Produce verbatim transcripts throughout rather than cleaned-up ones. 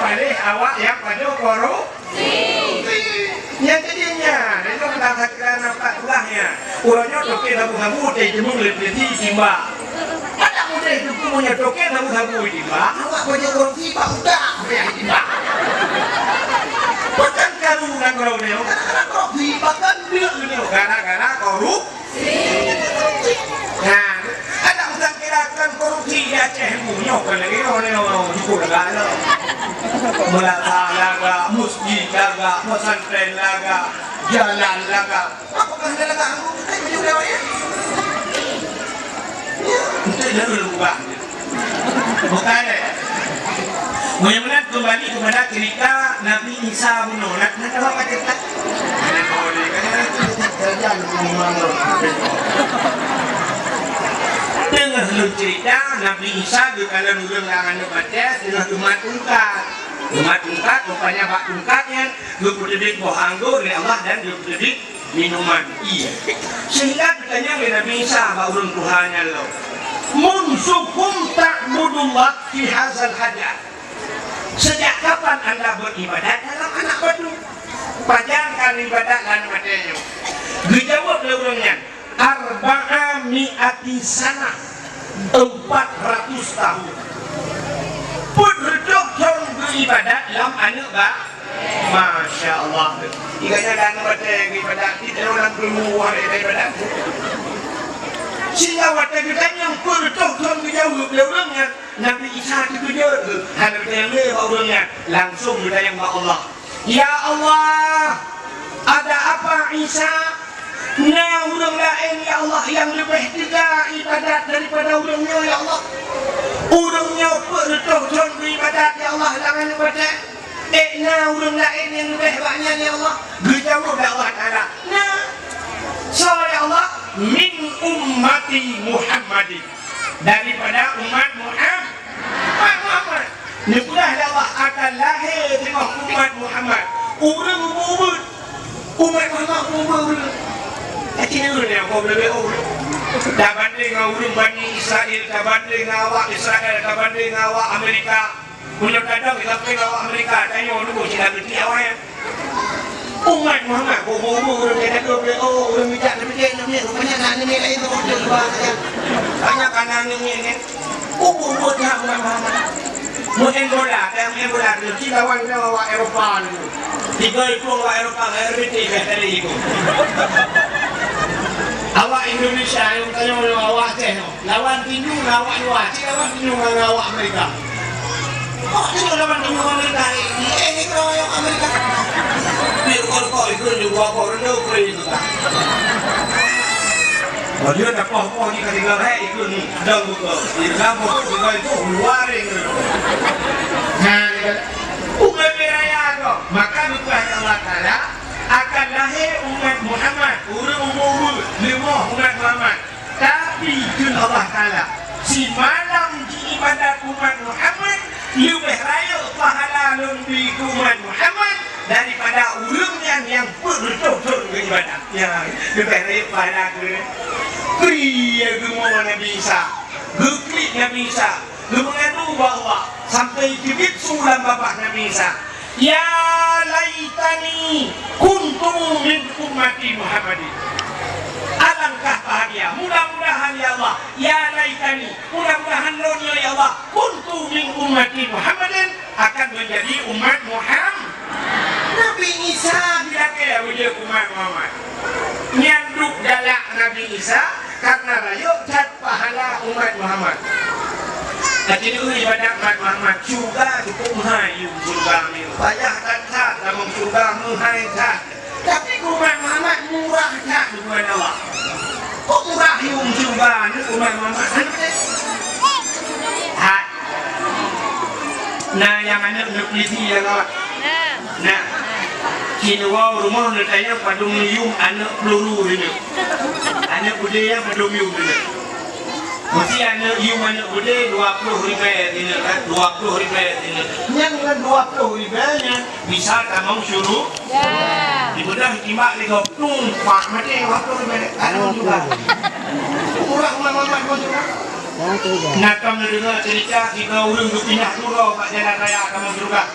Paléh awak nyang pajoh korupsi. Nyang keu jih nyan, lôn rasa kira nampak tulah nyan. Uroe nyoe toke sabu-sabu teujeumeueng lé polisi timbak. Adak mudeh Teungku meunyoe toke sabu-sabu timbak, awak pajoh korupsi bak utak payah timbak. Pakon karu nanggroe nyoe, gara-gara korupsi, pakon deuk nyoe, gara-gara korup- Nah, adak usah kira kon korupsi di Aceh Mbu nyoe, kon lagèe nyoe, nyoe, nyoe, jukuk lagak nyoe. Meulasah lagak, meuseujid lagak, pesantren lagak, jalan lagak. Apa kah lagak? Aku bukan baju gawe, ya? Ya, untuk jalur lubang. Bukan, eh? Meunyoe meunan keumbali keupada cerita Nabi Isa bunoe. Nak, nak tahu apa cerita? Deungoe lôn cerita, Nabi Isa geukalon ureueng lam aneuk batèe teungoh geumat tungkat. Geumat tungkat, rupanya bak tungkat nyan geupeuteubiet boh anggô lé Allah dan geupeuteubiet minuman ie. Sehingga geutanyong lé Nabi Isa bak ureueng tuha nyan lom, "Munzu kum ta'budullah fi hadzal hajar? Sejak kapan anda beribadat dalam anak batu? Pajan ka ibadat lam aneuk batèe nyoe?" Geujaweueb lé ureueng nyan, "Arba'a mi'ati sanah, empat ratus tahun." Peuet reutôh thon geuibadat lam aneuk ba-, Masya Allah. Ingat nyan lam aneuk batèe geuibadat, di dalam lam keumuh ada ibadat. Sehingga watèe geutanyong peuet reutôh thon geujaweueb lé ureueng nyan, Nabi Isa teukeujot, hana geutanyong lé bak ureueng nyan, langsong geutanyong bak Allah. Ya Allah, ada apa Isa? Na ureueng laén, ya Allah, nyang leubeh teuga ibadat daripada ureueng nyoe, ya Allah. Ureueng nyoe peuet reutôh thon geuibadat, ya Allah, lam aneuk batèe. Ék na ureueng laén nyang leubeh bak nyan, ya Allah? Geujaweueb lé Allah Taala, "Na." "Soe, ya Allah?" "Min ummati Muhammadin." Daripada umat Muham-, Muhammad. Neupeugah lé Allah akan lahé teungoh umat Muhammad. Ureueng ubeuet-ubeuet. Umat Muhammad ubeuet-ubeuet. Tapi ureueng nyang keu leubeh ureueng. Tabandéng ngon ureueng Bani Israel, tabandéng ngon awak Israel, tabandéng ngon awak Amerika. Meunyoe kadang sampoe ngon awak Amerika, tanyoe dulu cit lagèe awaknyan. Umat Muhammad, boh-boh ureueng nyang jaga W O, ureueng bijak, tapi dia nak miet, rupanya nak miet laén tu, beutôi luwa saja. Banyak kan nak miet kan? Boh-boh dah umat Muhammad. Main bola, dah main bola dulu, ci lawan dengan awak Eropa dulu. Tiga ikung awak Eropa, ngan R B T, dah tadi ikung. Awak Indonesia, nyang tanyong awak Aceh, lawan tinju ngon awak luwa, cit lawan tinju ngon awak Amerika. Awak tinju lawan tinju ngon Amerika, eh, eh, eh, keudroe awak Amerika. Di rukok-rukok ikut di gua kok rendah, kok itu kan. Oh, dia tak poh-poh ni kali kau, eh, ikut ni, dong buka. Di dalam buka, buka itu, luar itu. Nah, dia kata, "Bukan raya kau." Maka bukan Allah Ta'ala akan lahé umat Muhammad, ureueng umu-umu, leumoh umat Muhammad. Tapi kheun Allah Taala, simalam jiibadat umat Muhammad leubeh rayeuk pahala lôn bri keu umat Muhammad daripada ureueng nyan nyang peuet reutôh thon geuibadat. Ya, leubeh rayeuk pahala keu. Keu ie geumoe Nabi Isa, geuklik Nabi Isa, geumeungadu bak Allah sampai teubiet su lam babah Nabi Isa. "Ya laitani kuntu min ummati Muhammadin." Alangkah bahagia, mudah-mudahan ya Allah, ya laitani, mudah-mudahan lôn nyoe ya Allah, kuntu min ummati Muhammadin, akan menjadi umat Muhammad. Nabi Isa dilakée beujeuet umat Muhammad. Nyan duek galak Nabi Isa karena rayeuk that pahala umat Muhammad. Tapi ibadat umat Muhammad, syeuruga cukup meuhai yum syeuruga nyoe. Payah that-that lamong syeuruga meuhai that. Tapi keu umat Muhammad murah that keu Allah. Kok murah yum syeuruga nyoe keu umat Muhammad? Hai. Nah, nyang aneuk nyoe polisi nyang awak. Nah. Ci neuwoe rumoh neutanyong padum yum aneuk peuluru nyoe. Aneuk beudé nyang padum yum nyoe. Meusti aneuk yum aneuk beudé dua ploh ribèe nyoe kan, dua ploh ribèe nyoe. Nyang ngon dua ploh ribèe nyan bisa tamong syuru-, ya. Dibeudôh jimat lé gob, tum, pak, maté dua ploh ribèe. Aneuk juga. Murah umat-umat pun juga. Nah, kamu dengar cerita tiga orang berpindah surau kat jalan raya kamu juga.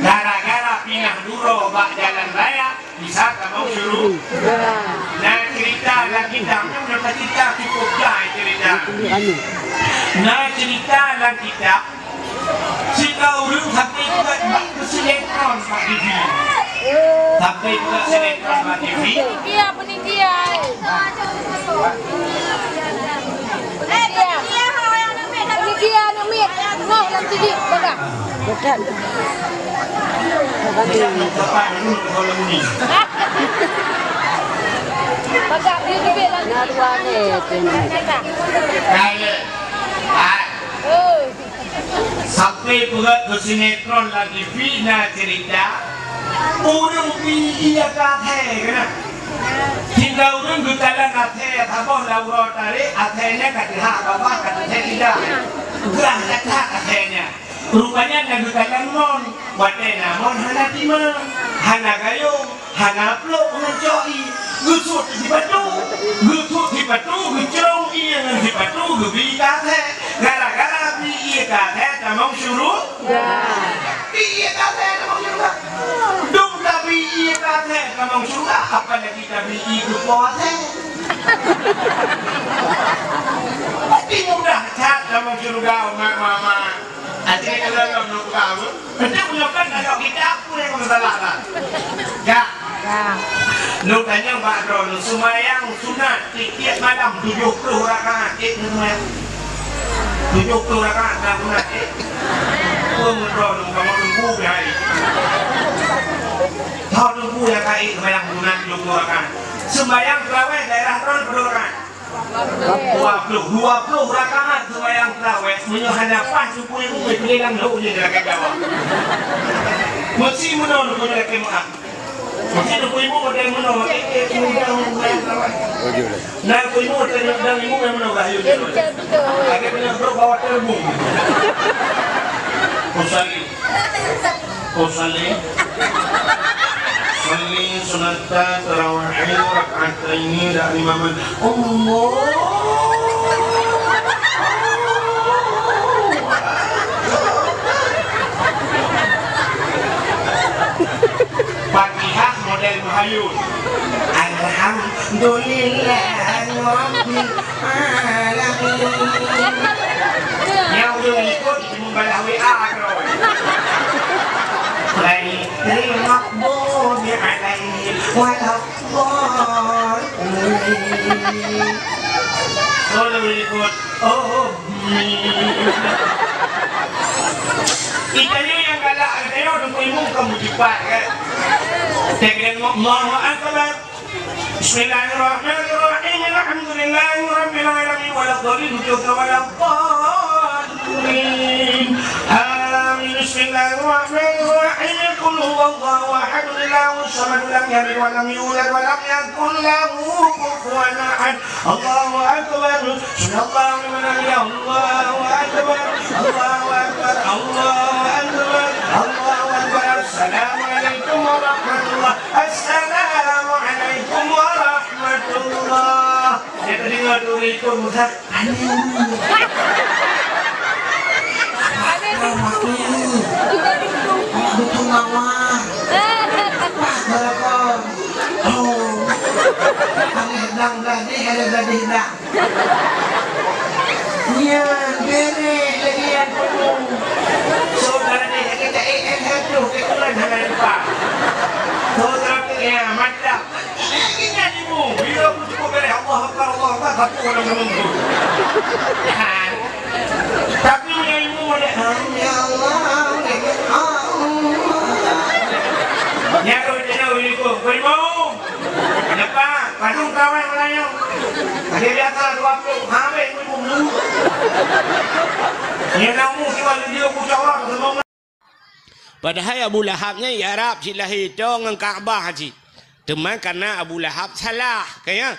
Gara-gara pinah duroe bak jalan raya, bisa tamong syuruga. Na cerita lam kitab, nyoe cerita cukup jai cerita. Na cerita lam kitab, Sika ureueng sampai buat bak sinetron bak T V. Sampai buat sinetron bak T V. Penitia, penitia, eh. Penitia. Penitia, aneuk miet. Noh lam T V, peugah. Bukan. Peugah, dia lebih lam T V. Nah, dua ni, tu. Kaya. Ah. Oh. Sampai peugah keu sinetron lam T V na cerita, ureueng bi ié ka athée keunan. Hingga ureueng geukalon athée saboh lam uroe tarek, athée nyan ka teuhah babah, ka teuhah lidah. Grah that-that athée nyan. Rupanya na geukalon mon, watée na mon hana timang, hana gayong, hana plôk ngon cok ié, geusuet sipatu, geusuet sipatu, geucrong ié ngon sipatu, geubi keu athée. Gara-gara bi ié keu athée tamong syuruga. Bi ié keu athée tamong syuruga. Dum tabi ié keu athée tamong syuruga, apalagi tabi ié keu po athée. Pasti mudah that tamong syuruga, umat Muhammad. Até kalau kamu tahu, untuk menyebabkan kalau kita apa yang masalah lah. Ya. Ya. Lu tanya bak droe, seumayang sunat tiep-tiep malam tujuh puluh rakaat, cit seumayang. Tujuh puluh rakaat na sunat, cit. Pun droe, kamu tunggu di hari. Tahu tunggu ya kai seumayang sunat tujuh puluh rakaat. Seumayang tarawih daerah droe berapa rakaat? Dua puluh, dua puluh rakaat seumayang tarawih, meunyoe hana paih Teungku Imum, beuh, bilang lhok je di lakée Jawa. Meusi meunoe Teungku di lakée Meu'ah. Meusi Teungku Imum ada meunoe, eh, eh, seumayang tarawih. Nah, Teungku Imum ada, ada Imum nyang meunoe, bah, yue. Lagée meunoe, bro, bawa terbung. Usali. Usalli, usalli sunata tarawih rak'ataini da'iman. Allah. Fatihah model Meuhayun. Alhamdulillah Rabbil Alamin. Nyang ureueng ikot Membalah W A droe. Ghairil maghdubi alaihim waladdallin. Kalau ikut, oh, amin. Itanyoe nyang galak, itanyoe Teungku Imum ka meucipat, kan? Teuka Allahu Akbar. Bismillahirrahmanirrahim. Alhamdulillahi rabbil alamin. Waladdallin. Hujung ke waladdallin. Amin. Bismillahirrahmanirrahim. Qul huwallahu ahad. Allahu samad. Lam yalid wa lam yulad wa lam yakul lahu kufuwan ahad. Allahu akbar. Sami'allahu liman hamidah. Allahu akbar. Allahu akbar. Allahu akbar. Allahu akbar. Assalamualaikum warahmatullah. Assalamualaikum warahmatullah. Dia terdengar tu ikut Ustaz. Amin. Amin. Amin. Betul lawan. Pas berapa? Oh. Aneh dang gadih, ada gadih dang. Nyan, bereh lagi yang penuh. Saudara ni, kita eh, eh, eh, tu, kita ulang hana lupa. Saudara tu, ya, mantap. Lagi nyan ibu, bila aku cukup bereh, Allah Akbar, Allah Akbar, satu orang menunggu. Kan? Tapi yang ibu boleh, ya Allah, ya Allah. Nyan, kau tengok, ibu, ibu. Lepas, padum kawan meulayeue. Ada biasa dua puluh, habis ibu. Nyan namu siwa leudiu ku cawang, semua. Padahai Abu Lahab nyan i Arab cit lahé, toe ngon Ka'bah cit. Teuma kareuna Abu Lahab salah, ka ya?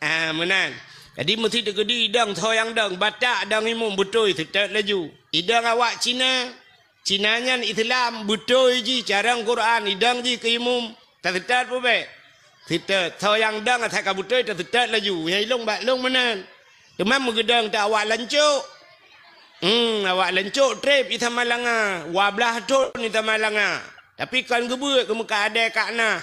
Ah, meunan. Jadi meusti teukeudi idong, soe nyang dong, batak dong imum beutôi, seutôt laju. Idong awak Cina, Cina nyan Islam, beutôi jih carông Quran, idong jih keu imum, taseutôt peue bék? Seutôt. Soe nyang dong asai ka beutôi, taseutôt laju. Nyang ilong bak long meunan. Teuma meugeudong teuh awak lancok. Hmm, awak lancok treb i Samalanga, dua blaih thon i Samalanga. Tapi kon geubeuet keu meukat adèe ka na.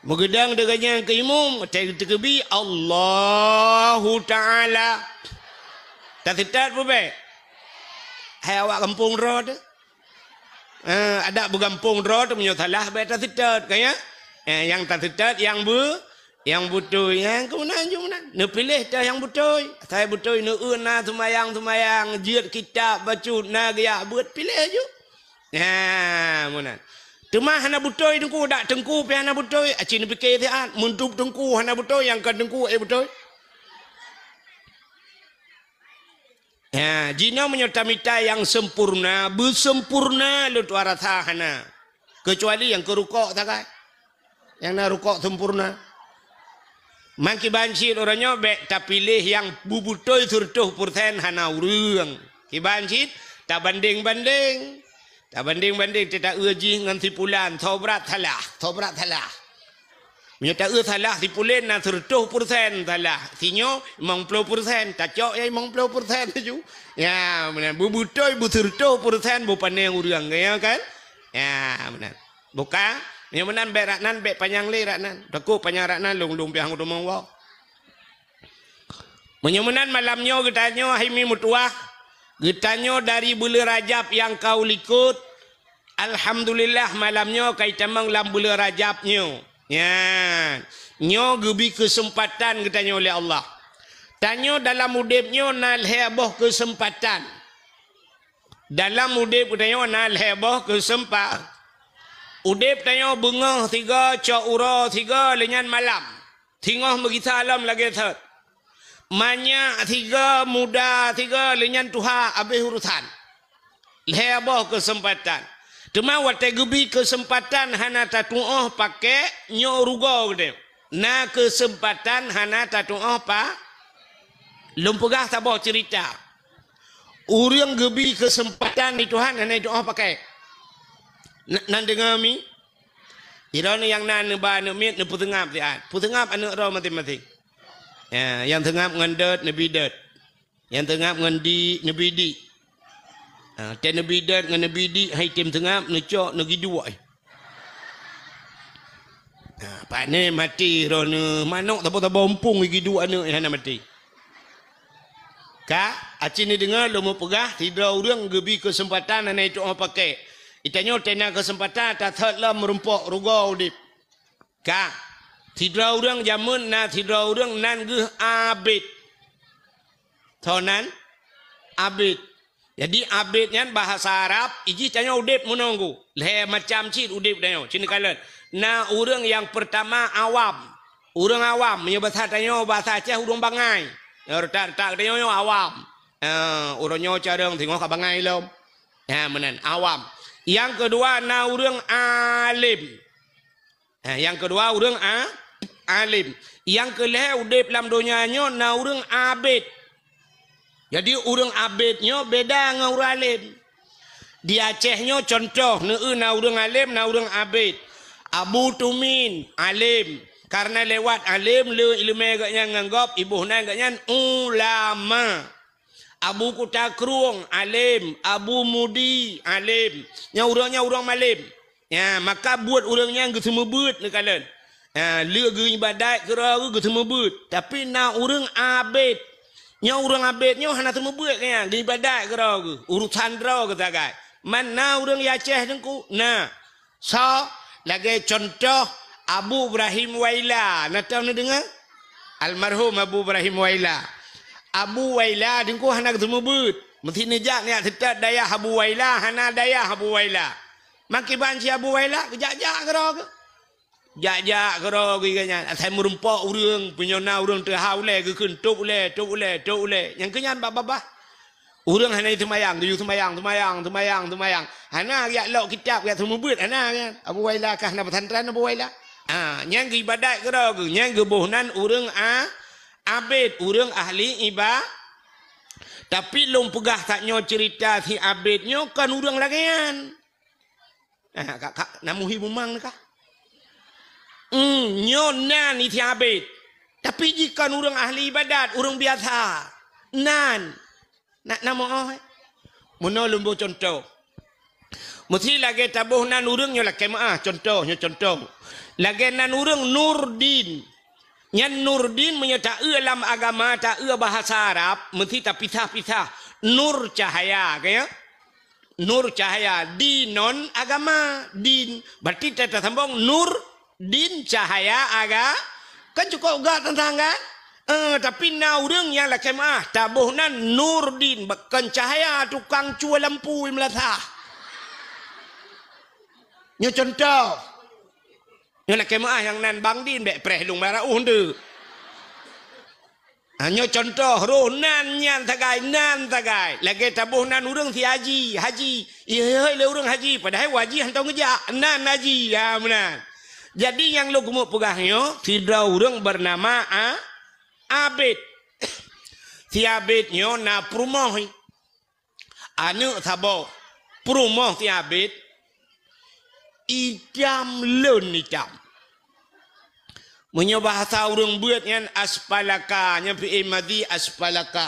Meugeudong deungon nyang keu imum, teukeubit Allahu Ta'ala. Taseutôt peue bèk? Hai awak gampông droe teuh. Eh, adak beugampông droe teuh meunyoe salah bèk taseutôt, ka ya? Eh, nyang taseutôt nyang beu-, nyang beutôi, nyang keunan ju meunan. Neupiléh teuh nyang beutôi. Asai beutôi neueu na seumayang-seumayang, jeuet kitab bacut, na geujak beuet, piléh ju. Nah, meunan. Teuma hana beutôi teungku, dak teungku pih hana beutôi, aci neupike siat, meudup teungku hana beutôi, nyang kon teungku ék beutôi. Ha, jinoe meunyoe tamita nyang sempurna, beusempurna lôn tuan rasa hana. Keucuali nyang keu rukok sagai. Nyang na rukok sempurna. Mangkiban cit uroe nyoe bèk tapiléh nyang beubeutôi seureutôh peureusén hana ureuëng. Kiban cit tabandeng-bandeng. Tabandeng-bandeng teuh taeu jih ngon si pulan, sobrat salah, sobrat salah. Meunyoe taeu salah si pulan na seureutôh peureusén salah, sinyoe limong ploh peureusén, tacok ya limong ploh peureusén laju. Ya, meunan. Beubeutôi beuseureutôh peureusén beupané ureuëng, ya kan? Ya, meunan. Buka, meunyoe meunan bèk rak nan, bèk panyang lé rak nan. Takot panyang rak nan, lôn-lôn piah ngon teumong woe. Meunyoe meunan malam nyoe geutanyoe hai mi meutuwah, geutanyoe dari buleuen Rajab nyang ka u likot, alhamdulillah malam nyoe ka itamong lam buleuen Rajab nyoe. Nyan, nyoe geubri keuseumpatan geutanyoe lé Allah. Tanyoe dalam udeb nyoe na lhèe boh keuseumpatan. Dalam udeb geutanyoe na lhèe boh keuseumpa-, udeb tanyoe beungoh sigoe, cok uroe sigoe, lheueh nyan malam. Singoh meugisa lom lagèe thot. Manyak sigoe, muda sigoe, lheueh nyan tuha, abéh urosan. Lhèe boh keuseumpatan. Teuma watèe geubri keuseumpatan hana tatuoh pakèk, nyoe rugoe geutanyoe. Na keuseumpatan hana tatuoh pa-, lôn peugah saboh ceurita. Ureuëng geubri keuseumpatan di Tuhan hana jituoh pakèk. Na-, nan deungoe mi? Droeneuh nyang na neuba aneuëk miet neupeuseungab siat. Peuseungab aneuëk droe maséng-maséng. Ya, nyang seungab ngon dot neubi dot. Nyang seungab ngon di neubi di. Ha, teuh neubi dot ngon neubi di hai tem seungab neucok neugiduek. Ha, pane maté droeneuh manok tabo-tabo umpung giduek aneuëk hana maté. Ka, aci neudeungoe lôn meupeugah, sidroe ureuëng geubri keuseumpatan hana jituoh pakèk. Geutanyoe tena keuseumpatan tathot lom meurumpok rugoe udeb. Ka, sidroe ureuëng jameun na sidroe ureuëng nan geuh Abed. Soe nan? Abed. Jadi Abed nyan bahasa Arab, ijih tanyoe udeb meununggu. Lhèe macam cit udeb tanyoe, cit neukalon. Na ureuëng nyang peurtama awam. Ureuëng awam, meunyoe basa tanyoe, basa Aceh ureuëng bangai. Nyang retak-retak tanyoe nyoe awam. Eh, ureuëng nyoe carông singoh ka bangai lom. Ha, meunan, awam. Nyang keudua na ureuëng alem. Ha, nyang keudua ureuëng a-, alem. Nyang keulhèe udeb lam donya nyoe na ureuëng abed. Jadi ureuëng abed nyoe beda ngon ureuëng alem. Di Aceh nyoe contoh, neueu na ureuëng alem, na ureuëng abed. Abu Tumin, alem. Karena lewat alem, le ileumèe geuhnyan ngon gob, iboh nan geuhnyan ulama. Abu Kuta Krueng, alem. Abu Mudi, alem. Nyan ureuëng nyan ureuëng malem. Ya, maka buet ureuëng nyan geuseumeubeuet neukalon. Ya, le geuibadat keudroe geuh geuseumeubeuet. Tapi na ureuëng abed. Nyoe ureuëng abed nyoe hana seumeubeuet keu nyan, geuibadat keudroe geuh. Urosan droe geuh sagai. Man na ureuëng Aceh teungku? Na. Soe? Lagèe contoh Abu Ibrahim Waila. Na tom neudeungoe? Almarhum Abu Ibrahim Waila. Abu Waila teungku hana geuseumeubeuet. Meusti neujak neujak seutôt dayah Abu Waila, hana dayah Abu Waila. Mangkiban si Abu Waila, geujak-jak keudroe geuh. Jak-jak keudroe geuh nyan. Asai meurumpok ureuëng, meunyoe na ureuëng teuhah ulèe, geukheun, "Tôb ulèe, tôb ulèe, tôb ulèe." Nyang keu nyan bak babah. Ureuëng hana jiseumayang, geuyue seumayang, seumayang, seumayang, seumayang. Hana geujak lok kitab, geujak seumeubeuet, hana nyan. Abu Waila kah na pesantren Abu Waila. Ha, nyan geuibadat keudroe geuh, nyan geuboh nan ureuëng a-, abed, ureuëng ahli iba-, Tapi lôn peugah tanyoe ceurita si abed nyoe kon ureuëng lagèe nyan. Ah, ka, ka, na muhi mumang kah? Hmm, nyoe nan isi abed. Tapi jih kon ureuëng ahli ibadat, ureuëng biasa. Nan. Nak na moh, eh? Meunoe lôn boh contoh. Meusi lagée taboh nan ureuëng nyoe lakée meuáh, contoh, nyoe contoh. Lagée nan ureuëng Nurdin. Nyan Nurdin meunyoe taeu lam agama, taeu bahasa Arab, meusi tapisah-pisah. Nur cahaya, ka ya? Nur cahaya, dinon agama, din. Berarti ta-, tasambong nur din cahaya aga-, kan cukôp gak teuntang kan? Eh, tapi na ureuëng nyang lakée meuáh, taboh nan Nurdin, bukon cahaya tukang cue lampu meulathah. Nyoe contoh. Nyoe lakée meuáh nyang nan Bang Din bék preh lung bara uh ndeuk. Ha, nyoe contoh roh nan nyan sagai, nan sagai. Lagée taboh nan ureuëng si haji, haji. Ihôi lé ureuëng haji, padahai haji hántom geujak. Nan haji, ya meunan. Jadi nyang lôn keumeuk peugah nyoe, sidroe ureuëng beunama A-, Abid. Si Abid nyoe na peurumoh. Aneuëk saboh, peurumoh si Abid, itam lôn itam. Meunyoe bahasa ureuëng beuet nyan aspalaka, nyan fi'il madhi aspalaka.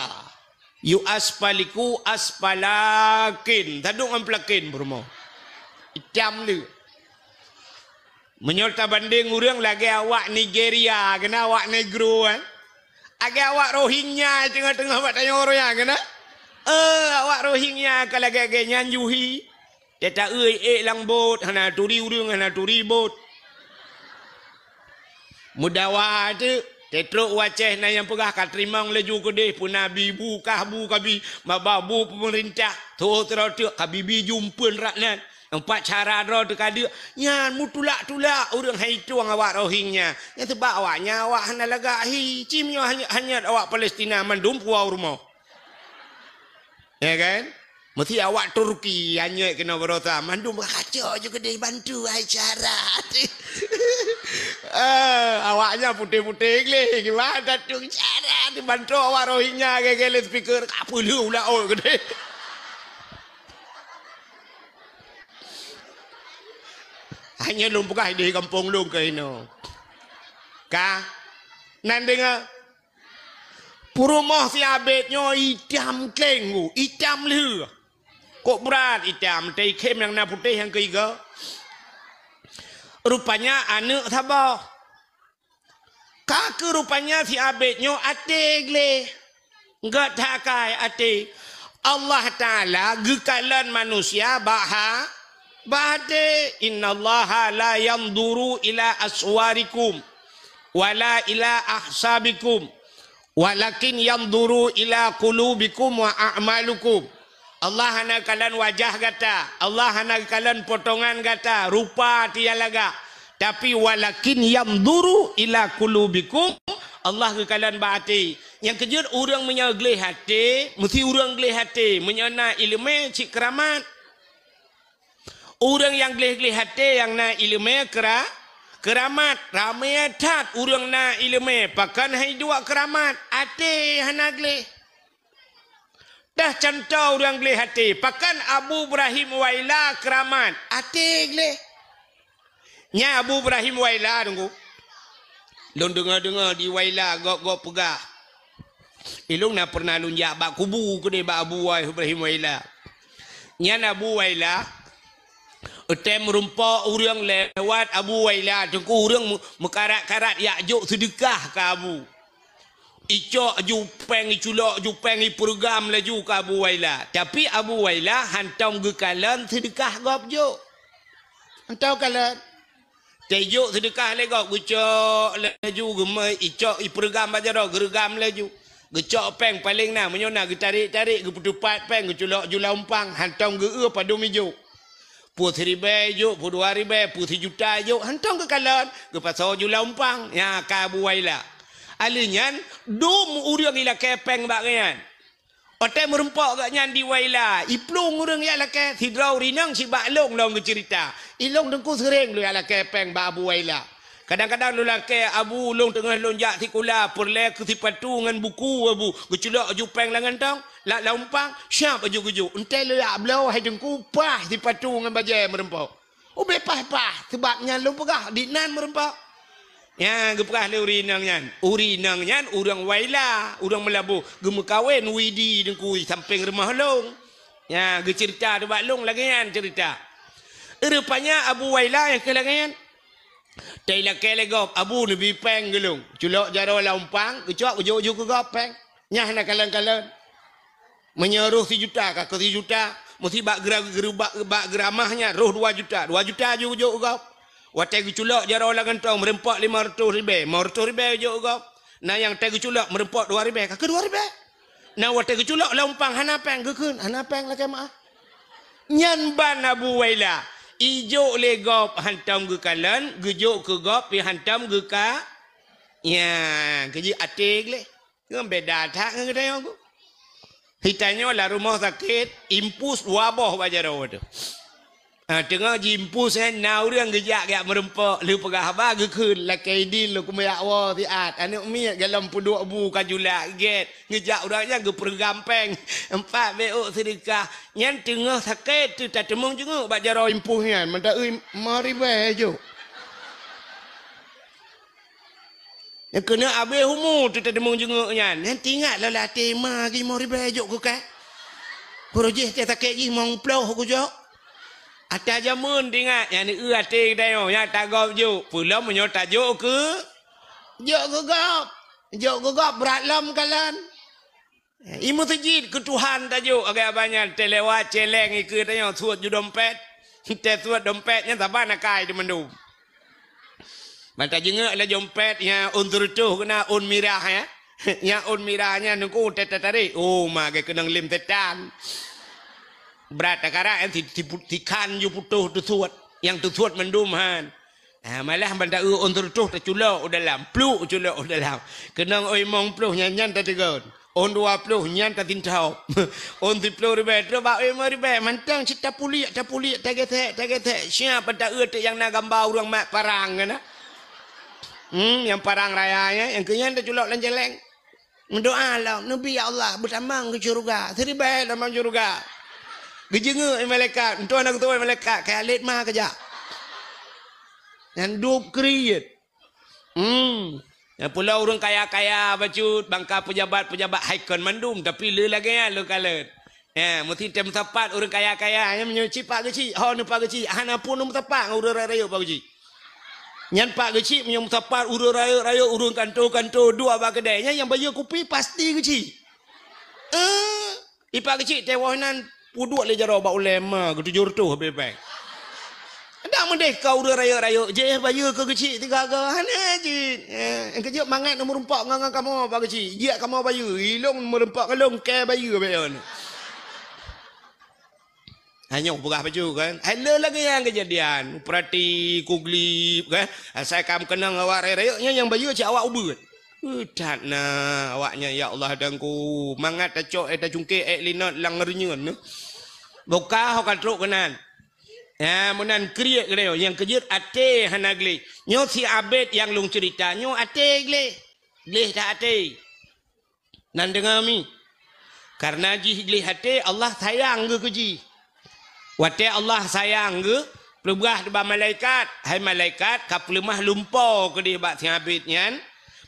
Yu aspaliku aspalakin. Tadong ngon pelakin peurumoh. Itam lé. Meunyoe tabandeng ureuëng lagée awak Nigeria, keunan awak negro, eh. Lagée awak Rohingya teungoh-teungoh bak tanyoe ureuëng nyan, keunan. Eh, awak Rohingya ka lagée-lagée nyan juhi. Teuta eu ék lam bot, hana turi ureuëng, hana turi bot. Meudawa teuk, teutrok u Aceh na nyang peugah ka teurimong laju keudeh, peuna bi bu kah bu kabi, maba bu peumeurintah, tho teuroe teuk kabi bi jumpeuen rak nan. Empat cara droe teuka deuk, nyan meutulak-tulak ureuëng hai tueng awak Rohingya. Nyan seubab awak nyan awak hana lagak hi, cim nyoe hanyot, hanyot awak Palestina mandum puwoe rumoh. Ya kan? Meusi awak Turki hanyot keunoe barosa, mandum kacok ju keudeh bantu hai cara. Eh, awak nyan putéh-putéh gleh, kiban datang cara dibantu awak Rohingya gege lé speaker, ka peuleueh u laôt keudeh. Hanya lôn peugah di gampông lôn keunoe. Ka? Nan deungoe? Peurumoh si Abed nyoe itam kleng, itam lheueh. Kok brat itam, teuh ikhém nyang na putéh nyang keuiga. Rupanya aneuëk saboh. Ka keuh rupanya si Abed nyoe até gleh. Gét that akai até. Allah Taala geukalon manusia bak ha-, bak até. "Innallaha la yanzuru ila aswarikum wala ila ahsabikum, walakin yanzuru ila qulubikum wa a'malukum." Allah hana kalon wajah gata, Allah hana kalon potongan gata, rupa tiang lagak. Tapi walakin yanzuru ila qulubikum, Allah geukalon bak até. Nyang keujeuet ureuëng meunyoe gleh até, meusti ureuëng gleh até, meunyoe na iéleumé cit keuramat. Ureuëng nyang gleh-gleh até nyang na iéleumé keura-, keuramat, ramé that ureuëng na iéleumé, pakon hai duek keuramat, até hana gleh. Dah cuntoh ureuëng gleh até, pakon Abu Ibrahim Waila keuramat, até gleh. Nyan Abu Ibrahim Waila, Teungku. Lôn deungoe-deungoe di Waila gob-gob peugah. Ilôn na pernah lôn jak bak kubu keudeh bak Abu Ibrahim Waila. Nyan Abu Waila, watée meurumpok ureuëng lewat Abu Waila, Teungku, ureuëng meu-, meukarat-karat jak jok seudeukah keu Abu. Icok ju péng, iculok ju péng, ipeureuguem laju keu Abu Waila. Tapi Abu Waila hántom geukalon seudeukah gob jok. Hántom kalon. Teujok seudeukah lé gob, geucok laju, geumeu-, icok ipeureuguem bak jaroe, geureugam laju. Geucok péng paleng na, meunyoe na geutarek-tarek, geupeuteupat péng, geuculok ju lam umpang, hántom geu-eu padum ijok. Peue siribée ijok, peue dua ribée, peue sijuta ijok, hántom geukalon, geupasoe ju lam umpang, nyan ka Abu Waila. Alheuh nyan, dum ureuëng ilakée péng bak gobnyan. Watée meurumpok gobnyan di Waila, iplueng ureuëng jak lakée, sidroe ureuëng inong sibak lôn lom geuceurita. Ilôn Teungku seuréng lôn jak lakée péng bak Abu Waila. Kadang-kadang lôn lakée, "Abu, lôn teungoh lôn jak sikula, peureulée keu sipatu ngon buku, Abu." Geuculok ju péng lam gantong, lam, lam umpang, siab laju geujok. Enteuk lôn jak bloe, hai Teungku, paih sipatu ngon bajée meurumpok. Ubé paih-paih, seubab nyan lôn peugah, di nan meurumpok. Nyan geupeugah lé ureuëng inong nyan. Ureuëng inong nyan ureuëng Waila, ureuëng Meulaboh, geumeukawen Widi Teungku sampéng rumoh lôn. Nyan geuceurita teuh bak lôn lagée nyan ceurita. Rupanya Abu Waila nyang keu lagèe nyan. Tei lakèe lé gob, "Abu, neubi pèng keu lôn." Culok jaroe lam umpang, geucok geujok ju keu gob pèng. Nyan hana kalon-kalon. Meunyoe roh sijuta, ka keu sijuta, meusti bak geura-, geura-, bak, bak geuramah nyan roh dua juta. Dua juta ju geujok keu gob. Watèe geuculok jaroe lam gantong, meureumpok limong reutôh ribèe, limong reutôh ribèe geujok keu gob. Na nyang watèe geuculok meureumpok dua ribèe, ka keu dua ribèe. Na watèe geuculok lam umpang hana pèng, geukheun, "Hana pèng, lakèe meu'ah." Nyan ban Abu Waila. Ijok lé gob hantom geukalon, geujok keu gob pih hantom geuka-, ya, keujeuet até gleh. Ngon beda that ngon geutanyoe ku. Hitanyoe lam rumoh sakét, impus dua boh bak jaroe teuh. Ah, teungoh jiimpus, eh, na ureueng geujak, geujak meureumpok, lheueh peugah haba geukheun, "Lakèe idin lôn keumeujak woe siat, aneuk miet golom peuduek bu ka julak gèt." Geujak ureueng nyan geupeureugam pèng, empat bèk ôk seudeukah. Nyan teungoh sakét teuh tateumeung jeungeuek bak jaroe impus nyan, mantong eu limong ribèe jok. Nyang keuneuk abéh umu teuh tateumeung jeungeuek nyan. Nyan teuingat lom lam até, "Ma, limong ribèe jok keu kah. Peureujih teuh sakét jih limong ploh kujok." Ata jameun teuingat, nyan eu até geutanyoe, nyan tagob jok. Peulom meunyoe tajok keu, jok keu gob. Jok keu gob brat lom kalon. I meuseujid keu Tuhan tajok, agak banyak teuh lewat celeng ikeue tanyoe suet ju dompet. Teuh suet dompet nyan saban akai teuh mandum. Ban tajeungeuk lam dompet nyan ôn seureutôh keunan ôn mirah, ya. Nyan ôn mirah nyan nungku teuh tatarek. Oh, ma geukeunong lem setan. Brat takarak nyan si, si, sikhan ju putôh teusuet. Nyang teusuet mandum han. Ah, malah ban ta-eu ôn seureutôh taculok u dalam, pluk culok u dalam. Keunong ôn limong ploh nyan, nyan tateugon. Ôn dua ploh nyan tatintob. Ôn siploh ribèe, trok bak ôn limong ribèe, mantong cit tapuliek, tapuliek, tagesek, tagesek. Siap ban ta-eu teuk nyang na gamba ureueng mat parang keunan. Hmm, nyang parang raya nyan, nyang keu nyan taculok lam jaleng. Meudoa lom, "Neubi, ya Allah, beutamong keu syeuruga, siribèe tamong syeuruga." Geujeungeuk lé malaikat, "Entoh na geutoe malaikat, kayalét ma keujak." Nyan dub kriet. Hmm. Nyang pula ureueng kaya-kaya bacut, bangka pejabat-pejabat hai kon mandum, tapi le lagèe nyan lôn kalon. Ya, meusti tem sapat ureueng kaya-kaya, nyan meunyoe cit pak geuchik, ho neupak geuchik, hana pun neumeusapat ngon ureueng rayeuk-rayeuk pak geuchik. Nyan pak geuchik meunyoe meusapat ureueng rayeuk-rayeuk, ureueng kanto-kanto, duek bak keudè, nyan nyang bayeue kupi pasti geuchik. Eh, ipak geuchik teuh woh nan peuduek lé jaroe bak ulèe ma geutujoh reutôh habéh-habéh. Dak meudeh ka ureueng rayeuk-rayeuk jih bayeue keu geuchik tiga go, hana jih. Eh, keujeuet mangat neumeurumpok ngon, ngon kamoe pak geuchik. Jiak kamoe bayeue, ilôn meureumpok ngon lôn keu bayeue bèk yon. Hanyoe peugah bacut kan. Hai le lagèe nyan keujadian. Peurati kuglip kan. Asai ka meukeunong awak rayeuk-rayeuk nyan nyang bayeue cit awak ubeut. Eh, that na awak nyan, ya Allah Tuhanku. Mangat tacok, eh, tacungkek, eh, linot lam ngeureunyun tu. Boka ho ka trok keunan. Ya, meunan kriet keunoe nyang keujeuet até hana gleh. Nyoe si Abed nyang lôn ceurita, nyoe até gleh. Gleh that até. Nan deungoe mi. Kareuna jih gleh até, Allah sayang geuh keu jih. Watèe Allah sayang geuh, peugah bak malaikat, "Hai malaikat, ka peuleumah lumpo keudeh bak si Abed nyan,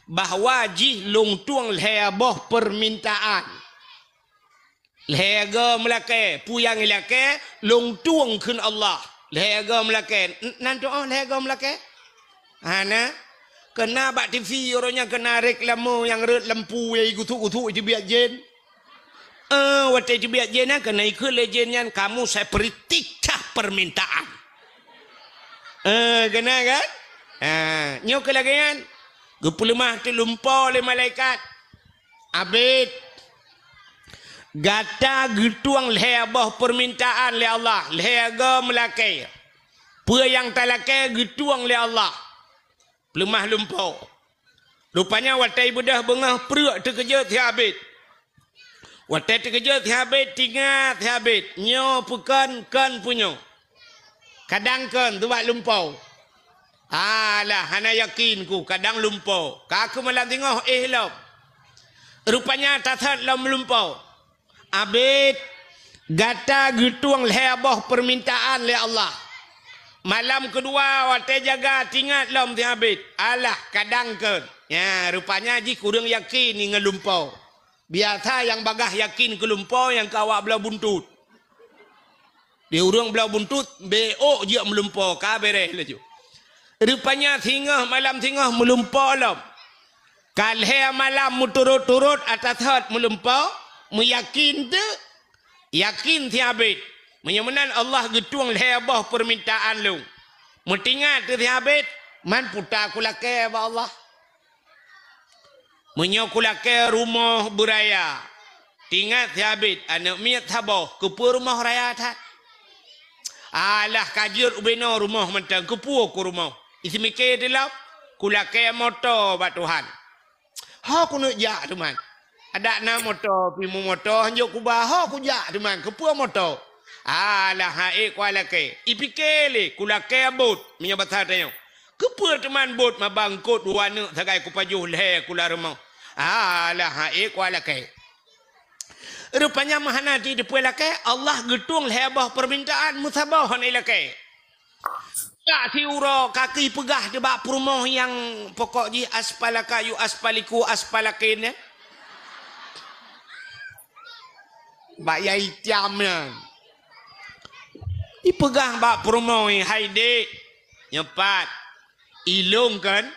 bahwa jih lôn tueng lhèe boh peumintaan." Lhèe go meulakèe, peue nyang ilakèe, lôn tueng kheun Allah. Lhèe go meulakèe, n-, nan tu'oh lhèe go meulakèe? Hana. Keunan bak T V uroe nyan keunan reklame nyang rhot lampu nyang igusuk-gusuk iteubiet jén. Eh, watèe iteubiet jén nyan keunan ikheun lé jén nyan, "Kamu saya beri tiga permintaan." Eh, keunan kan? Ha, nyoe keu lagèe nyan. Geupeuleumah teuk lumpo lé malaikat. Abed, gata geutueng lhèe boh peumintaan lé Allah, lhèe go meulakèe. Peue nyang talakèe geutueng lé Allah. Peuleumah lumpo. Rupanya watèe ibeudôh beungoh preuk teukeujot si Abed. Watèe teukeujot si Abed, teuingat si Abed, nyoe peue kon, kon peue nyoe. Kadang kon, teuh bak lumpo. Alah, hana yakin ku, kadang lumpo. Ka keuh malam singoh éh lom. Rupanya that-that lom lumpo. Abed, gata geutueng lhèe boh peumintaan lé Allah. Malam keudua watèe jaga teuingat lom si Abed. Alah, kadang kon. Nyan, rupanya jih kureueng yakin ngon lumpo. Biasa nyang bagaih yakin keu lumpo nyang keu awak bloe buntut. Di ureuëng bloe buntut, beu ôk jeuet meulumpoe, ka beres laju. Rupanya singoh malam singoh meulumpoe lom. Ka lhée malam meuturot-turot ata thot meulumpoe, meuyakin teuk, yakin siabét. Meunyoe meunan Allah geutueng lhée boh peumintaan lôn. Meutingat teuk siabét, man puta kulakée bak Allah. Meunyoe kulakée rumoh beuraya, tingat siabét aneuëk miet saboh, keupeue rumoh raya that? Alah ka jeuet ubenoe rumoh mantong, keupeue ku rumoh? Iseumiké teulom, kulakée moto bak Tuhan. Ho kuneuk jak teuma. Adak na moto, pimu moto, hanjok kuba, ho kujak teuma, keupeue moto? Alah, ha'ék kualakée. Ipiké lé, kulakée bot, meunyoe basa tanyoe. Keupeue teuma bot maba eungkot dua neuk sagai kupajoh lhée kula rumoh? Alah, ha'ék kualakée. Rupanya meuhana jiteupeue lakée, Allah geutueng lhée boh peumintaan meusaboh hana ilakée. Ka siuroe kaki peugah teuh bak peurumoh nyang pokok jih aspalaka yu aspaliku aspalakin, ya. Bak yai tiam nyan. Ipeugah bak peurumoh, "Hai dék, nyoe pat, ilôn kan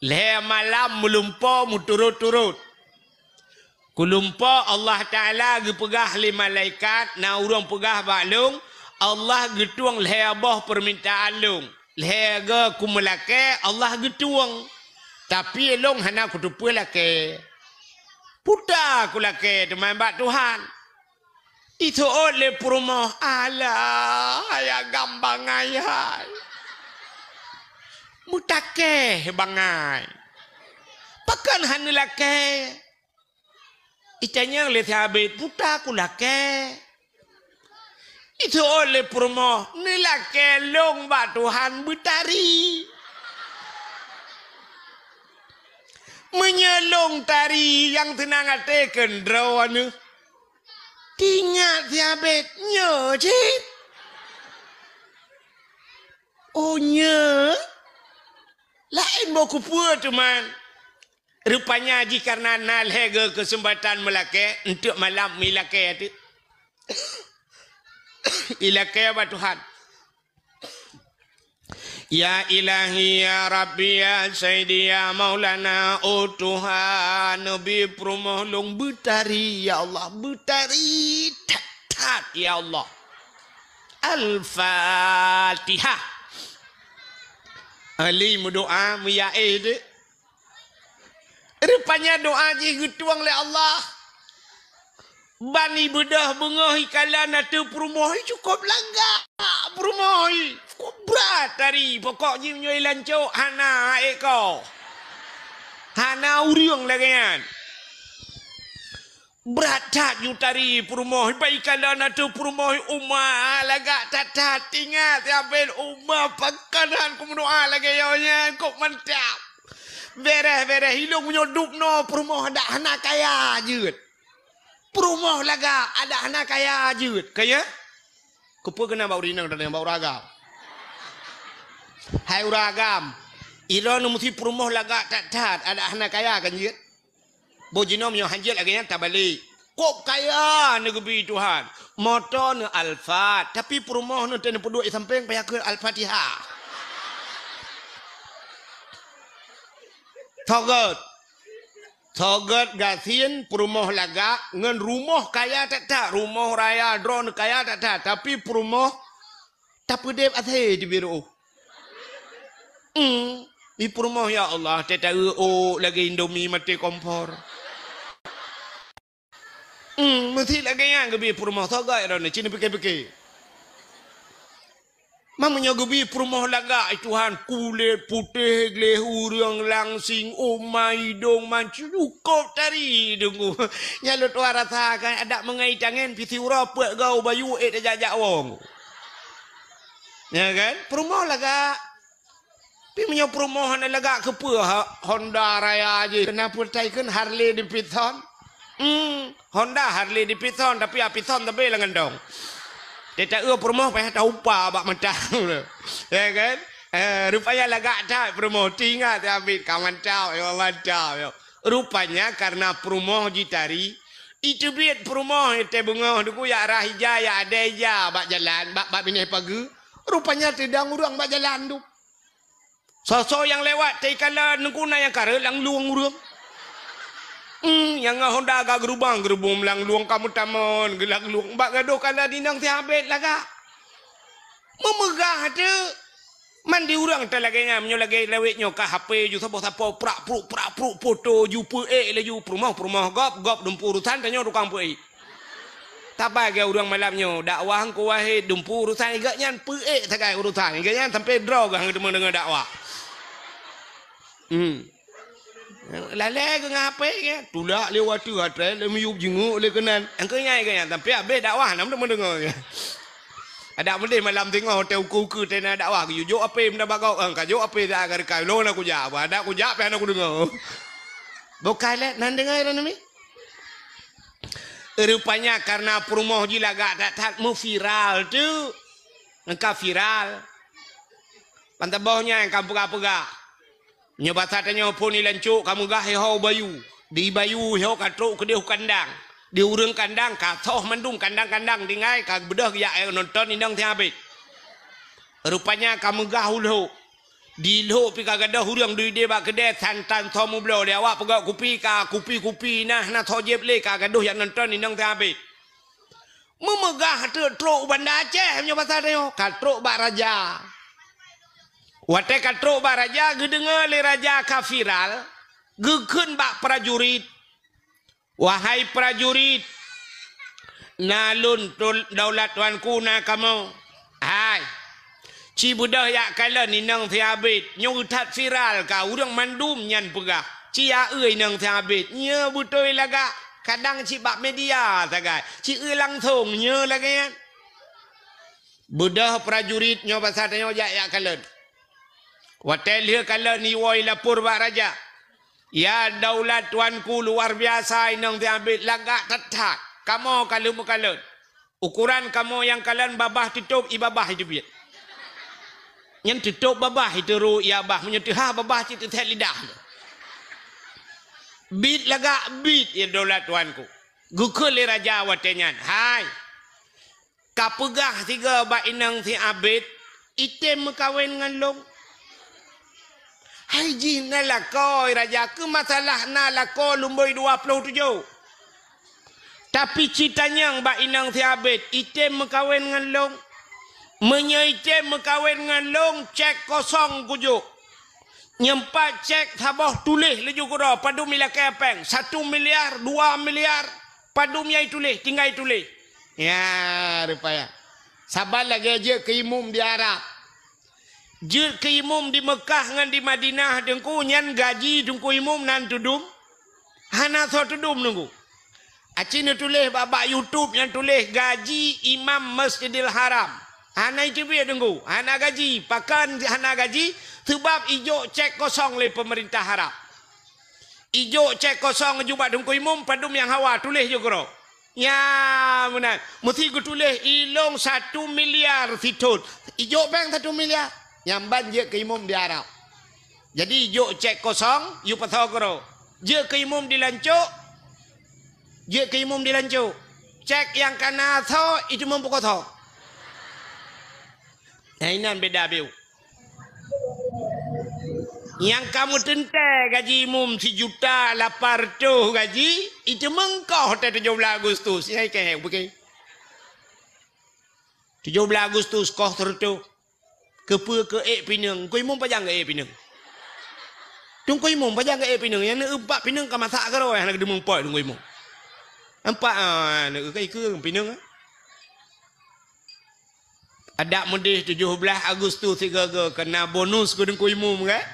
lhée malam meulumpoe meuturot-turot. Kulumpoe Allah Taala geupeugah lé malaikat, na ureuëng peugah bak lôn, Allah geutueng lhée boh peumintaan lôn. Lhée goe kumeulakée, Allah geutueng. Tapi lôn hana kuteupeue lakée. Puta kulakée teuma bak Tuhan." Iseuôt lé peurumoh, "Alah, hai agam bangai hai. Meutakée bangai. Pakon hana lakée?" Itanyong lé sahabét, "Puta kulakée." Iseuôt lé peurumoh, "Neulakée lôn bak Tuhan beutari. Meunyoe lôn tari nyang teunang até keu droeneuh." Tingat sahabét, "Nyoe cit." "Oh, nyoe? Laén boh keupeue teuma?" Rupanya jih kareuna na lhée goe keuseumpatan meulakée, eunteuk malam meulakée teuk. Ilakée bak Tuhan. "Ya Ilahi, ya Rabbi, ya Sayyidi, ya Maulana, oh Tuhan, neubi peurumoh lôn beutari, ya Allah, beutari that-that, ya Allah." Al-Fatihah. Ali meudoá, meuyaé deh. Rupanya doá jih geutueng lé Allah. Ban ibeudôh beungoh ikalon ateueh peurumoh cukôp lagak peurumoh, cukôp brat tari. Pokok jih meunyoe ilancok hana ék ko. Hana ureuëng lagée nyan. Brat that ju tari peurumoh, ibai ikalon ateueh peurumoh uma lagak that-that. Ingat, ya Abel, uma pakon han kumeudoá lagée nyoe nyan, kok mantap. Bereh-bereh ilong meunyoe dub noe peurumoh adak hana kaya jeuet. Peurumoh lagak adak hana kaya jeuet. Kaya? Keupeue keunan bak ureuëng inong dan bak ureuëng agam? Hai ureuëng agam, ilong meusi peurumoh lagak that-that adak hana kaya kan jeuet? Boh jinoe meunyoe hanjeuet lagée nyan tabalek. Kok kaya neugeubi Tuhan. Moto neu Alphard, tapi peurumoh neu teuh neupeuduek di sampéng payah kheun Al-Fatihah. Sogot. Sogot gasien peurumoh lagak ngon rumoh kaya that-that. Rumoh raya droeneuh kaya that-that, tapi peurumoh tapeudeb asée di biru. Hmm, di peurumoh, ya Allah, teuta eu lagée Indomie maté kompor. Hmm, meusi lagée nyan geubi peurumoh, sogai droeneuh, ci neupike-pike. Meunyoe geubi peurumoh lagak, ai Tuhan, kulét putéh gleh ureuëng langsing, uma idong mancukôp tari deungoe. Nyan lôn tuan rasa kan, adak meungai tangen pih siuroe peuet gau bayu ék tajak-jak wong. Ya kan? Peurumoh lagak. Tapi meunyoe peurumoh hana lagak keupeue ha-, Honda raya jih, keunan peutai kheun Harley Davidson. Hmm, Honda Harley Davidson, tapi Davidson tapi lam gantong. Teuta eu peurumoh payah taupa bak mata. Ya kan? Eh, rupanya lagak that peurumoh, tingat abit ka mantap, ya mantap, ya. Rupanya karena peurumoh jitari, Iteubiet peurumoh, itée beungoh, Teungku, jak rhah ija, jak adée ija bak jalan, bak, bak binéh pageue. Rupanya teudong ureuëng bak jalan tu. Soe-soe nyang lewat, teukalon Teungku, na nyang kareuet lam lueng ureuëng. Hmm, nyang ngon honda ka geurubang-geurubong lam lueng, ka meutamong geulam lueng. Bak gadôh kalon inong sihabet lagak. Meumeugah teuk. Man di ureuëng ta lagée nyan, meunyoe lagée lawét nyoe ka H P ju saboh sapo prak pruk, prak pruk, foto ju peuék laju, peurumoh, peurumoh gob, gob dumpu urusan, tanyoe tukang peuék. Tabagi ureuëng malam nyoe, dakwah Teungku Wahid, dumpu urusan, gobnyan peuék sagai urusan, gobnyan sampai droe gah teuma deungoe dakwah. Hmm. Lalée geuh ngon H P nyan, tulak lé watée, atré lé miyueb, jinguk lé keunan. Engkeu nyai geuh nyan, tapi habéh dakwah, nam teuma deungoe. Adak meudeh malam singoh, watée ukeue-ukeue teuh na dakwah, geuyue jok H P meunan bak gob, ka jok H P, dak ka reukai, lôn na kujak, bah adak kujak, pih hana kudeungoe. Bukai lé, nan deungoe lôn mi. Rupanya karena peurumoh jih lagak that-that, meuviral teuk. Nyang ka viral. Ban saboh nyan nyang ka peugah-peugah. Nyoe basa tanyoe phon ilan cok ka meugah iho bayu. Di bayu iho ka trok keudeh u kandang. Di ureuëng kandang ka soh mandum kandang-kandang tinggai ka beudôh geujak nonton inong sihabet. Rupanya ka meugah u Lhok. Di Lhok pih ka gadôh ureuëng duek ideh bak keudè santan soe meubloe lé awak peugöt kupi ka kupi-kupi nah na soe jieb lé ka gadôh jak nonton inong sihabet. Meumeugah teuk trok u Banda Aceh meunyoe basa tanyoe, ka trok bak raja. Watée ka trok bak raja, geudeungoe lé raja ka viral, geukheun bak prajurit, "Wahai prajurit, na lôn tul-, daulat tuanku na kamoe. Hai, ci beudôh jak kalon inong sihabet, nyoe that viral ka ureuëng mandum nyan peugah, 'Ci aeu inong sihabet, nyoe beutôi lagak, kadang cit bak media sagai, ci eu langsong nyoe lagée nyan.'" Beudôh prajurit nyoe basa tanyoe jak, jak kalon. Watée lheueh kalon iwoe ilapor bak raja, "Ya daulat tuanku, luar biasa inong sihabet, lagak that-that. Kamoe ka lheueh meukalon. Ukoran kamoe nyang kalon babah teutôb, i babah iteubiet. Nyan teutôb babah iteurô i babah, meunyoe teuhah babah cit teusét lidah. Biet lagak biet, ya daulat tuanku." Geukheun lé raja watée nyan, "Hai, ka peugah sigoe bak inong sihabet, item meukawen ngon lôn. Hai jih na lakoe raja, keu masalah na lakoe lumboi dua ploh tujoh. Tapi ci tanyong bak inong sihabet, item meukawen ngon lôn. Meunyoe item meukawen ngon lôn, cek kosong kujok. Nyoe pat cek saboh tuléh laju keudroe, padum ilakée péng, satu miliar, dua miliar, padum nyang ituléh, tinggai tuléh." Ya, rupaya. Saban lagée jeuet keu imum di Arab. Jeuet keu imum di Meukah ngon di Madinah, Teungku, nyan gaji Teungku imum nan teudum? Hana soe teudum, Teungku. Aci neutuléh bak, bak YouTube nyang tuléh gaji imam Masjidil Haram. Hana iteubiet, Teungku. Hana gaji. Pakon hana gaji? Seubab ijok cek kosong lé peumeurintah Arab. Ijok cek kosong aju bak Teungku Imum, padum nyang hawa tuléh ju keudroe. Nya meunan. Meusti geutuléh ilong satu miliar sithon. Ijok péng satu miliar. Nyang ban jeuet keu imum di Arab. Jadi ijok cek kosong, yue pasoe keudroe. Jeuet keu imum di lancok. Jeuet keu imum di lancok. Cek nyang ka na soe, itu meupukoe soe. Nah, inan beda biu. Nyang ka meuteuntée gaji imum sijuta lapan reutôh gaji, itu meungkoh teuh tujoh blaih Agustus. Nyang ikei, bukan? Tujoh blaih Agustus koh seureutôh. Keupeue keu ék pineung? Teungku Imum pajan geuék pineung? Teungku Imum pajan geuék pineung? Nyang neueupat pineung ka masak keudroe, hana geudeumeung pot Teungku Imum. Nampak, ah, neueu ka ikeue pineung, ah. Adak meudeh tujoh blaih Agustus sigoe-goe keu na bonus keu Teungku Imum, kan?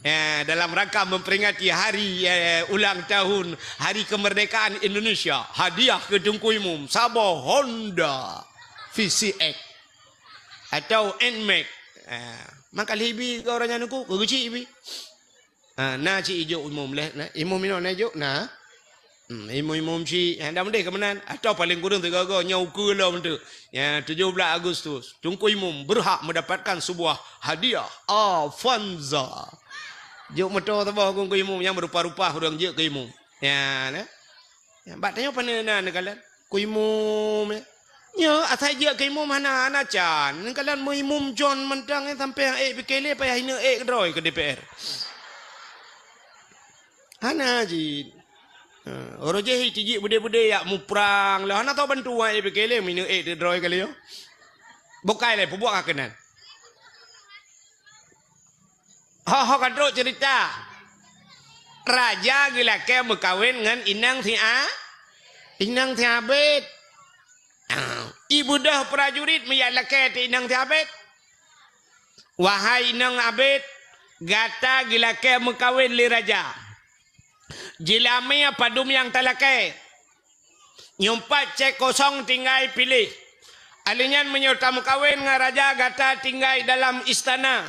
Ya, dalam rangka memperingati hari, eh, ulang tahun Hari Kemerdekaan Indonesia, hadiah keu Teungku Imum saboh Honda V C X. Atau Nmax. Ha, maka lheuh ibi keu ureueng nyan Teungku, keu geuchik ibi. Ha, na chik ijok imum leh, na, imum inoe na ijok, na. Hmm, imum-imum chik, ha, dah meudeh keu meunan. Atau paléng kureueng sigoe-goe nyoe ukeue lom tu. Ya, tujoh blaih Agustus. Teungku Imum berhak mendapatkan sebuah hadiah Avanza. Jok moto saboh keu Teungku Imum nyang meurupa-rupa ureueng jeuet keu imum. Ya, na. Ya, bak tanyoe pane na neukalon? Keu imum, ya. Nyoe asai jeuet keu imum hana, hana can. Neukalon meuimum John mantong, ya, sampai nyang ék pike lé payah ineuk ék keudroe keu D P R. Hana jih. Ha, uroe jih tijik beudé-beudé yak muprang lé. Hana tau bantu wan ék pike lé, meuineuk ék keudroe kali nyoe. Bukai lé, peubuet ka keunan. Ho, ho ka trok cerita. Raja geulakée meukawen ngon inong si A-, inong si Abed. Ibeudôh prajurit meujak lakée teuh inong si Abed. "Wahai inong Abed, gata geulakée meukawen lé raja. Jeulamé padum nyang talakée. Nyoe pat cék kosong tinggai piléh. Alèh nyan meunyoe tameukawen ngon raja gata tinggai dalam istana.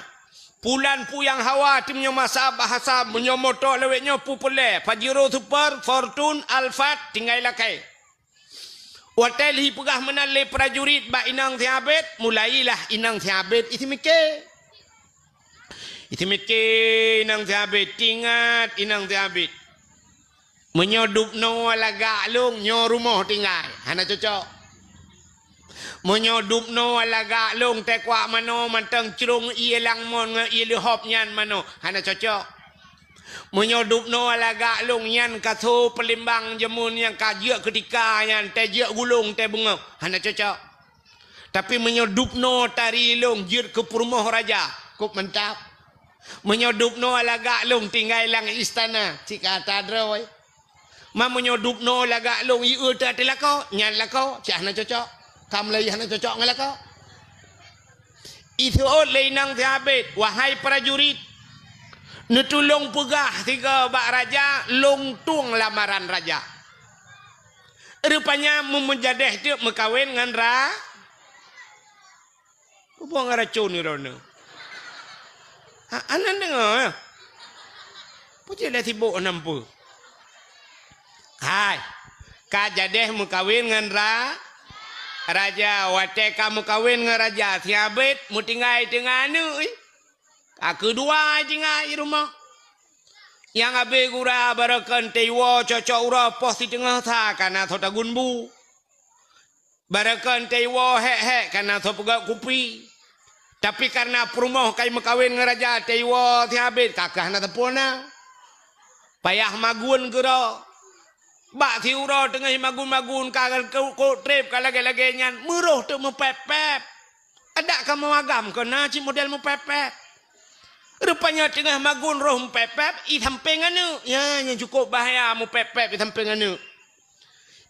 Pulan peue nyang hawa, teumnyoe masa bahasa, meunyoe moto lawét nyoe peue peureulée, Pajero Super, Fortune, Alphard, tinggai lakée." Watée lheuh peugah meunan lé prajurit bak inong si Abed, mulailah inong si Abed iseumiké. Iseumiké inong si Abed, teuingat inong si Abed. Meunyoe dubnoe lagak lôn, nyoe rumoh tinggai, hana cocok. Meunyoe dubnoe lagak lôn, teukuak manoe mantong crông ié langmon ngon ié leuhop nyan manoe, hana cocok. Meunyoe dubnoe lagak lôn, nyan kasoe peulimbang jameun nyang ka jeuet keutika nyan, teuh jeuet gulong, teuh beungoh, hana cocok. Tapi meunyoe dubnoe tari lôn jeuet keu peurumoh raja, kôp mantap. Meunyoe dubnoe lagak lôn tinggai lam istana, cit ka ata droe. Ma meunyoe dubnoe lagak lôn ié teuh ateueh lakoe, nyan lakoe, cit hana cocok. Ka mulai hana cocok ngon lakoe. Iseuôt lé inong si Abed, "Wahai prajurit, neutulông peugah sigoe bak raja, lôn tueng lamaran raja." Rupanya meumeujadéh teuk meukawen ngon ra-, peue buet ngon racôn droeneuh? Ha, aneuk deungoe, ya? Peue cit lé sibok nam peue? Hai, ka jadéh meukawen ngon ra-, raja. Watée ka meukawen ngon raja, si Abed meutinggai teungoh aneuk, ih. Ka keudua tinggai rumoh. Nyang abéh gura barokon teuiwoe cocok uroe poh siteungoh sa ka na soe tagun bu. Barokon teuiwoe hék-hék ka na soe peugöt kupi. Tapi kareuna peurumoh ka meukawen ngon raja teuiwoe si Abed ka keuh hana teupeu na. Payah magun keudroe. Bak siuroe teungoh magun-magun ka kôk treb ka lagée-lagée nyan, meuroh teuk meupép-pép. Adak ka meuagam keu na cit model meupép-pép. Rupanya teungoh magun roh meupép-pép, i sampéng aneuk. Ya, nyang cukôp bahaya meupép-pép i sampéng aneuk.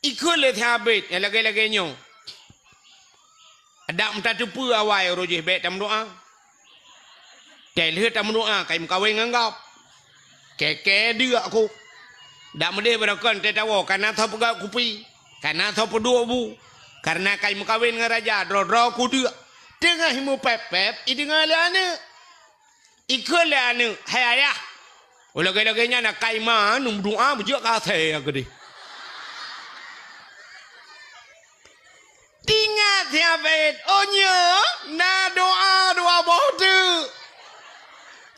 Ikheun lé si Abed nyang lagée-lagée nyoe. Adak meutateupeue awai uroe jih bék tameudoá. Teuh lheueh tameudoá ka meukawen ngon gob. Kée-kée deuk ku. Dak meudeh barokon teuh tawoe, ka na soe peugöt kupi, ka na soe peuduek bu. Kareuna ka meukawen ngon raja, droe-droe ku deuk. Teungoh meupép-pép, ideungoe lé aneuk. Ikheun lé aneuk, "Hai ayah, lagée-lagée nyan akai ma neumeudoá beujeuet keu asèe keudeh." Teuingat si Abed, "Oh nyoe na doá dua boh teuk."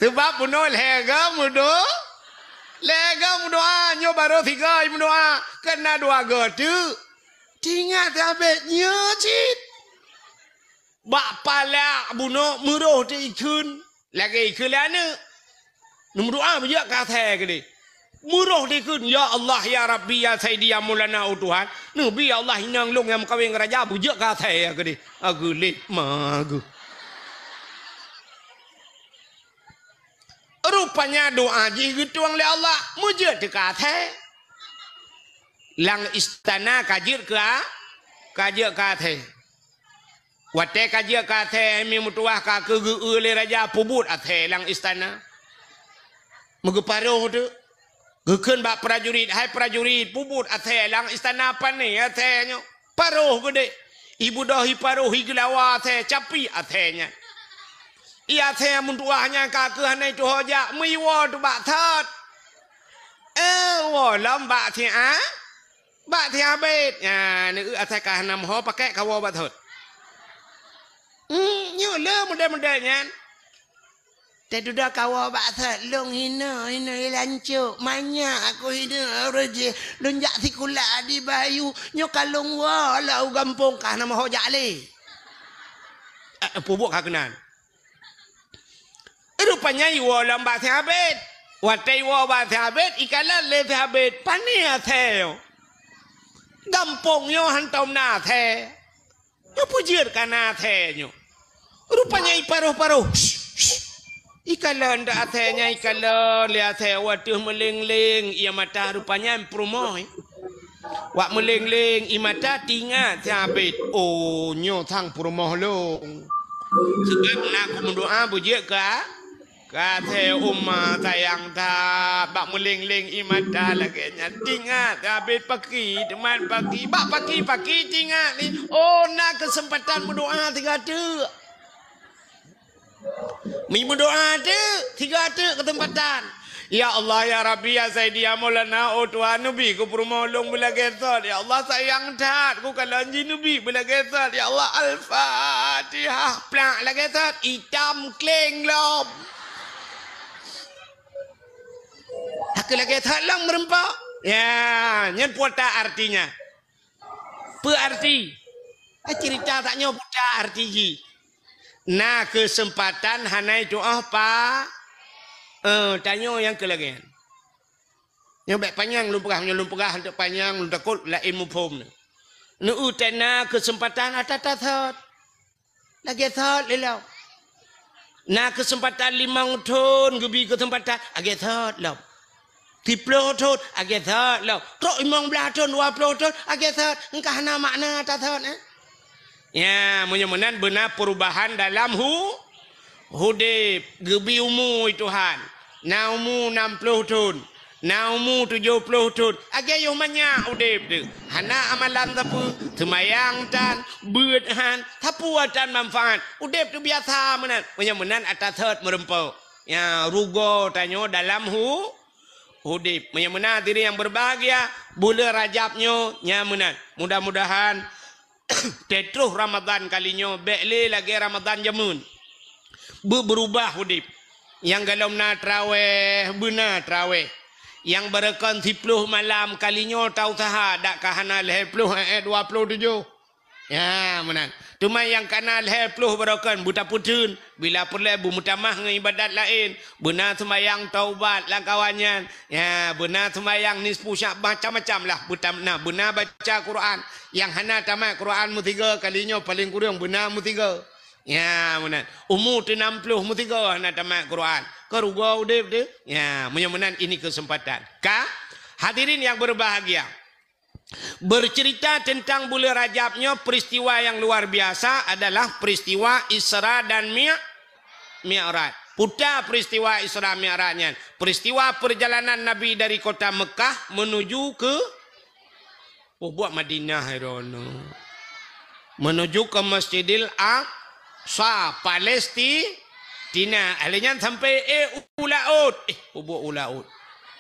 Sabab bunoe lhée goe meudo-, lhée goe meudoá, nyoe barô sigoe meudoá, kan na dua goe teuk. Teuingat si Abed, nyoe cit. Bak palak bunoe meuroh teuk ikheun. Lagée ikheun lé aneuk. Neumeudoá beujeuet keu asèe keudeh. Meuroh teuk ikheun, "Ya Allah, ya Rabbi, ya Sayyidi, ya Maulana, oh Tuhan. Neubi ya Allah inong lôn nyang meukawen ngon raja beujeuet keu asèe keudeh." Ageulet ma geuh. Rupanya doá jih geutueng lé Allah, meujeuet teuk keu asèe. Lam istana ka jeuet keu a-, ka jeuet keu asèe. Watée ka jeuet keu asèe, mi meutuwah ka keu geu-eu lé raja peubuet asèe lam istana. Meugeuparoh teuk. Geukheun bak prajurit, "Hai prajurit, peubuet asèe lam istana pane asèe nyoe." Paroh geudeh. Ibeudôh iparoh, igeulawa asèe, capi asèe nyan. I asèe meutuwah nyan ka keuh hana ituho jak, meuiwoe teuk bak thot. Eh, woe lom bak si a-, bak si Abed. Nyan, eu asèe ka hana meuho pakèk ka woe bak thot. Hmm, nyoe le model-model nyan. Teududoe kawoe bak sot, lôn hinoe, hinoe lancok, manyak aku hinoe ureueng jih. Lôn jak sikula di Bayu, nyoe ka lôn woe lam u gampông, ka hana meuho jak lé. Eh, peubuet ka keunan. Rupanya iwoe lom bak si Abed. Watèe iwoe bak si Abed, ikalon lé si Abed, "Pane asèe nyoe? Gampông nyoe hantom na asèe. Nyoe peue jeuet ka na asèe nyoe?" Rupanya iparoh-paroh. Ikalon dak asèe nyan, ikalon lé asèe, watèe meuléng-léng ie mata, rupanya peurumoh, eh. Wak meuléng-léng ie mata, teuingat si Abed, "Oh, nyoe sang peurumoh lôn. Seubab na kumeudoa beujeuet ka, ka asèe uma sayang that." Bak meuléng-léng ie mata lagèe nyan, teuingat si Abed paki, teuma paki. Bak paki-paki teuingat lé, "Oh, na keuseumpatan meudoa sigoe teuk." Mi meudoa teuk, sigoe teuk keuseumpatan. "Ya Allah, ya Rabbi, ya Sayyidi, ya Maulana, oh Tuhan, neubi keu peurumoh lôn beulagèe sot. Ya Allah, sayang that kukalon jih, neubi beulagèe sot. Ya Allah, Al-Fatihah." Plak lagèe sot, itam kléng lom. Hana lagèe sot lom meureumpok. Ya, nyan peue artinya. Peue arti? Eh, cerita tanyoe buta arti jih. Na keuseumpatan hana itu'oh pa-, eh, tanyoe nyang keu lagèe nyan. Nyoe bèk panyang lôn peugah, nyoe lôn peugah hantom panyang, lôn takot laén muphom. Neu-eu teuh na keuseumpatan ata-ata sot. Lagèe sot lé lom. Na keuseumpatan limong thon geubi keuseumpatan, lagèe sot lom. Siploh thon, lagèe sot lom. Trok limong blaih thon, dua ploh thon, lagèe sot. Engka hana makna ata sot, eh? Ya, meunyoe meunan beuna perubahan dalam hu-, udép. Geubi umu Tuhan. Na umu nam ploh thon. Na umu tujoh ploh thon, lagèe yoh manyak udép teuk. Hana amalan sapeue, seumayang tan, beuet han, sapeue tan manfaat. Udép teubiasa meunan. Meunyoe meunan ata sot meureumpok. Ya, rugoe tanyoe dalam hu-, udép. Meunyoe meunan hadirin nyang berbahagia, buleuen Rajab nyoe nyan meunan. Mudah-mudahan teutroh Ramadhan kali nyoe bèk lé lagèe Ramadhan jameun. Beu-, beurubah udép. Nyang golom na traweh, beuna traweh. Nyang barokon siploh malam kali nyoe tausaha dak ka hana lhèe ploh, eh, eh, dua ploh tujoh. Ya, meunan. Teuma nyang ka na lhèe ploh barokon beutapeutheun. Bila peureulèe beumeutamah ngon ibadat laén, beuna seumayang taubat lam kawan nyan. Ya, beuna seumayang nisfu Sya'ban, macam-macam lah. Beutam-, na, beuna baca Quran. Nyang hana tamat Quran meusigoe kali nyoe paleng kureueng beuna meusigoe. Ya, meunan. Umu teu nam ploh meusigoe hana tamat Quran. Ka rugoe udép teuh. Ya, meunyoe meunan ini keuseumpatan. Ka, hadirin nyang berbahagia. Bercerita tentang buleuen Rajab nyoe, peristiwa yang luar biasa adalah peristiwa Isra dan Mi-, Mi'raj. Peue ta peristiwa Isra Mi'raj nyan? Peristiwa perjalanan Nabi dari kota Mekah menuju ke, oh, buet Madinah, hai droeneuh. Menuju ke Masjidil Aqsa, Palestina. Lheuh nyan sampai, eh, u laôt. Eh, peue buet u laôt.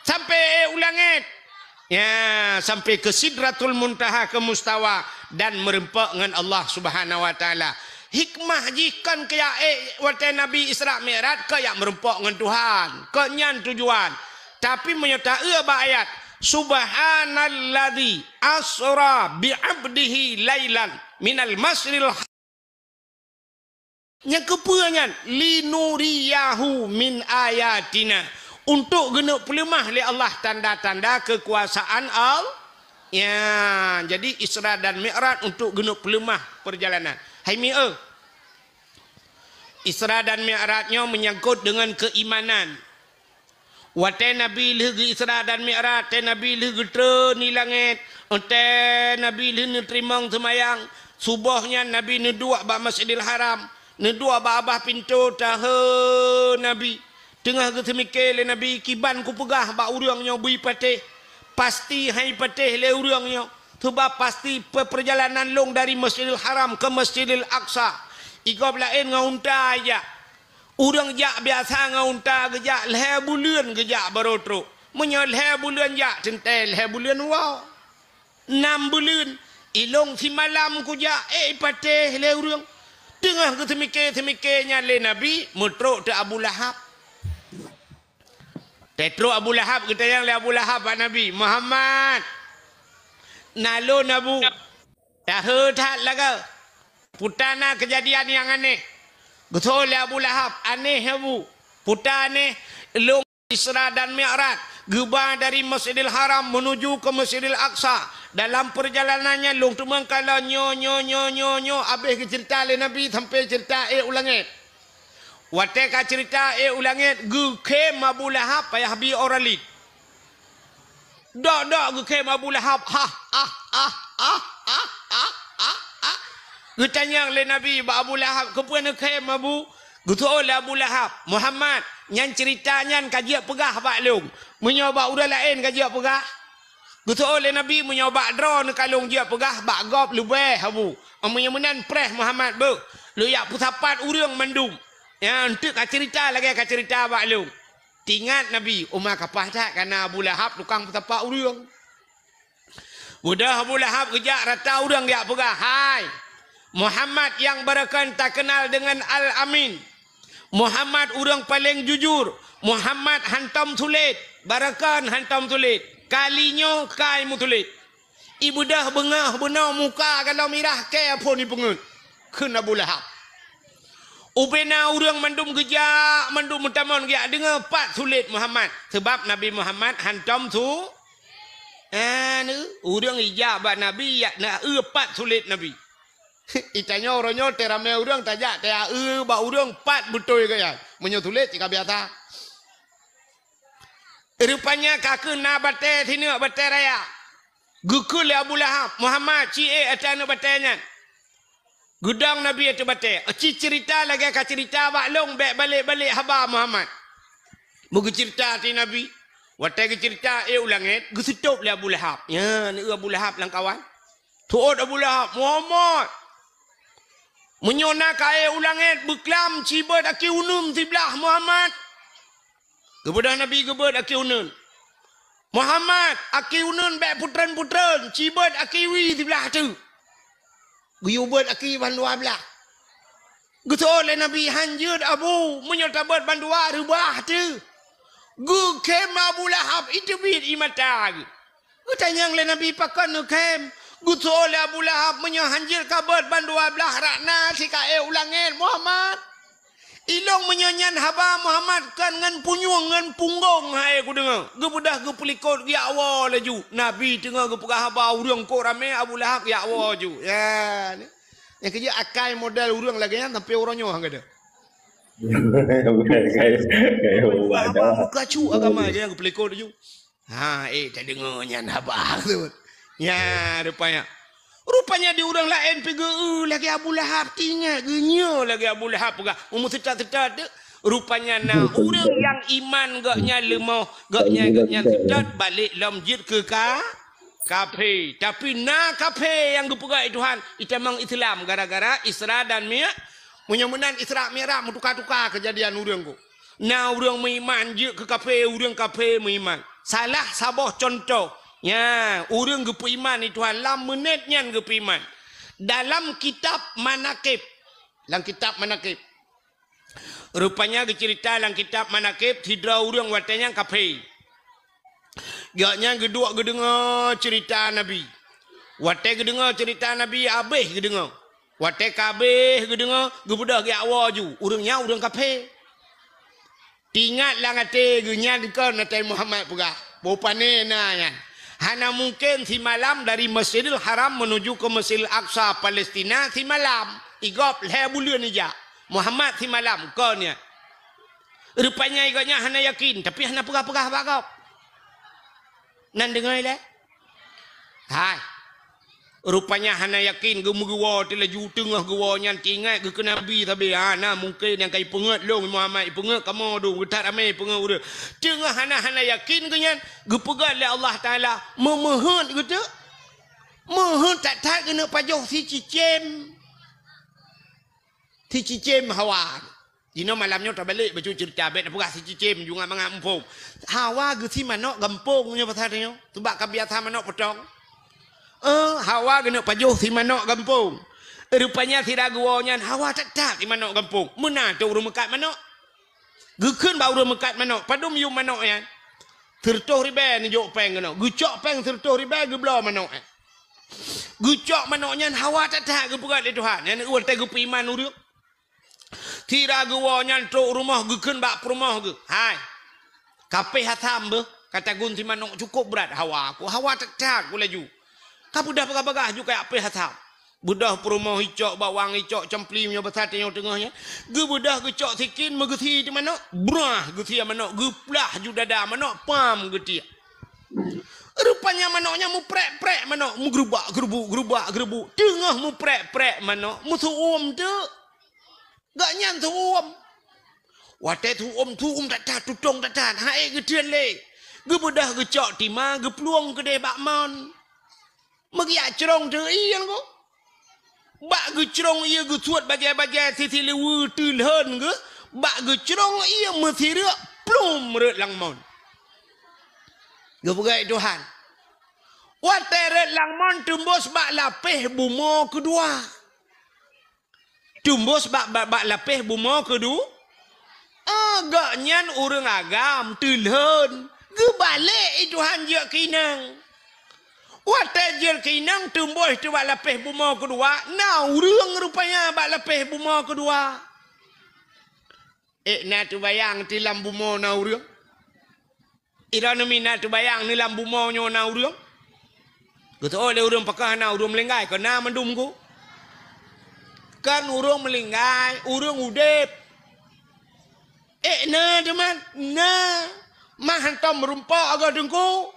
Sampai, eh, u langèt. Ya, sampai ke Sidratul Muntaha, ke Mustawa, dan meureumpok ngon Allah Subhanahu wa Taala. Hikmah jih kon keu jak, eh, watèe Nabi Isra Mi'raj, keu jak meureumpok ngon Tuhan. Kon nyan tujuan. Tapi meunyoe ta-eu bak ayat, "Subhanalladzi asra bi 'abdihi lailan minal masyril." Nyang keupeue nyan? "Linuriyahu min ayatina." Untuk geuneuk peuleumah lé Allah tanda-tanda keukuasaan Allah. Ya, jadi Isra dan Mi'raj untuk geuneuk peuleumah perjalanan. Hai mi-, eh. Isra dan Mi'raj nyoe menyangkut dengan keimanan. Watèe Nabi lheuh geu-Isra dan Mi'raj, watèe Nabi lheuh geutreun di langèt, watèe Nabi lheuh neuteurimong seumayang, suboh nyan Nabi neuduek bak Masjidil Haram, neuduek bak babah pintoe, tahe Nabi. Teungoh geuseumike lé Nabi, "Kiban kupeugah bak ureueng nyoe beu patéh, pasti han patéh lé ureueng nyoe, seubab pasti pe-, peurjalanan lôn dari Masjidil Haram keu Masjidil Aqsa. Igob laén ngon unta jak." Ureueng jak biasa ngon unta geujak, lhèe buleuen geujak barô trok. Meunyoe lhèe buleuen jak, teuntèe lhèe buleuen woe. Nam buleuen, ilôn simalam kujak, eh, ipatéh lé ureueng. Teungoh geuseumike-seumike nyan lé Nabi, meutrok teuk Abu Lahab. Tetrok Abu Lahab, geutanyong lé Abu Lahab bak Nabi, "Muhammad, na lôn, Abu." Tahe that lagée. Peue na keujadian nyang aneh. Geutanyong lé Abu Lahab, "Aneh, Abu." "Peue aneh?" "Lôn Isra dan Mi'raj, geuba dari Masjidil Haram menuju ke Masjidil Aqsa. Dalam perjalanan nyan lôn teumang kala nyoe, nyoe, nyoe, nyoe, nyoe." Abéh geuceurita lé Nabi sampai ceurita ék u langét. Watée ka ceurita ék u langét, geukhém Abu Lahab payah bi orang laén. Dok-dok geukhém Abu Lahab, "Hah, ah, ah, ah, ah, ah, ah, ah." Geutanyong lé Nabi bak Abu Lahab, "Keupeue neukhém, Abu?" Geutanyong lé Abu Lahab, "Muhammad, nyan ceurita nyan ka jeuet peugah bak lôn. Meunyoe bak ureuëng laén ka jeuet peugah?" Geutanyong lé Nabi, "Meunyoe bak droeneuh ka lôn jeuet peugah, bak gob leubeh, Abu. Meunyoe meunan preh Muhammad beuh, lôn jak peusapat ureuëng mandum. Nyan teuk ka ceurita lagée ka ceurita bak lôn." Tingat Nabi, uma kapah that kana Abu Lahab tukang peusapat ureuëng. Beudôh Abu Lahab geujak rata ureuëng geujak peugah, "Hai, Muhammad nyang barokon takeunal deungon Al-Amin. Muhammad ureuëng paleng jujur. Muhammad hantom sulet, barokon hantom sulet. Kali nyoe kai meusulet." Ibeudôh beungoh bunoe muka galom mirah kée phon ipeungeut, kheun Abu Lahab. Ubena ureuëng mandum geujak, mandum meutamong geujak deungoe pat sulet Muhammad. Sabab Nabi Muhammad hantom su-, eh, ureuëng ijak bak Nabi, yak na eu pat sulet Nabi. Itanyoe uroe nyoe teuramé ureuëng tajak taya eu bak ureuëng pat beutôi gaya. Meunyoe sulet cit ka biasa. Rupanya ka keuh na batée sineuk, batée raya. Geukheun lé Abu Lahab, "Muhammad, ci ék ata aneuëk batée nyan." Geudong Nabi ateueh batée. "Ci ceurita lagée ka ceurita bak lôn, bék balek-balek haba Muhammad." Beugeuceurita ateueh Nabi. Watée geuceurita ék u langét, geuseutôt lé Abu Lahab. Nyan, eu Abu Lahab lam kawan. Teuôt Abu Lahab, "Muhammad, meunyoe na ka ék u langét, beuklam cibeuet aki uneun siblah Muhammad." Geubeudôh Nabi geubeuet aki uneun. "Muhammad, aki uneun bék putreun-putreun, cibeuet aki wie siblah teuk." Geuyue beuet aki bandua blah. Geutanyong lé Nabi, "Hanjeuet Abu, meunyoe tabeuet bandua reubah teuk." Geukhém Abu Lahab, iteubiet ie mata geuh. Geutanyong lé Nabi, "Pakon neukhém?" Geutanyong lé Abu Lahab, "Meunyoe hanjeuet kabeuet bandua blah rot na sikaék u langét, Muhammad. Ilôn meunyoe nyan haba Muhammad kon ngon punyueng ngon punggong hai kudeungoe." Geubeudôh geupeulikot geujak woe laju. Nabi teungoh geupeugah haba ureuëng kok ramé, Abu Lahab geujak woe laju. Ya, ni. Nyang keujeuet akai model ureuëng lagée nyan sampai uroe nyoe geuda. Bukan, kayak, kayak, Haba muka cu agama je nyang geupeulikot laju. Ha, eh, tadeungoe nyan haba tu. Ya, rupanya. Rupanya di ureuëng laén pi geu lagée Abu Lahab, tingat geunyoe lagée Abu Lahab peugah, umu seutôt-seutôt tu. Rupanya na ureuëng nyang iman gobnyan leumoh, gobnyan, gobnyan seutôt balek lom jeuet keu ka, kafé. Tapi na kafé nyang geupeugah lé Tuhan, itamong Islam gara-gara Isra dan Mi-, meunyoe meunan Isra Mi'raj meutuka-tuka keujadian ureuëng ku. Na ureuëng meuiman jeuet keu kafé, ureuëng kafé meuiman. Salah saboh cuntoh, nya, ureuëng geupeuiman lé Tuhan lam meunét nyan geupeuiman. Dalam kitab Manaqib, lam kitab Manaqib, rupanya geuceurita lam kitab Manaqib, sidroe ureuëng watée nyan kafé. Gobnyan geuduek geudeungoe ceurita Nabi. Watée geudeungoe ceurita Nabi, habéh geudeungoe. Watée ka habéh geudeungoe, geubeudôh geujak woe ju. Ureuëng nyan ureuëng kafé. Teuingat lam até geuh, nyan kon Nabi Muhammad peugah, boh pané na nyan. Hana mungken simalam dari Masjidil Haram menuju ke Masjidil Aqsa, Palestina, simalam. Igob lhée buleuen ijak. Muhammad simalam, kon nyan. Rupanya gobnyan hana yakin, tapi hana peugah-peugah bak gob. Nan deungoe ilée? Hai. Rupanya hana yakin, geumeugeue woe teulaju, teungoh geuwoe nyan teuingat geukheun Nabi sabe, "Ha, na mungken nyang ka ipeungeut lôn Muhammad, ipeungeut kamoe dum, geuthat ramé ipeungeut ureuëng." Teungoh hana, hana yakin geuh nyan, geupeugah lé Allah Taala, meumeuheuet geuh teuk. Meuheuet that-that geuneuk pajoh sicicém. Sicicém hawa. Jinoe malam nyoe tabalek bacut ceurita, bék tapeugah sicicém, jungat mangat muphom. Hawa geusi manok gampông nyoe pasal nyoe. Teubak ka biasa manok potong. Eh, hawa geuneuk pajoh si manok gampông. Rupanya sira geuwoe nyan hawa that-that si manok gampông. Meunan teuh ureuëng meukat manok. Geukheun bak ureuëng meukat manok, "Padum yum manok nyan?" Sireutôh ribèe neujok péng keunoe. Geucok péng sireutôh ribèe geubloe manok, eh. Geucok manok nyan hawa that-that geupeugah lé Tuhan. Nyan watèe geupeuiman ureueng. Sira geuwoe nyan trok rumoh geukheun bak peurumoh geuh, "Hai, kapéh asam beuh, ka tagun si manok cukôp brat hawa ku, hawa that-that ku laju. Ka beudôh bagah-bagah ju kajak péh asam." Beudôh peurumoh icok, bawang icok, cempli meunyoe basa tanyoe teungoh nyan. Geubeudôh geucok sikin meugeusie di manok, brah geusie manok, geuplah ju dada manok, pam geutiek. Rupanya manok nyan muprek-prek manok, meugeurubak-geurubuk, geurubak-geurubuk. Teungoh muprek-prek manok, meuseu'uem teuk. Gobnyan seu'uem. Watèe seu'uem, seu'uem that-that, tutong that-that, han ék geuteun lé. Geubeudôh geucok tima, geuplueng keudéh bak mon. Meugeujak crông teuk ié nyan ko. Bak geucrông ié geusuet bajèe-bajèe sisi liweue teulhon geuh, bak geucrông ié meusireuk plum rhot lam mon. Geupeugah Tuhan. Watèe rhot lam mon teumbôs bak lapéh bumoe keudua. Teumbôs bak, bak, bak lapéh bumoe keudua. Ah, gobnyan ureueng agam teulhon. Geubalek i Tuhan jeuet keu inong. Watèe jeuet keu inong teumbôs teuk bak lapéh bumoe keudua, na ureueng rupanya bak lapéh bumoe keudua. Ék na teubayang ti lam bumoe na ureueng? Droeneuh mi na teubayang ni lam bumoe nyoe na ureueng? Geuteuôt lé ureueng pakon hana ureueng meulinggai, kon na mandum ku. Kon ureueng meulinggai, ureueng udép. Ék na teuma? Na. Mah hantom meurumpok agoe teungku.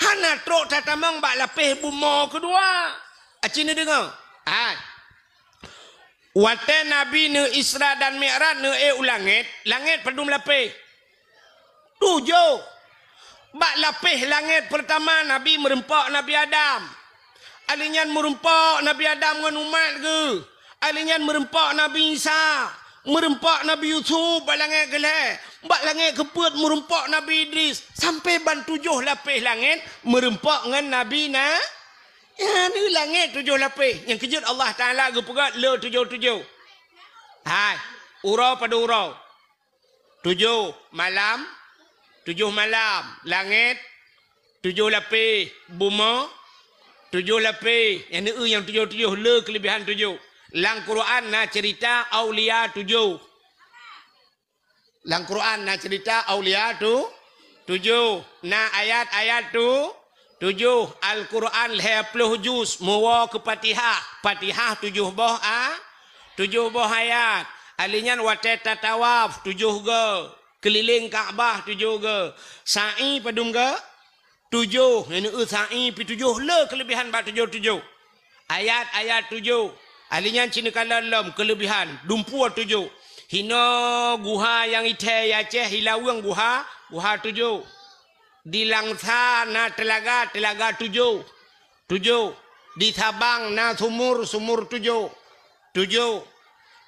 Hana trok tatamong bak lapéh bumoe keudua. Aci neudeungoe? Hai. Watèe Nabi neu Isra dan Mi'raj neu ék u langét, langét padum lapéh? Tujoh. Bak lapéh langét peurtama Nabi meurumpok Nabi Adam. Alheuh nyan meurumpok Nabi Adam ngon umat geuh. Alheuh nyan meurumpok Nabi Isa. Meurumpok Nabi Yusuf bak langét keulhèe. Bak langét keupeuet meurumpok Nabi Idris. Sampoe ban tujoh lapéh langét meurumpok ngon Nabi na. Nyan langét tujoh lapéh. Nyang keujeuet Allah Taala geupeugah le tujoh-tujoh. Hai, uroe padum uroe? Tujoh malam, tujoh malam. Langét, tujoh lapéh. Bumoe, tujoh lapéh. Nyan eu nyang tujoh-tujoh, le keuleubihan tujoh. Lam Quran na ceurita aulia tujoh. Lam Quran na ceurita aulia tu, tujoh. Na ayat-ayat tu, tujoh. Al-Quran lhèe ploh juz, meuwoe keu Fatihah. Fatihah tujoh boh a, tujoh boh ayat. Alheuh nyan watèe tatawaf tujoh goe, keulileng Ka'bah tujoh goe. Sa'i padum goe? Tujoh. Nyan eu sa'i pih tujoh, le keuleubihan bak tujoh-tujoh. Ayat-ayat tujoh. Alheuh nyan ci neukalon lom keuleubihan, dumpeue tujoh. Hinoe guha nyang ithèe i Aceh, i Laweueng guha, guha tujoh. Di Langsa na teulaga, teulaga tujoh. Tujoh. Di Sabang na sumur, sumur tujoh. Tujoh.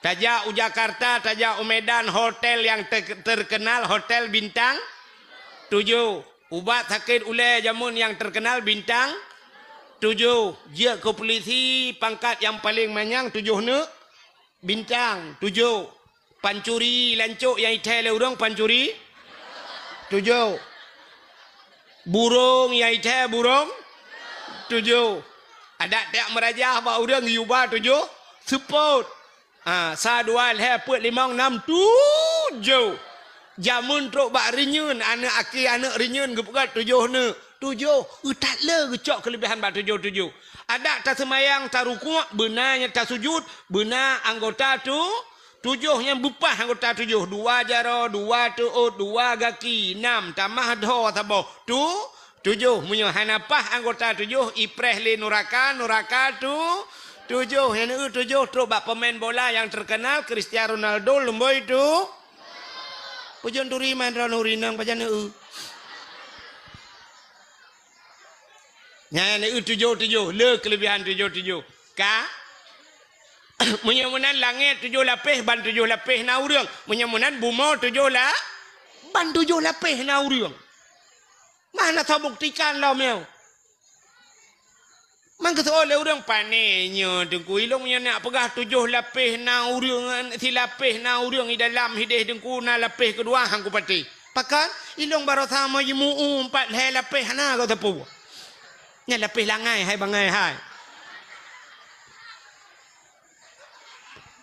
Tajak u Jakarta, tajak u Medan, hotel nyang te-, terkenal, hotel bintang tujoh. Ubat sakét ulèe jameun nyang terkenal bintang tujoh. Jeuet keu pulisi pangkat nyang paleng manyang tujoh neuk bintang tujoh. Pancuri lancok nyang ithèe lé ureueng pancuri tujoh. Burông nyang ithèe burông tujoh. Adak tajak meurajah bak ureueng yuba tujoh seupôt. Ha, sa, dua, lhèe, peuet, limong, nam, tujoh. Jameun trok bak reunyeun, aneuk akhé aneuk reunyeun geupeugah tujoh neuk. Tujoh, eu that le geucok keuleubihan bak tujoh-tujoh. Adak taseumayang, tarukuk, beuna nyan tasujut, beuna anggota tu, tujoh nyan beupah anggota tujoh. Dua jaroe, dua teuôt, dua gaki, nam, tamah dhoe saboh. Tu, tujoh. Meunyoe hana pah anggota tujoh, ipreh lé nuraka, nuraka tu, tujoh. Nyan eu tujoh trok bak pemain bola nyang terkenal, Cristiano Ronaldo, lumboi tu. Ujong turi man droeneuh rinong pajan eu. Nyan eu tujoh-tujoh, le keuleubihan tujoh-tujoh. Ka? Meunyoe meunan langét tujoh lapéh, ban tujoh lapéh na ureueng. Meunyoe meunan bumoe tujoh la-, ban tujoh lapéh na ureueng. Mana tau buktikan lom nyoe? Man geuseuôt lé ureueng, "Pané nyoe Teungku, ilôn nyang nak peugah tujoh lapéh na ureueng, silapéh na ureueng i dalam hideh Teungku, na lapéh keudua han kupatéh." Pakon? Ilong barosa mo jimu'u empat lhèe lapéh hana gata pue. Nyan lapéh langai hai bangai hai.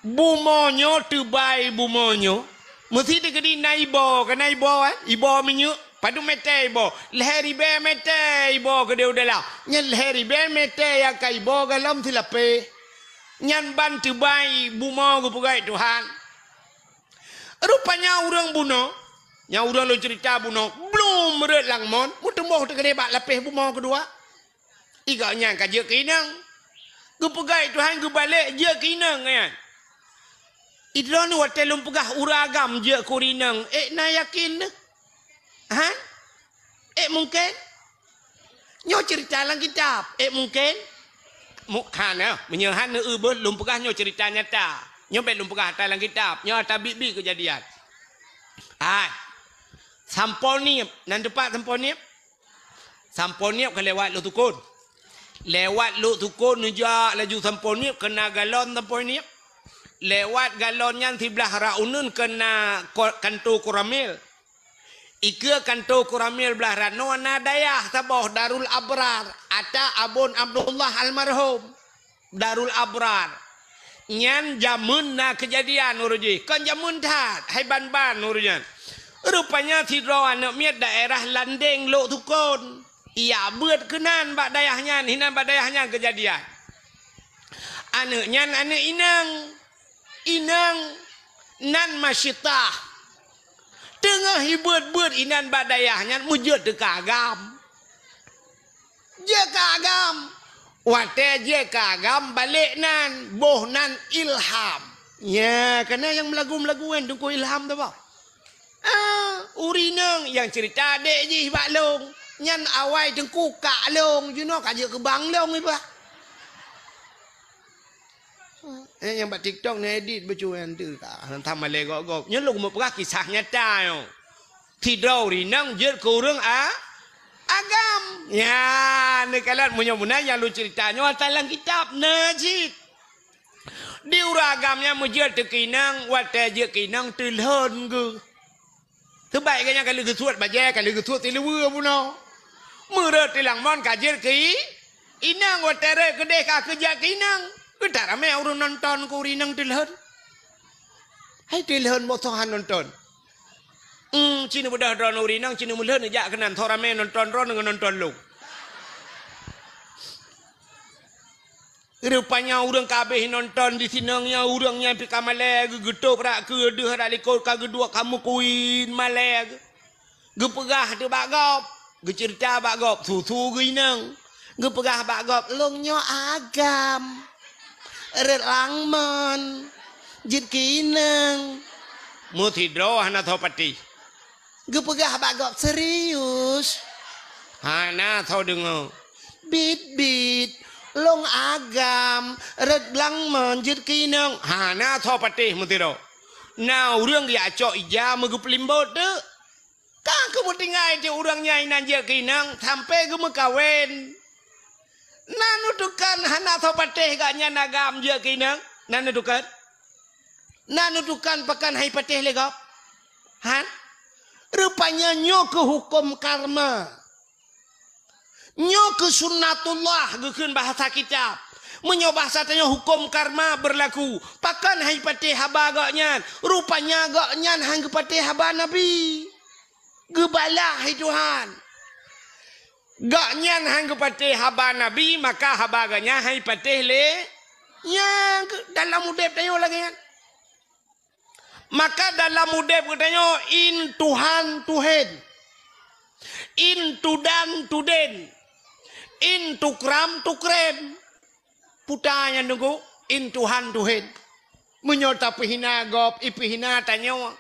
Bumoe nyoe teubai bumoe nyoe. Meusi teukeudi na iboh, ka na iboh, eh? Iboh minyeuk. Padum mètè iboh? Lhèe ribèe mètè iboh keudéh u dalam. Nyan lhèe ribèe mètè nyang ka iboh galom silapéh. Nyan ban teubai bumoe geupeugah Tuhan. Rupanya ureueng bunoe, nyang ureueng lôn ceurita bunoe, blom rhot lam mon, meuteumboh teukeudéh bak lapéh bumoe keudua. Igawak nyan ka jeuet keu inong. Geupeugah Tuhan geubalek jeuet keu inong nyan. Idroeneuh watèe lôn peugah ureueng agam jeuet keu ureueng inong, ék na yakin neuh? Ha? Ék mungken? Nyoe ceurita lam kitab. Ék mungken? Mu-, hana, meunyoe hana eu beuh lôn peugah nyoe ceurita nyata. Nyoe bèk lôn peugah ata lam kitab. Nyoe ata biet-biet keujadian. Hai. Sampoe Niep. Nan teumpat Sampoe Niep? Sampoe Niep ka lewat Lhoksukon. Lewat Lhoksukon neujak laju Sampoe Niep, keu na galon Sampoe Niep. Lewat galon nyan siblah rot uneuen keu na ko-, kanto Koramil. Ikeue kanto Koramil blah rot nyoe na dayah saboh Darul Abrar, ata Abon Abdullah almarhum. Darul Abrar. Nyan jameun na keujadian uroe jih. Kon jameun that, hai ban-ban uroe nyan. Rupanya sidroe aneuk miet daerah Landeng Lhoksukon. Ijak beuet keunan bak dayah nyan, hinan bak dayah nyan keujadian. Aneuk nyan aneuk inong. Inong nan Masyitah. Teungoh ibeuet-beuet inan bak dayah nyan meujeuet teuka agam. Jeuet keu agam. Watèe jeuet keu agam balek nan, boh nan Ilham. Nya, kana nyang meulagu-meulagu kan Teungku Ilham tu bah. Ah, ureueng inong nyang ceurita adék jih bak lôn. Nyan awai Teungku kak lôn, jinoe ka jeuet keu bang lôn iba. Eh, nyang bak TikTok neuedit bacut nyan tu ka. Hantom malèe gob-gob. Nyoe lôn meupeugah kisah nyata nyoe. Sidroe ureueng inong jeuet keu ureueng a-, agam. Nyan, neukalon meunyoe meunan nyang lôn ceurita nyoe ata lam kitab na cit. Di ureueng agam nyan meujeuet teuka inong, watèe jeuet keu inong teulhon geuh. Teubaik geuh nyan ka lheueh geusuet bajèe, ka lheueh geusuet siluweue bunoe. Meureuet tilang mon ka jeuet keu i-, inong, watèe rhot keudéh ka keuh jak keu inong. Geutak ramé ureueng nonton keu ureueng inong teulhon. Hai teulhon boh soe han nonton. Hmm, ci neubeudôh droeneuh ureueng inong, ci neumeulhon neujak keunan, soe ramé nonton droeneuh ngon nonton lôn. Rupanya ureueng ka habéh nonton di sinong nyan, ureueng nyan pih ka malèe geuh, geutôb brat keudeuh brat likot ka geuduek ka meukuin malèe geuh. Geupeugah teuk bak gob, geuceurita bak gob, su-su geuh inong. Geupeugah bak gob, "Lôn nyoe agam. Rhot lam mon. Jeuet keu inong." Meusidroe hana soe patéh. Geupeugah bak gob, "Serius?" Hana soe deungö. "Biet-biet, lôn agam, rhot lam mon jeuet keu inong." Hana soe patéh meusidroe. Na ureueng geujak cok ija meugeupeulimbot teuk. Ka geumeutinggai teuk ureueng nyan inan jeuet keu inong sampoe geumeukawen. Na neutukon hana soe patéh gobnyan agam jeuet keu inong? Na neutukon? Na neutukon pakon han ipatéh lé gob? Han? Rupanya nyoe keuh huköm karma. Nyoe keuh sunnatullah geukheun bahasa kitab. Meunyoe bahasa tanyoe huköm karma beurlaku. Pakon han ipatéh haba gobnyan? Rupanya gobnyan han geupatéh haba Nabi. Geubalah hai Tuhan. Gobnyan han geupatéh haba Nabi, maka haba gobnyan han ipatéh lé. Nyan keuh dalam udép tanyoe lagèe nyan. Maka dalam udép geutanyoe in Tuhan tuhen, in tudan tuden, in tukram tukrem. Puta nyan teungku, in Tuhan tuhen. Meunyoe tapeuhina gob, ipeuhina tanyoe.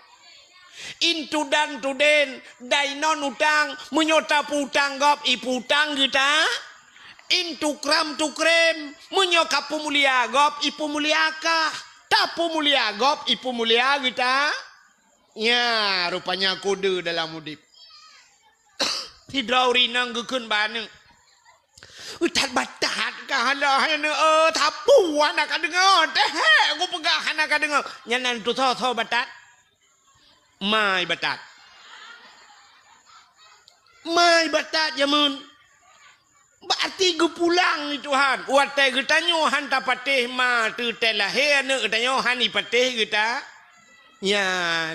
In tudan tuden, dai non utang, meunyoe tapeuutang gob, ipeuutang geuta. In tukram tukrem, meunyoe kapeumulia gob, ipeumulia kah. Tapeumulia gob, ipeumulia geuta. Nya, rupanya kode dalam udép. Sidroe ureueng inong geukheun bak aneuk. "That batat ka hala hai aneuk, eh, sapeue hana ka deungö, teuhek kupeugah hana ka deungö." Nyan nan tusoe-soe batat. Ma i batat. Mai batat jameun. Berarti geupulang ni Tuhan. Watée geutanyoe han tapatéh ma teuh tée lahé aneuëk geutanyoe han ipatéh geuta. Nya,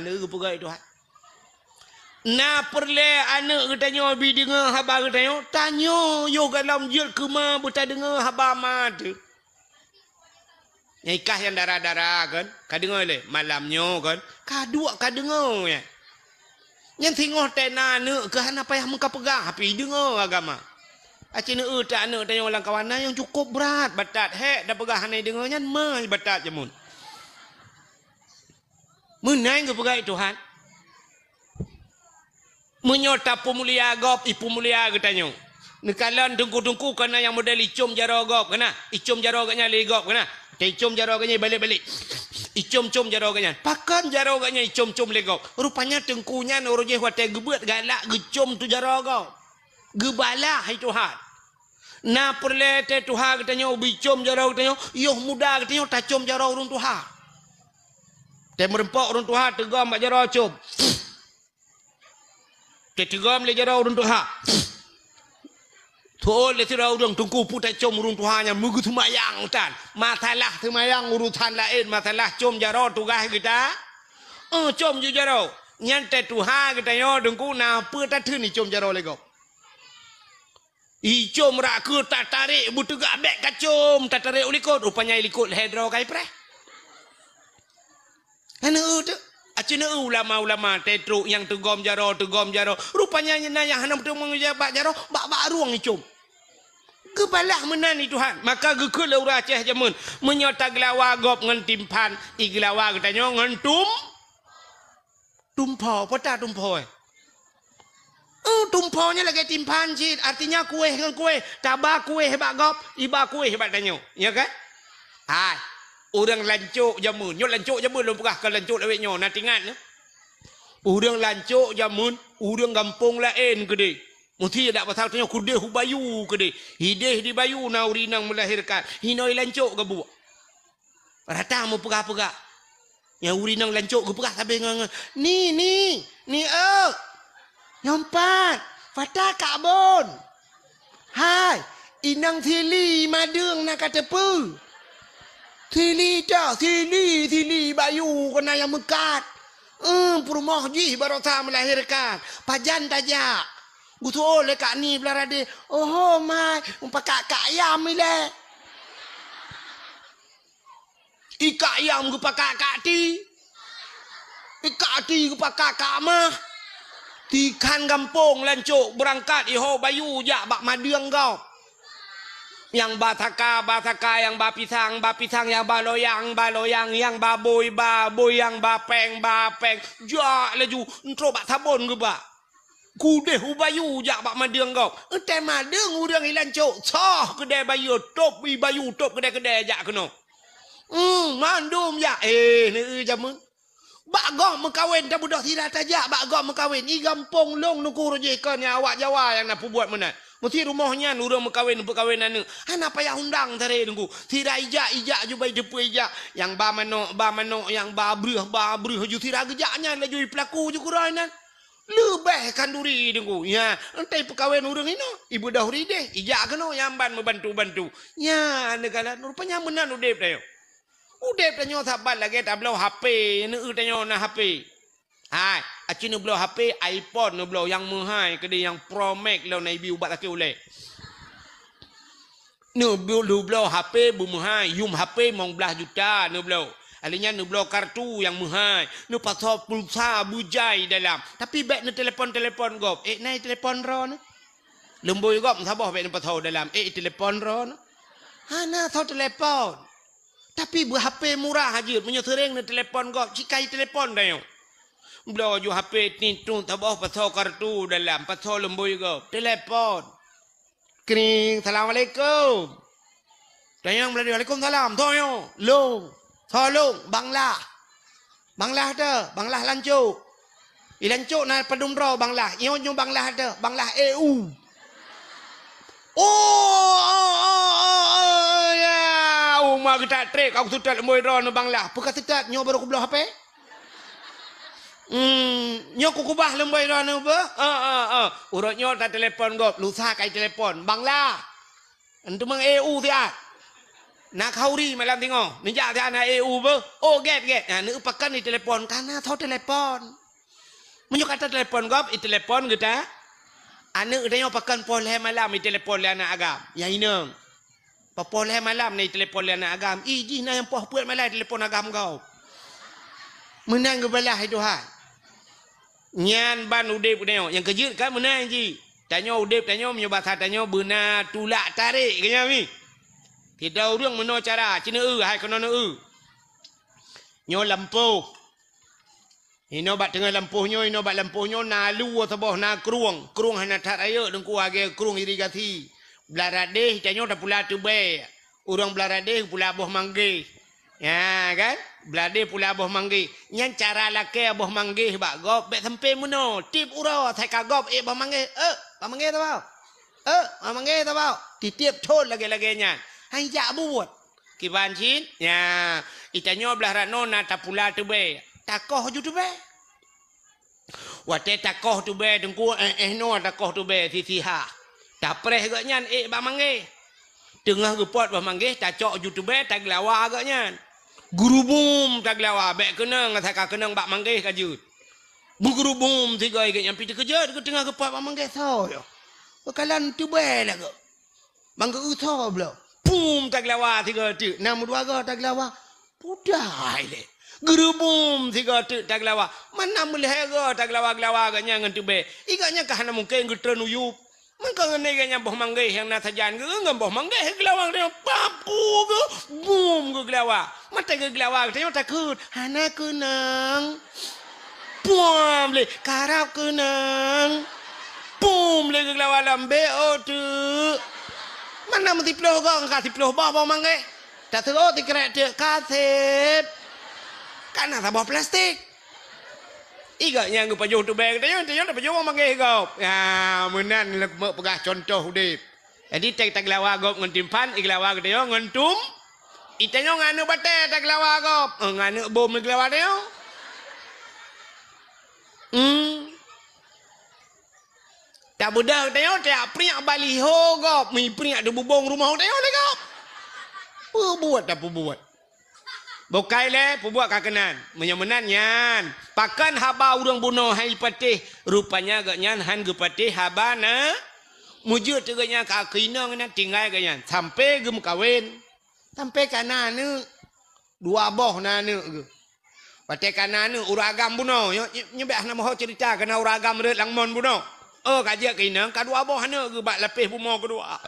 lé geupeugah Tuhan. Na peureulée aneuëk geutanyoe bi deungoe haba geutanyoe, tanyoe yoh galom jeuet keu ma beutadeungoe haba ma teuh. Nyang ikah nyang dara-dara kan, ka deungoe lé malam nyoe kan, ka duek ka deungoe nyan. Nyan singoh tée na aneuëk keuh hana payah meukapeugah, tapi deungoe agama. Aci neueu ta aneuëk tanyoe lam kawan na nyang cukôp brat batat, hék tapeugah hana deungoe nyan, mai batat jameun. Meunan geupeugah Tuhan. Meunyoe tapeumulia gob, ipeumulia geutanyoe. Neukalon teungku-teungku keunan nyang model icom jaroe gob keunan. Icom jaroe geuhnyan lé gob keunan. Teuicom jaroe geuhnyan balek-balek. Icom-com jaroe geuhnyan. Pakon jaroe geuhnyan icom-com lé gob? Rupanya teungku nyan uroe jéh watée geubeuet galak geucom tu jaroe gob. Geubalah hai Tuhan. Na peureulée tée tuha geutanyoe bicom jaroe geutanyoe, yoh muda geutanyoe tacom jaroe ureuëng tuha. Tée meureumpok ureuëng tuha teugom bak jaroe com. Teuteugom lé jaroe ureuëng tuha. Tuôn lé sidroe ureuëng teungku peue tacom ureuëng tuha nyan meugeuseumayang tan. Masalah seumayang urusan laén, masalah com jaroe tugaih geuta. Eh, com ju jaroe. Nyan tée tuha geutanyoe teungku na peue tatheun icom jaroe lé gob. Icom rak keu tatarek beuteugah bék kacom tatarek u likot. Rupanya i likot lhée droe kai preh. Hana eu teuk. Aci neu ulama-ulama tée trok nyang teugom jaroe, teugom jaroe. Rupanya na nyang hana meuteumong bak jaroe, bak-bak rueng icom. Geubalah meunan i Tuhan. Maka geukheun lé ureuëng Aceh jameun, meunyoe tageulawa gob ngon timphan, igeulawa geutanyoe ngon tum, tumpho. Peue ta tumpho, eh? Eh, tumpho nyan lagée timphan cit, artinya kueh ngon kueh. Taba kueh bak gob, iba kueh bak tanyoe. Ya kan? Hai, ureuëng lancok jameun. Nyoe lancok jameun lôn peugah, kon lancok lawét nyoe, na tingat nyoe. Ureuëng lancok jameun, ureuëng gampông laén keudeh. Meusti dak pasal tanyoe keudeh u bayu keudeh. Hideh di bayu na ureuëng inong meulahirkan. Hinoe lancok gabuek. Rata meupeugah-peugah. Nyang ureuëng inong lancok geupeugah sabe ngon, ngon, "Ni, ni, ni eu. Nyoe pat, pata kak bon. Hai, inong sili madeueng na ka teupeu. Sili ta, sili, sili bayu keunan nyang meukat. Eum, peurumoh jih barosa meulahirkan. Pajan tajak?" Geutuwoe lé kak ni blah radeh. "Oho, mai, mupakak kak yam ilée." Ikak yam geupakak kak ti. Ikak ti geupakak kak mah. Tikhan gampông lancok beurangkat iho bayu jak bak madeueng gob. Nyang ba saka, ba saka, nyang ba pisang, ba pisang, nyang ba loyang, ba loyang, nyang ba bôi, ba bôi, nyang ba péng, ba péng. Jak laju, entrok bak sabon geubak. Keudeh u bayu jak bak madeueng gob. Eunteuk madeueng ureuëng i lancok, soh keudée bayeue, tôb i bayu, tôb keudée-keudée jak keunoe. Hmm, mandum jak. Eh, neu jameun. Bak gob meukawen tabeudôh sira tajak bak gob meukawen. I gampông lôn nuku rujih kon nyang awak Jawa nyang na peubuet meunan. Meusti rumoh nyan ureuëng meukawen, peukawen aneuëk. Hana payah undang taré teungku. Sira ijak, ijak ju bai teupeu ijak. Nyang ba manok, ba manok, nyang ba breuh, ba breuh ju sira geujak nyan laju ipeulaku ju keudroe nyan. Leubeh khanduri teungku. Nya, eunteuk peukawen ureuëng inoe, ibeudôh rideh, ijak keunoe nyang ban meubantu-bantu. Nya, neukalon rupanya meunan udeb tanyoe. Udeb tanyoe saban lagée tabloe H P, neu tanyoe na H P. Hai, aci neubloe H P iPhone neubloe nyang meuhai keudeh nyang Pro Max lom na ibi ubat sakét ulée. Neubloe, neubloe H P beumeuhai, yum H P limong blaih juta neubloe. Alèh nyan neubloe kartu nyang meuhai, neupasoe pulsa beujai dalam. Tapi bék neutelepon-telepon gob. Eh, na itelepon droeneuh? Lumbôi gob saboh bék neupasoe dalam. Eh, itelepon droeneuh? Hana soe telepon. Tapi beu H P murah jeuet, meunyoe seuréng neutelepon gob, cit ka itelepon tanyoe. Bloe ju H P tiet-tiet saboh pasoe kartu dalam, pasoe lumbôi gob, telepon. Kring, "Assalamualaikum." Tanyong meulalu, "Waalaikumsalam." Soe nyoe? "Lôn." "Soe lôn?" "Bang Lah." "Bang Lah teuh?" "Bang Lah lancok." "I lancok na padum droe Bang Lah?" "Nyoe nyoe Bang Lah teuh, Bang Lah E U." "Oh, oh, oh, oh, oh, ya. Uma geutak trek, aku seutôt lumbôi droeneuh Bang Lah." "Peue ka seutôt, nyoe barô kubloe H P?" Hmm, nyoe kukubah lom boh droeneuh beuh. Ah, ah, ah. Uroe nyoe tatelepon gob, lusa ka itelepon. Bangla. Enteuk meu'eu siat. Na khauri malam singoh. Neujak siat na eu beuh. Oh, gét, gét. Nah, neu pakon itelepon. Kana tho telepon. Meunyoe ka tatelepon gob, itelepon geuta. Aneuk tanyoe pakon poh lhèe malam itelepon lé aneuk agam. Nyang inong. Poh lhèe malam na itelepon lé aneuk agam. Ih, jih na nyang poh peuet malam itelepon agam gob. Meunan geubalah lé Tuhan. Nyan ban udép tanyoe. Nyang keujeuet kan meunan jih. Tanyoe udép tanyoe meunyoe basa tanyoe beuna tulak tarek keu nyan mi. Sidroe ureueng meunoe cara, ci neu-eu, hai keunoe neu-eu. Nyoe lampôh. Inoe bak teungoh lampôh nyoe, inoe bak lampôh nyoe na lue saboh, na krueng. Krueng hana that rayeuk Teungku, lagèe krueng irigasi. Blah radeh, tanyoe tapula teubèe. Ureueng blah radeh pula boh manggeh. Ya kan? Blah radeh pula boh manggeh. Nyan cara lakèe boh manggeh bak gob, bèk sampoe meunoe. Tiep uroe, asai ka gob, ék boh manggeh. Eh, boh manggeh saboh. Eh, boh manggeh saboh. Titiep thon lagèe-lagèe nyan. Han jak buet. Kiban cit, nya, itanyoe blah rot noe na tapula teubèe, takoh ju teubèe. Watèe takoh teubèe Teungku, eh, eh, noe takoh teubèe sisiha. Tapreh gobnyan ék bak manggeh. Teungoh geupot boh manggeh, tacok ju teubèe, taglawa gobnyan. Geurubum taglawa, bèk keunong, asai ka keunong bak manggeh ka jeuet. Beugeurubum sigoe gobnyan pih teukeujot, teungoh geupot bak manggeh soe nyoe. Beukalon teubèe lagoe. Bang geu-eu tho bloe. Pum taglawa sigoe teuk, na meudua goe taglawa. Pudai lé. Geurubum sigoe teuk taglawa. Mana meulhèe goe taglawa-glawa gobnyan ngon teubèe. I gobnyan ka hana mungken geutreun u yup. Meuka ngon gobnyan boh manggeh nyang na sajan geu ngon boh manggeh geulawa geutanyoe. Papu geu, bum geuglawa. Mata geuglawa geutanyoe takot. Hana keunong. Puam lé, karab keunong. Pum lé geuglawa lom, bèk ôk teuk. Mana meusiploh goe, ka siploh boh boh manggeh. Taseuôt sikrek teuk, ka sép. Ka na saboh plastik. I gobnyan geupajoh teubèe geutanyoe, tanyoe tapajoh boh manggeh gob. Ya, meunan lé peugah cuntoh udép. Jadi, teuh taglawa gob ngon timphan, iglawa geutanyoe ngon tum. Itanyoe ngon aneuk batèe taglawa gob, eh, ngon aneuk bom iglawa tanyoe. Hmm. Tabeudôh tanyoe, tajak priek baliho gob, mi priek di bubông rumoh tanyoe lé gob. Peubuet tapeubuet. Bukai lé, peubuet ka keunan. Meunyoe meunan nyan, pakon haba ureueng bunoe han jipatéh, rupanya gobnyan han geupatéh haba na. Meujeuet teuk gobnyan ka keu inong nyan tinggai gobnyan, sampoe geumeukawen, sampoe ka na aneuk. Dua boh na aneuk geuh. Watèe ka na aneuk, ureueng agam bunoe, nyoe, nyoe, nyoe bèk hana meuho ceurita, ka na ureueng agam rhot lam mon bunoe. Oh, ka jeuet keu inong, ka dua boh aneuk geuh bak lapéh bumoe keudua.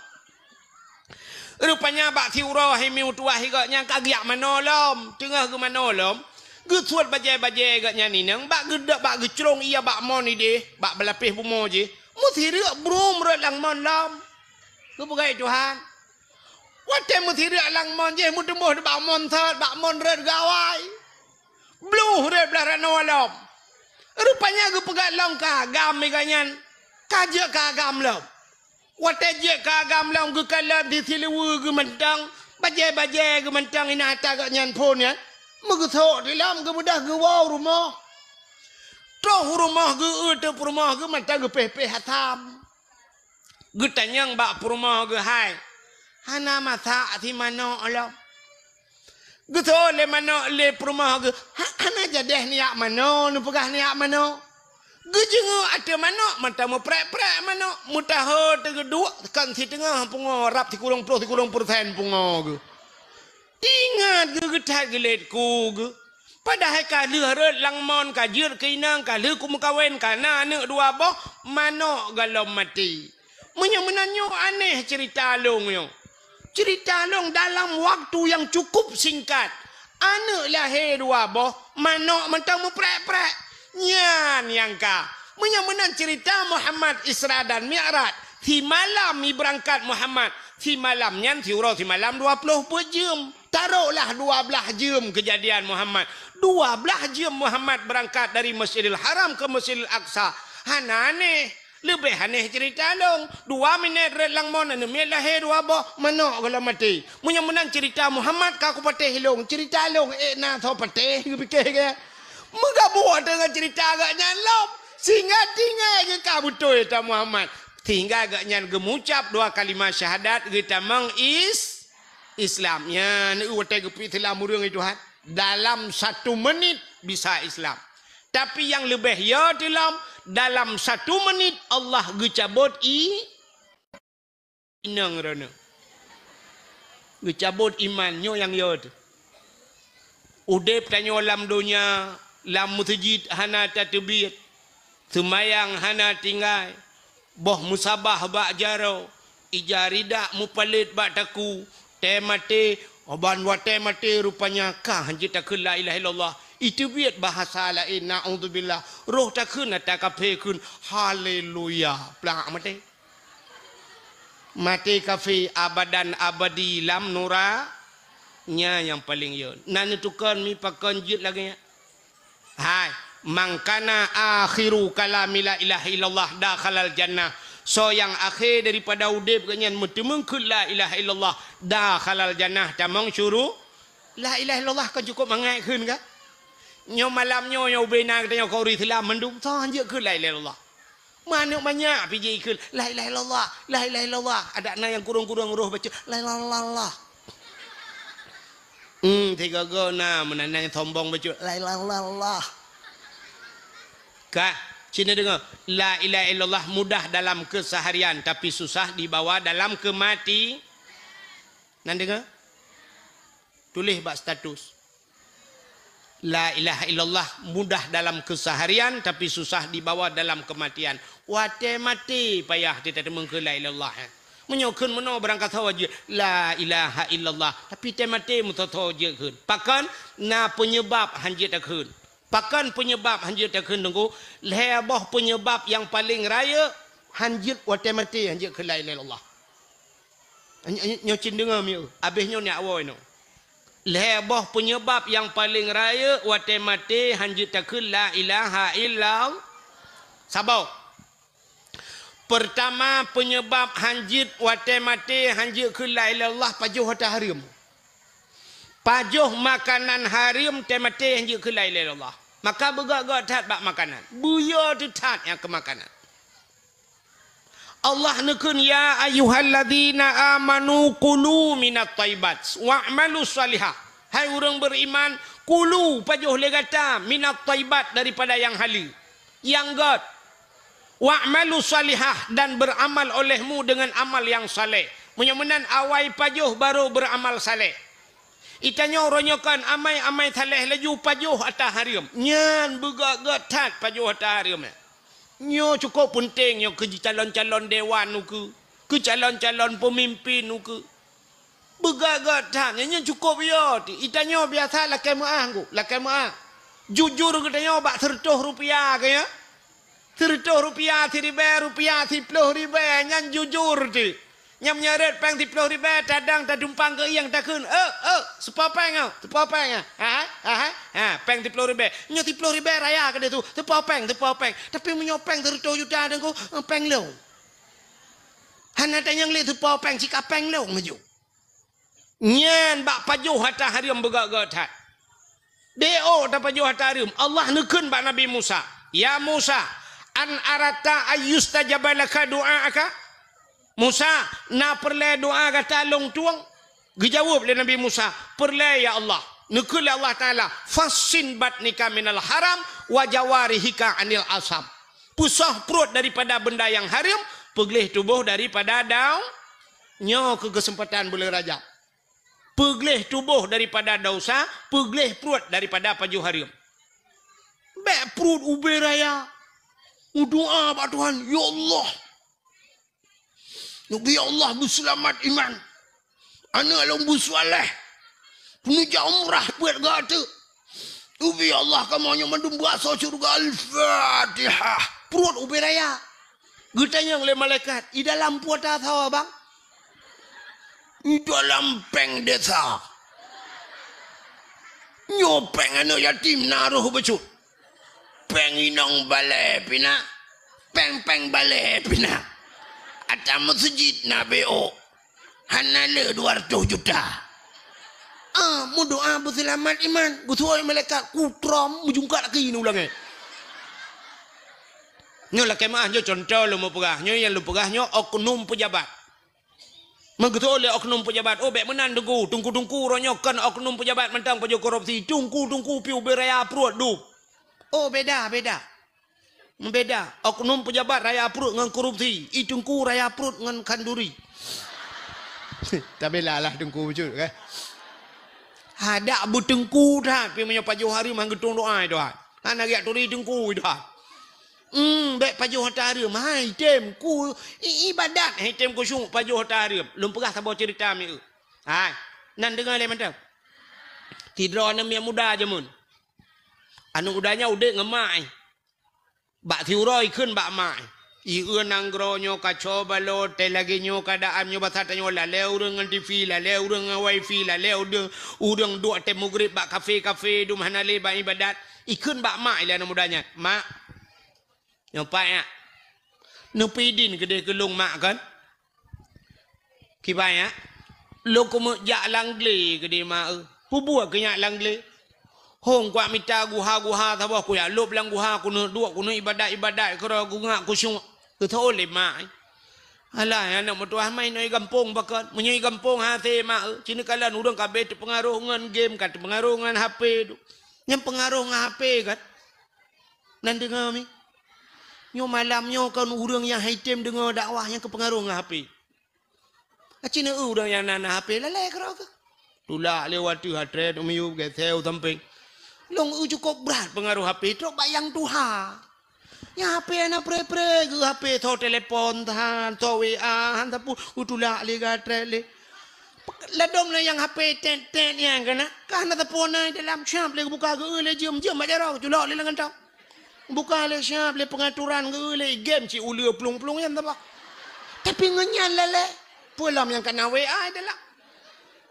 Rupanya bak siuroe hai mié meutuwah i gobnyan ka geujak manoe lom. Teungoh geumanoe lom, geusuet bajèe-bajèe gobnyan inong bak geudo-, bak geucrông ie bak mon idéh, bak beulapéh bumoe jih. Meusireuk brum rhot lam mon lom. Geupeugah Tuhan. Watèe meusireuk lam mon jih, meuteumboh bak mon sot, bak mon rhot gawai. Bluh rhot blah rot noe lom. Rupanya geupeugah lom keu agam i gobnyan. Ka jeuet keu agam lom. Watèe jeuet keu agam lom geukalon di siluweue geuh mantong, bajèe-bajèe geuh mantong inan ata gobnyan phôn nyan, meugeusok di lom geubeudôh geuwoe u rumoh. Troh u rumoh geueu teuk peurumoh geuh mantong geupéh-péh asam. Geutanyong bak peurumoh geuh, "Hai, hana masak si manok lom?" Geuseuôt lé manok lé peurumoh geuh, "Ha-, hana jadeh neujak manoe, neupeugah neujak manoe." Geujeungeuk ateueh manok, mantong meuprek-prek manok, meutaho teugeuduek kon siteungoh pungo rab sikureueng ploh sikureueng peureusén pungo geuh. Ingat geuh geuthat geulet ku geuh. Padahai ka lheueh rhot lam mon, ka jeuet keu inong, ka lheueh kumeukawen, ka na aneuk dua boh, manok goh lom maté. Meunyoe meunan nyoe aneh ceurita lôn nyoe. Ceurita lôn dalam waktu nyang cukup singkat, aneuk lahé dua boh, manok mantong meuprek-prek. Nyan nyang ka. Meunyoe meunan ceurita Muhammad Isra dan Mi'raj, simalam ibeurangkat Muhammad, simalam nyan siuroe simalam dua ploh peuet jeuem. Taroklah dua blaih jeuem keujadian Muhammad. Dua blaih jeuem Muhammad beurangkat dari Masjidil Haram keu Masjidil Aqsa. Hana aneh. Leubeh aneh ceurita lôn. Dua minèt rhot lam mon, aneuk miet lahé dua boh, manok goh lom maté. Meunyoe meunan ceurita Muhammad ka kupatéh lôn, ceurita lôn ék na soe patéh, geupiké geuh. Meugabuh teungoh ceurita gobnyan lom, sehingga tinggai geuka beutôi ta Muhammad. Sehingga gobnyan geumucab dua kalimah syahadat geutamong is-, Islam. Nyan watée geupeuislam ureuëng itu, ha, dalam satu menit bisa Islam. Tapi nyang leubeh yo teulom, dalam satu menit Allah geucabot i-, inong droeneuh. Geucabot iman, nyoe nyang yo teuh. Udeb tanyoe lam donya, lam meuseujid hana tateubiet, seumayang hana tinggai, boh meusabah bak jaroe, ija ridak mupalét bak takue, tée maté, ban watée maté rupanya ka hanjeuet takheun la ilaha illallah. Iteubiet bahasa laén, naudzubillah. Roh takheun ata kafé kheun, haleluya. Plak maté. Maté kafé abadan abadi lam nura-, nya nyang paleng yo. Na neutukon mi pakon jeuet lagée nyan. Hai, man kana akhiru kalami la ilaha illallah dakhalal jannah. Soe nyang akhé daripada udeb gobnyan meuteumeung kheun la ilaha illallah dakhalal jannah, tamong syuru-, la ilaha illallah kon cukup mangat kheun ka? Nyoe malam nyoe, nyoe ubena geutanyoe keu ureuëng Islam mandum, soe hanjeuet kheun la ilaha illallah. Manök banyak pih jikheun, "La ilaha illallah, la ilaha illallah." Adak na nyang kurong-kurong roh bacut, "La ilaha illallah." Hmm, tiga go na meunan nyang sombong bacut, "La ilaha illallah." Ka, sini dengar, la ilaha illallah mudah dalam keseharian, tapi susah dibawa dalam kemati-, nan dengar? Tuléh bak status. La ilaha illallah mudah dalam keseharian, tapi susah dibawa dalam kematian. Watée maté payah teuteumeukeue la ilaha illallah, eh. Meunyoe kheun meunoe barangkasoe jeuet la ilaha illallah, tapi tée maté meusoe-soe jeuet kheun. Pakon? Na penyebab hanjeuet takheun. Pakon penyebab hanjeuet takheun, Teungku? Lhée boh penyebab nyang paleng rayeuk hanjeuet watée maté hanjeuet kheun la ilaha illallah. Nyoe, nyoe, nyoe cit deungoe mieu, abéh nyoe nyak woe nyoe. Lhée boh penyebab nyang paleng rayeuk watée maté hanjeuet takheun la ilaha illallah. Saboh. Peurtama, penyebab hanjeuet watée maté hanjeuet kheun la ilaha illallah pajoh hareuem. Pajoh makanan hareuem tée maté hanjeuet kheun la ilaha illallah. Maka beugét-gét that bak makanan. Beuyo teuh that nyang keu makanan. Allah neukheun, "Ya ayyuhalladzina amanu kulu minat thayyibat wa'malu shalihah." Hai ureuëng beriman, kulu, pajoh lé gata, minat thayyibat, daripada nyang haleue, nyang gét. "Wa'malu shalihah," dan beramal olehmu dengan amal yang saleh. Meunyoe meunan awai pajoh baru beramal saleh. Itanyoe uroe nyoe kon amai-amai saleh laju pajoh ata hareuem. Nyan beugét-gét that pajoh ata hareuem nyan. Nyoe cukup peunteng nyoe keu calon-calon dewan ukeue, keu calon-calon peumimpin ukeue. Beugét-gét that nyan, nyan cukup yo teuh. Itanyoe biasa lakée meuáh ngku, lakée meuáh. Jujur geutanyoe bak seureutôh rupiah keu nyoe. Seureutôh rupiah, siribée rupiah, siploh ribée, nyan jujur teuh. Nyang meunyoe rot péng siploh ribée, tadang tadumpang keu ieng takheun, "Eh, eh, siploh péng, oh, siploh péng, ah. Ha, ha, ha, ha, péng siploh ribée." Nyoe siploh ribée raya keudeh tu, siploh péng, siploh péng. Tapi meunyoe péng seureutôh juta Teungku, eh, péng lôn. Hana tanyong lé siploh péng, sika péng lôn laju. Nyan bak pajoh ata hareuem beugét-gét that. Beu tapajoh ata hareuem. Allah neukheun bak Nabi Musa, "Ya Musa, an aratta ayyustajaba laka du'aaka?" "Musa, na peureulée doá gata lôn tueng?" Geujaweueb lé Nabi Musa, "Peureulée, ya Allah." Neukheun lé Allah Taala, "Fassin batnika minal haram wa jawarihika anil asam." Peusoh pruet daripada benda nyang hareuem, peugleh tuboh daripada dau-, nyoe keu keuseumpatan buleuen Rajab. Peugleh tuboh daripada desya, peugleh pruet daripada pajoh hareuem. Bék pruet ubé raya. Meudoá bak Tuhan, "Ya Allah, neubi Allah beuseulamat iman. Aneuëk lôn beusuléh. Neujak umrah peuet gata. Neubi Allah kamoe nyoe mandum beuasoe syeuruga." Al-Fatihah. Pruet ubé raya. Geutanyong lé malaikat, "I dalam peue tasoe, Bang?" "I dalam péng desa. Nyoe péng aneuëk yatim na roh bacut. Péng inong balée pih na. Péng-péng balée pih na. Ata meuseujid na B O. Hana le dua ratus juta." Ah, meudoa beuseulamat iman, geuseuôt malaikat, kutrom meujungkat laki ni ulang eh. Nyoe lakée meuah, nyoe contoh lôn meupeugah. Nyoe nyang lôn peugah nyoe oknum peujabat. Meugeutôi lé oknum peujabat, oh, bék meunan teungku, teungku-teungku uroe nyoe kon oknum peujabat mantong pajoh korupsi, teungku-teungku piôh ubé raya pruet dup. Oh, beda, beda. Beda. Oknum peujabat raya pruet ngon korupsi, i teungku raya pruet ngon khanduri. Tabila lah teungku bacut, kan? Hadak beuteungku that, pi meunyoe pajoh hareuem han geutong doa, Tuhan. Hana riyak turi teungku, Tuhan. Hmm, bék pajoh hareuem, hai tem ku i-, ibadat, hai tem kusyuk pajoh hareuem. Lôn peugah saboh ceurita mieu. Hai, nan deungoe lé mantong. Sidroe aneuk miet muda jameun. Aneuk muda nyan udeb ngon mak, eh. Bak siuroe ikheun bak mak, eh. Ieu nanggroe nyoe kaco balot, teuh lagée nyoe keuadaan nyoe basa tanyoe lalée ureuëng ngon T V, lalée ureuëng ngon wifi, lalée ureuëng, ureuëng duek teuh mugrib bak kafe-kafe, dum hana lé bak ibadat. Ikheun bak mak lé aneuk muda nyan, "Mak, nyoe pat nyak. Neupeudin keudeh keu lôn mak kon?" "Kiban nyak?" "Lôn keumeuk jak lam glé keudeh mak eu." "Peue buet keu nyak lam glé?" "Hong kuak mita guha-guha saboh kuyak lôb lam guha keuneuk duek keuneuk ibadat-ibadat keudroe gungak kusyuk." Geutho lé mak. "Alah, aneuk meutuah mai nyoe i gampông pakon. Meunyoe i gampông hase mak eu. Ci neukalon ureuëng ka abéh teupeungaroh ngon game, ka teupeungaroh ngon H P tu." Nyang peungaroh ngon H P kan? Nan deungoe mi. Nyoe malam nyoe kon ureuëng nyang hai tem deungoe dakwah nyang keupeungaroh ngon H P. Aci neu ureuëng nyang na, na H P lalée keudroe keuh. Tulak lé wateueh atrét u miyueb geuseu sampéng. Lôn eu cukôp brat peungaroh H P trok bak nyang tuha. Nyang H P hana pré-pré geuh H P tho telepon than, tho W A han sapeue, u tulak lé gatrét lé. Ladom lé nyang H P tét-tét nyang keunan, ka hana sapeue na dalam siab lé geubuka geu lé jeuem-jeuem bak jaroe, culok lé lam kantong. Buka lé siab lé peungaturan geu lé game cit uleue plueng-plueng nyan saboh. Tapi ngon nyan lalée, peue lom nyang kana W A dalam.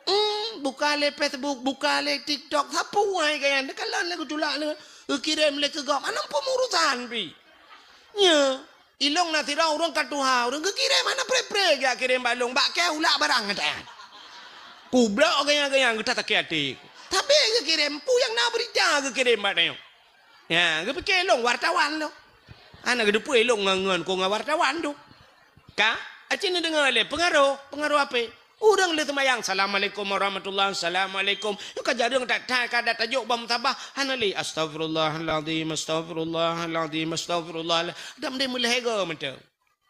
Hmm, buka lé Facebook, buka lé TikTok, sapeue hai gaya nyan, teukalon lé geutulak lé, geukirém lé keu gob, hana peumurusan pi. Nyo, ilong na sidroe ureuëng ka tuha, ureuëng geukirém hana pré-pré geukirém bak lôn, bak kée ulak barang nyan. Kublok gaya-gaya geuta sakét até. Tapi geukirém, peue nyang na beurita geukirém bak tanyoe. Ya, geupike lôn wartawan lôn. Hana geuteupeue lôn ngon, ngon kong ngon wartawan tu. Ka, aci neudeungoe lé peungaroh, peungaroh H P. Ureuëng lheueh seumayang, "Assalamualaikum warahmatullahi, assalamualaikum." Nyoe ka jareueng that-that ka dat tajok bak musabah, hana lé, "Astaghfirullahalazim, astaghfirullahalazim, astaghfirullah." Dam deh meulhée goe mantong.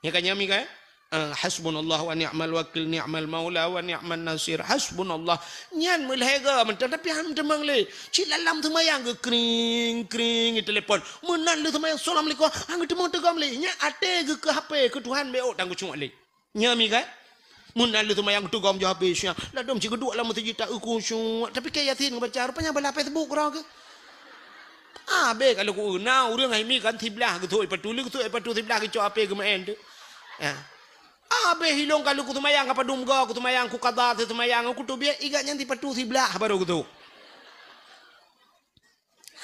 Nyan ka nyan mi kan? Ah, "Hasbunallah wa ni'mal wakil, ni'mal maula wa ni'man nasir. Hasbunallah." Nyan meulhée goe mantong, tapi han teumeung lé. Cit lam-lam seumayang geukring, kring, telepon. Meunan lheueh seumayang, "Assalamualaikum." Han geuteumeung teugom lé. Nyan até geuh keu H P, keu Tuhan B O tan geucok lé. Nyan mi kan? Meunan lheueh seumayang teugom jih habéh siang. Ladom cit geuduek lam meuseujid ta-eu khusyuk. Tapi kée Yasin geubaca, rupanya bala Facebook keudroe keuh. Habéh ka lheueh ku-eu, na ureuëng hai mi kan siblah geusôi patu, lheueh geusôi patu siblah geucok H P geumeu'en tu. Ha. Habéh ilong ka lheueh kuseumayang ka padum goe, kuseumayang kukada, seumayang kuteubiet, igat nyan sipatu siblah baru geusôi.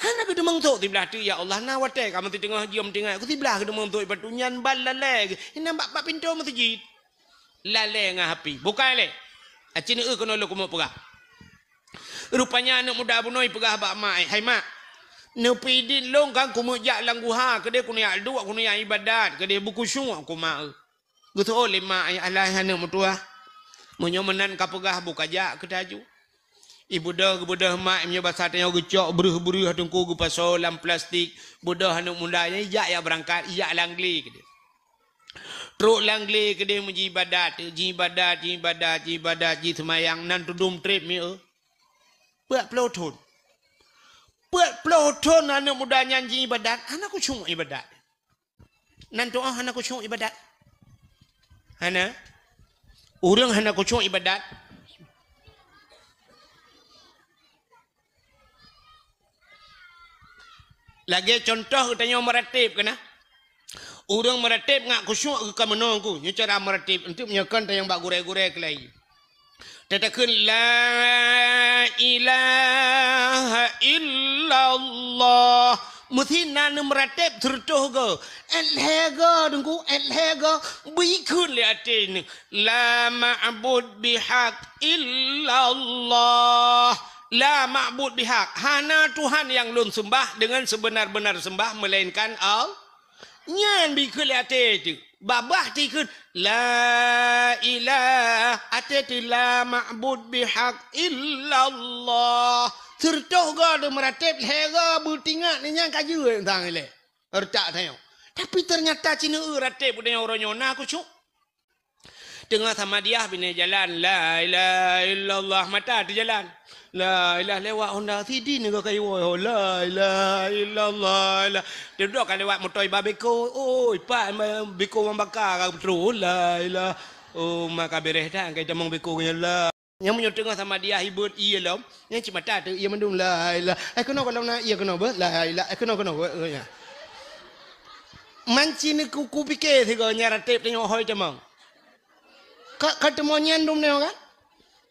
Hana geuteumeung sôk siblah teuk, ya Allah, na watée ka meuteungoh jeuem tinggai, ku siblah geuteumeung sôk ipatu nyan ban lalée geuh, inan bak, bak pintoe meuseujid. Lalée ngon H P. Bukai lé. Aci neu keunoe lôn keumeuk peugah. Rupanya aneuk muda bunoe peugah bak mak, "Hai mak, neupeudin lôn kan keumeuk jak lam guha, keudeh keuneuk jak duek, keuneuk jak ibadat, keudeh beukusyuk ku mak." Geuseuôt lé mak, "Alah aneuk meutuah, meunyoe meunan ka peugah, bu kajak keu taju." Ibeudôh, geubeudôh mak, meunyoe basa tanyoe geucok breuh-breuh teungku geupasoe lam plastik, beudôh aneuk muda nyan ijak jak beurangkat, ijak lam glé keudeh. Trok lam glé keudeh meujiibadat, jiibadat, jiibadat, jiibadat, jiseumayang nan tudum treb mieu. Peuet ploh thon. Peuet ploh thon aneuk muda nyan jiibadat, hana khusyuk ibadat. Nan tu'oh hana khusyuk ibadat. Hana. Ureuëng hana khusyuk ibadat. Lagée contoh geutanyoe meurateb keunan. Ureuëng meurateb ngat khusyuk geuka meunoe ku. Nyoe cara meurateb. Untuk meunyoe kon tanyong bak gurée-gurée keulai. Tatakheun, "La ilaha illallah Meusi na neumeuratéb sireutôh goe. Èt lhèe goe, Teungku, èt lhèe goe. Bri kheun lé até neuh, "La ma'bud bihaq illallah. La ma'bud bihaq." Hana Tuhan nyang lôn seumbah deungon seubeuna-beuna seumbah meulainkan Allah. Nyan bri kheun lé até teuh. Babah ti kheun, "La ilah." Até teuh, "La ma'bud bihaq illallah." Sireutôh goe neumeuratéb, lhèe goe beutingat, nyan ka jeuet sang ilèe. Reutak tanyoe. Tapi teunyata ci neueu ratéb geutanyoe uroe nyoe na khusyuk. Teungoh samadiyah binéh jalan, "La ilaha illallah," mata teujalan. "La ilaha," lewat honda sidin ka kayu, "La ilaha illallah, la." Teuduek ka lewat moto iba beko, "Oi, pat beko mambaka ka beutôi, la ilaha." Oh, maka bereh dah, angkai tamong beko nyan, la. Nyang meunyoe teungoh samadiyah ibeut ié lom, nyang cit mata teuh ié mandum, "La ilaha." Eh, keunoe gohlom na ié keunoe beuh, "La ilaha." Eh, keunoe, keunoe, keunoe, ya. Man ci neuku-, kupike sigoe nyan ratéb tanyoe hôi tamong. Ka, ka teumo nyan dum nyoe kan?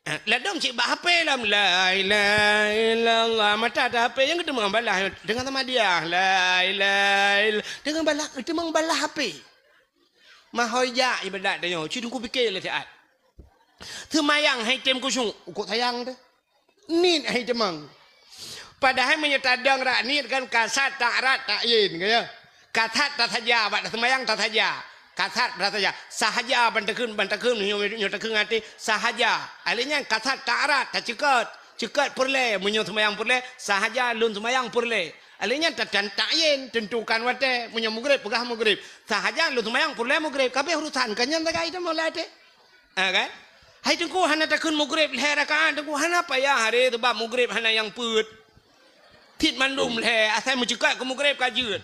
Eh, ladom cit bak H P lom, "La ilaha illallah." Mata teuh H P nyang geuteumong balah, teungoh samadiyah, "La ilaha ill-," teungoh balah, geuteumong balah H P. Mahôi jak ibadat tanyoe, ci Teungku pike lé siat. Seumayang hai tem khusyuk, ukot sayang teuh. Niet hai teumang. Padahai meunyoe tadong rak niet kan kasat ta'rad ta'yin, ka ya. Kasat tasaja, bak seumayang tasaja. Kasat tasaja. Sahaja ban takheun, ban takheun nyoe, nyoe takheun até sahaja. Alèh nyan kasat ta'rad taceukot. Ceukot peureulèe, meunyoe seumayang peureulèe, sahaja lôn seumayang peureulèe. Alèh nyan ta-, tan-, ta'yin, tentukan watèe, meunyoe mugrib, peugah mugrib. Sahaja lôn seumayang peureulèe mugrib, ka abéh urusan, ka nyan sagai teuma lam até. Ha, kan? Hai Teungku, hana takheun mugrib lhèe rakaat, Teungku, hana payah aré, sabab mugrib hana nyang peuet. Cit mandum lhèe, asai meuceukot keu mugrib ka jeuet.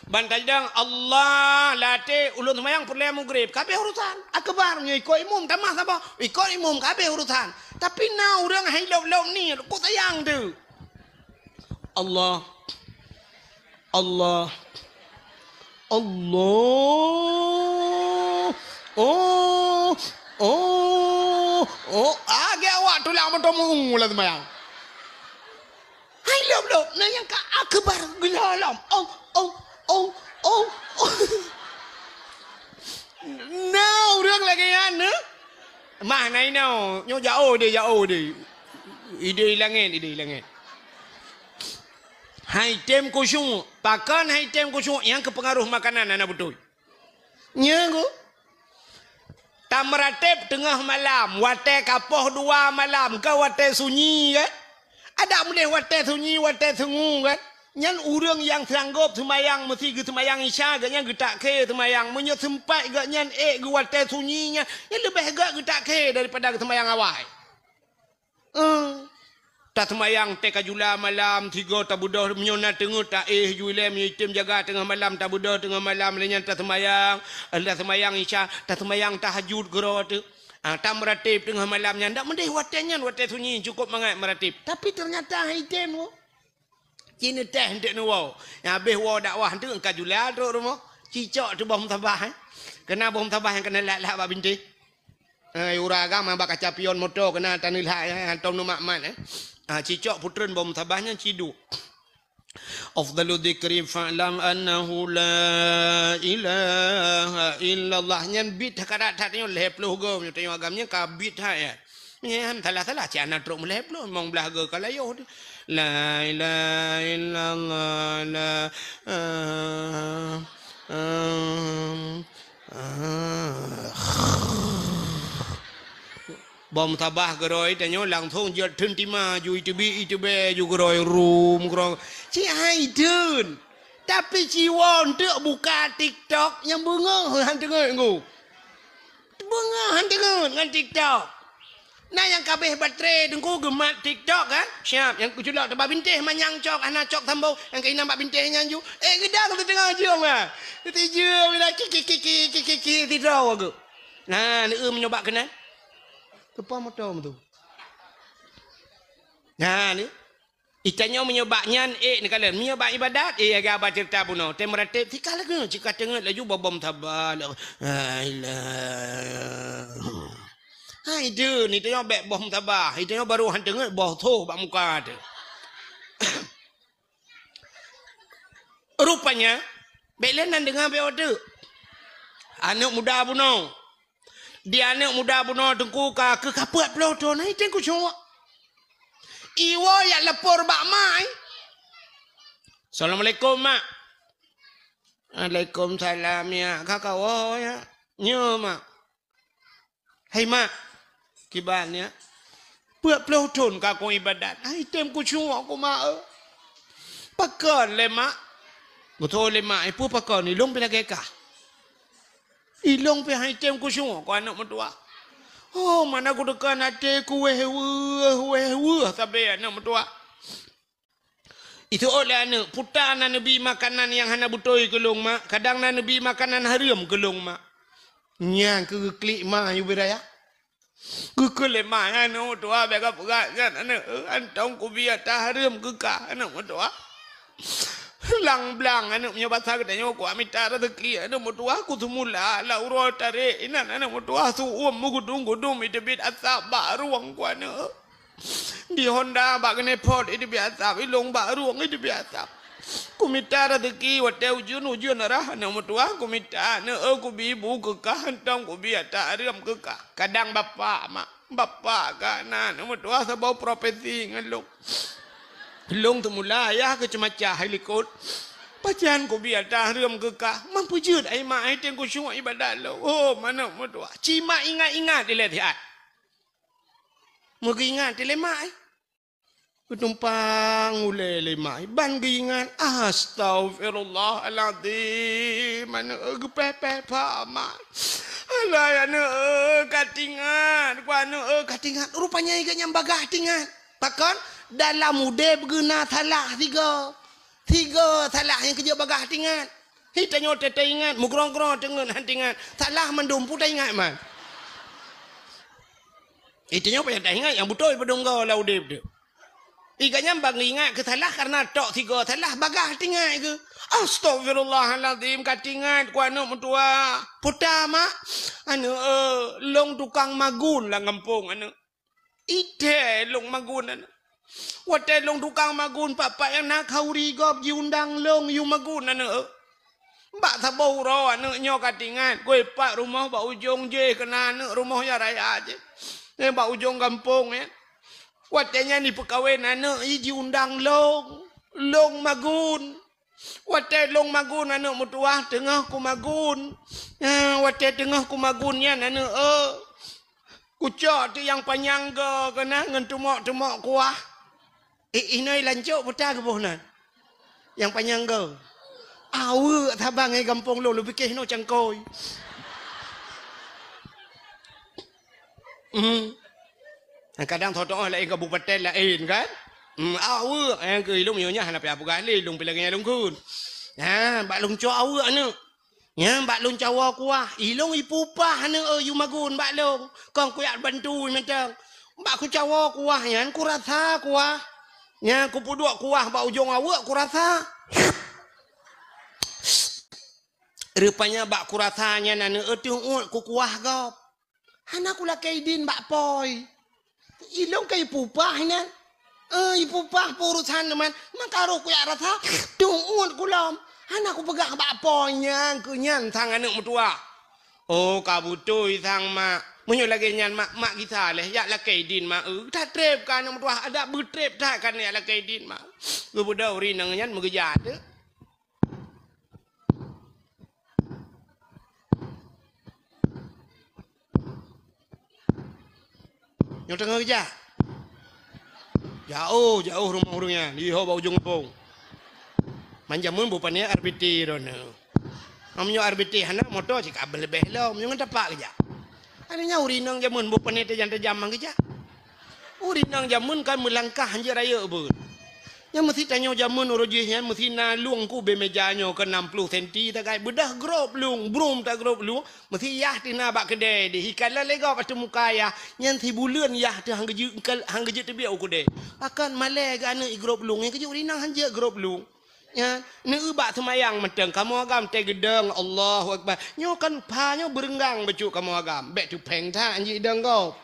Ban tajidong Allah lam até ulôn seumayang peureulèe mugrib, ka abéh urusan. Akbar, meunyoe ikot imum tamah saboh, ikot imum ka abéh urusan. Tapi na ureueng hai lôb-lôb niet, kok sayang teuh. Allah. Allah. Allah. Oh. Oh. Oh. Agak awak tulang beutôi meu lam seumayang. Hai lôb-lôb, na nyang ka akbar geulah lom. Oh, oh, oh, oh, oh. Na ureueng lagèe nyan, eh? Mah na inoe, nyoe jaoh deh, jaoh deh. Idéh langèt, idéh langèt. Hai tem khusyuk, pakon hai tem khusyuk nyang keupeungaroh makanan hana beutôi. Nyan ku. Tameuratéb teungoh malam, watèe ka poh dua malam, ka watèe sunyi kan? Adak meudeh watèe sunyi, watèe sungu kan? Nyan ureueng nyang sanggôp seumayang meusi geuseumayang Isya, gobnyan geutak khé seumayang. Meunyoe seumpat gobnyan ék geu watèe sunyi nyan, nyan leubeh gèt geutak khé daripada geuseumayang awai. Eh, taseumayang teuka jula malam, sigoe tabeudôh, meunyoe na teungeut taéh ju ilèe, meunyoe item jaga teungoh malam tabeudôh teungoh malam, lheueh nyan taseumayang, taseumayang Isya, taseumayang tahajud keudroe teuh. Ah, tameuratéb teungoh malam nyan, dak meudeh watèe nyan, watèe sunyi, cukôp mangat meuratéb. Tapi teunyata han item, wo. Ci neutéh eunteuk neuwoe. Nyang habéh woe dakwah eunteuk ka jula trok rumoh. Cicok teuh boh musabah, eh. Keuna boh musabah nyang keuna lhak-lhak bak bintéh. Eh, ura agam bak kaca pion moto keuna taneulhak, eh, hantom neumat-mat, eh. Ah, cicok putreun boh musabah nyan ciduek. Afdalu dzikri fa'lam annahu la ilaha illallah. Nyan bit that karat that nyoe lhèe ploh goe, meunyoe tanyoe agam nyan ka bit that, ya. Nyan salah-salah cit hana trok meulhèe ploh, limong blaih goe ka layoh teuh. La ilaha illallah, la, ah, ah, ah. Boh musabah geurôi tanyoe langsong jeuet theun tima ju iteubiet iteubiet ju geurôi rum geurôi. Ci hai theun. Tapi ci woe eunteuk buka TikTok nyang beungoh han teungeut ngô. Beungoh han teungeut ngon TikTok. Na nyang ka abéh baterai teungku geumat TikTok kan? Siap, nyang keuculok teuba bintéh manyang cok, hana cok sambông, nyang keuinam bak bintéh nyan ju. Eh, geudang teuteungoh jeuem ah. Teuteujeuem ila ki, ki, ki, sidroe geuh. Na, neueu meunyoe bak keunan. Teupah moto meutu. Na, ni. Itanyoe meunyoe bak nyan, eh, neukalon. Meunyoe bak ibadat, eh, lagèe haba ceurita bunoe. Tem ratéb, sika lagèe, sika teungeut laju bobom saba. Hai lah. Hai deuh, ni tanyoe bèk boh meutabah. Itanyoe barô han teungeut boh tho bak muka teuh. Rupanya, bèk lé nan deungö bèk teuk. Aneuk muda bunoe. Di aneuk muda bunoe teungku ka keu ka peuet ploh thon, hai tem khusyuk. Iwoe jak lapor bak mak, eh. "Assalamualaikum, Mak." "Waalaikumsalam, ya. Ka kawoe, ya?" "Nyo, Mak." "Hai, Mak, kiban, ya. Peuet ploh thon ka kong ibadat. Hai tem khusyuk kong, Mak, eh." "Pakon lé, Mak?" "Beutôi lé, Mak, eh, peue pakon, ilong pih lagèe kah. Ilong pih hai tem khusyuk kong aneuk meutuwah. Oh, mana kuteuka até ku wéh weueh, wéh weueh sabé aneuk meutuwah." Itu lé aneuk, "Peue na neubi makanan nyang hana beutôi keu lôn, Mak. Kadang na neubi makanan hareuem keu lôn, Mak." Nyan keuh geuklik ma yue bri raya. Geukheun lé ma nyan, "Aneuk meutuwah, bèk kapeugah nyan, aneuk. Hantom kubi ata hareuem keu kah, aneuk meutuwah." Lang-blang aneuk, meunyoe basa geutanyoe, kuat mita raseuki, aneuk meutuwah, ku seumula lam uroe tarek inan, aneuk meutuwah, su-uem meugudong-gudong iteubiet asap bak rueng ku aneuk. Di honda bak keuneuk phot iteubiet asap, ilong bak rueng iteubiet asap. Ku mita raseuki watèe ujeuen, ujeuen rhah aneuk meutuwah, ku mita aneuk, eh, kubi bu keu kah, hantom kubi ata hareuem keu kah. Kadang bapak, Mak, bapak ka na aneuk meutuwah saboh profesi ngon lôn. Lôn seumula ayah keu ceumacah hai likot. Pajan kubi ata hareuem keu kah. Man peue jeuet, ai mak, ai tem khusyuk ibadat lôn. Oh, aneuk meutuwah. Ci mak ingat-ingat ilèe siat. Meugeuingat ilèe mak, eh. Geutumpang ulèe lé mak, eh. Ban geuingat, astaghfirullahalazim. Aneuk, eh, geupèh-pèh pha mak. Alah, aneuk, eh, ka tingat. Ku aneuk, eh, ka tingat. Rupanya geuh nyan bagaih tingat. Pakon? Dalam udép geuh na salah sigoe. Sigoe salah nyang keujeuet bagaih tingat. Hi tanyoe teuingat, meugrong-grong teungeut han tingat. Salah mandum peue taingat man. Hi tanyoe payah taingat nyang beutôi padum goe lam udép teuh. Hi geuh nyan ban ingat keu salah kareuna tok sigoe salah bagaih tingat keuh. Astaghfirullahalazim, ka tingat ku aneuk meutuwah. Peue ta mak? Aneuk, eh, lôn tukang magun lam gampông aneuk. Ithèe lôn magun aneuk. Watèe lôn tukang magun, pat-pat nyang na khauri gob jiundang lôn yue magun aneuk. Bak saboh uroe aneuk nyoe ka tingat, keu pat rumoh bak ujong jéh keunan aneuk rumoh nyang raya jéh. Nyan bak ujong gampông nyan. Watèe nyan jipeukawen aneuk, i jiundang lôn. Lôn magun. Watèe lôn magun aneuk meutuwah teungoh kumagun. Eh, watèe teungoh kumagun nyan aneuk, eh. Kucok teuk nyang panyang goe keunan ngon teumok-teumok kuah. Eh, inoe lancok peue ta geuboh nan. Nyang panyang goe. Aweuek saban ngon gampông lôn, lôn pike inoe cangkôi. Hmm. Kadang tho-tho laén kabupaten laén kan. Hmm, aweuek nyang keu ilong nyoe nyan hana payah peugah lé, ilong pih lagèe nyang lôn kheun. Ha, bak lôn cok aweuek aneuk. Nyan bak lôn cawoe kuah, ilong ipupah aneuk, eh, yue magun bak lôn. Kon kujak bantu mantong. Bak kucawoe kuah nyan kurasa kuah. Nyan kupeuduek kuah bak ujong aweuek kurasa. Rupanya bak kurasa nyan aneuk, eh, teuôt kukuah gob. Hana kulakèe idin bak pôi. Ilong ka ipupah inan. Eh, ipupah peurusan teuma. Maka roh kujak rasa, teuôt kulom. Hana kupeugah bak pôi nyan keu nyan sang aneuk meutuwah. Oh, ka beutôi sang mak. Meunyoe lagèe nyan mak, mak gisa lé, jak lakèe idin mak. Eh, that trép ka aneuk meutuwah, adak beutrép that ka jak lakèe idin mak. Geubeudôh ureueng inong nyan meugeujak teuh. Nyoe teungoh geujak. Jaoh, jaoh rumoh ureueng nyan, di ho bak ujong gampông. Man jameun beu pané R B T droeneuh. Meunyoe R B T hana, moto cit ka beuleubeh lom, nyoe ngon tapak geujak. Aneuk nyan ureueng inong jameun beu pané tajam-tajam man geujak. Ureueng inong jameun kan meulangkah hanjeuet rayeuk beuet. Nyan meusi tanyoe jameun uroe jih nyan meusi na lueng ku ubé meja nyoe keu nam ploh senti tagai beudah grob lueng, brum ta grob lueng, meusi yah teuh na bak keudè deh. Ikalon lé gob ateueh muka yah, nyan sibuleuen yah teuh han geujeuet, han geujeuet teubiet u keudè. Pakon malèe geuh aneuk i grob lueng, nyan keuh jeuet ureueng inong hanjeuet grob lueng. Nyan, neueu bak seumayang mantong, kamoe agam teugeudong, Allahu Akbar. Nyoe kan pha nyoe beureunggang bacut kamoe agam, bèk tupèng that hanjeuet idong gob.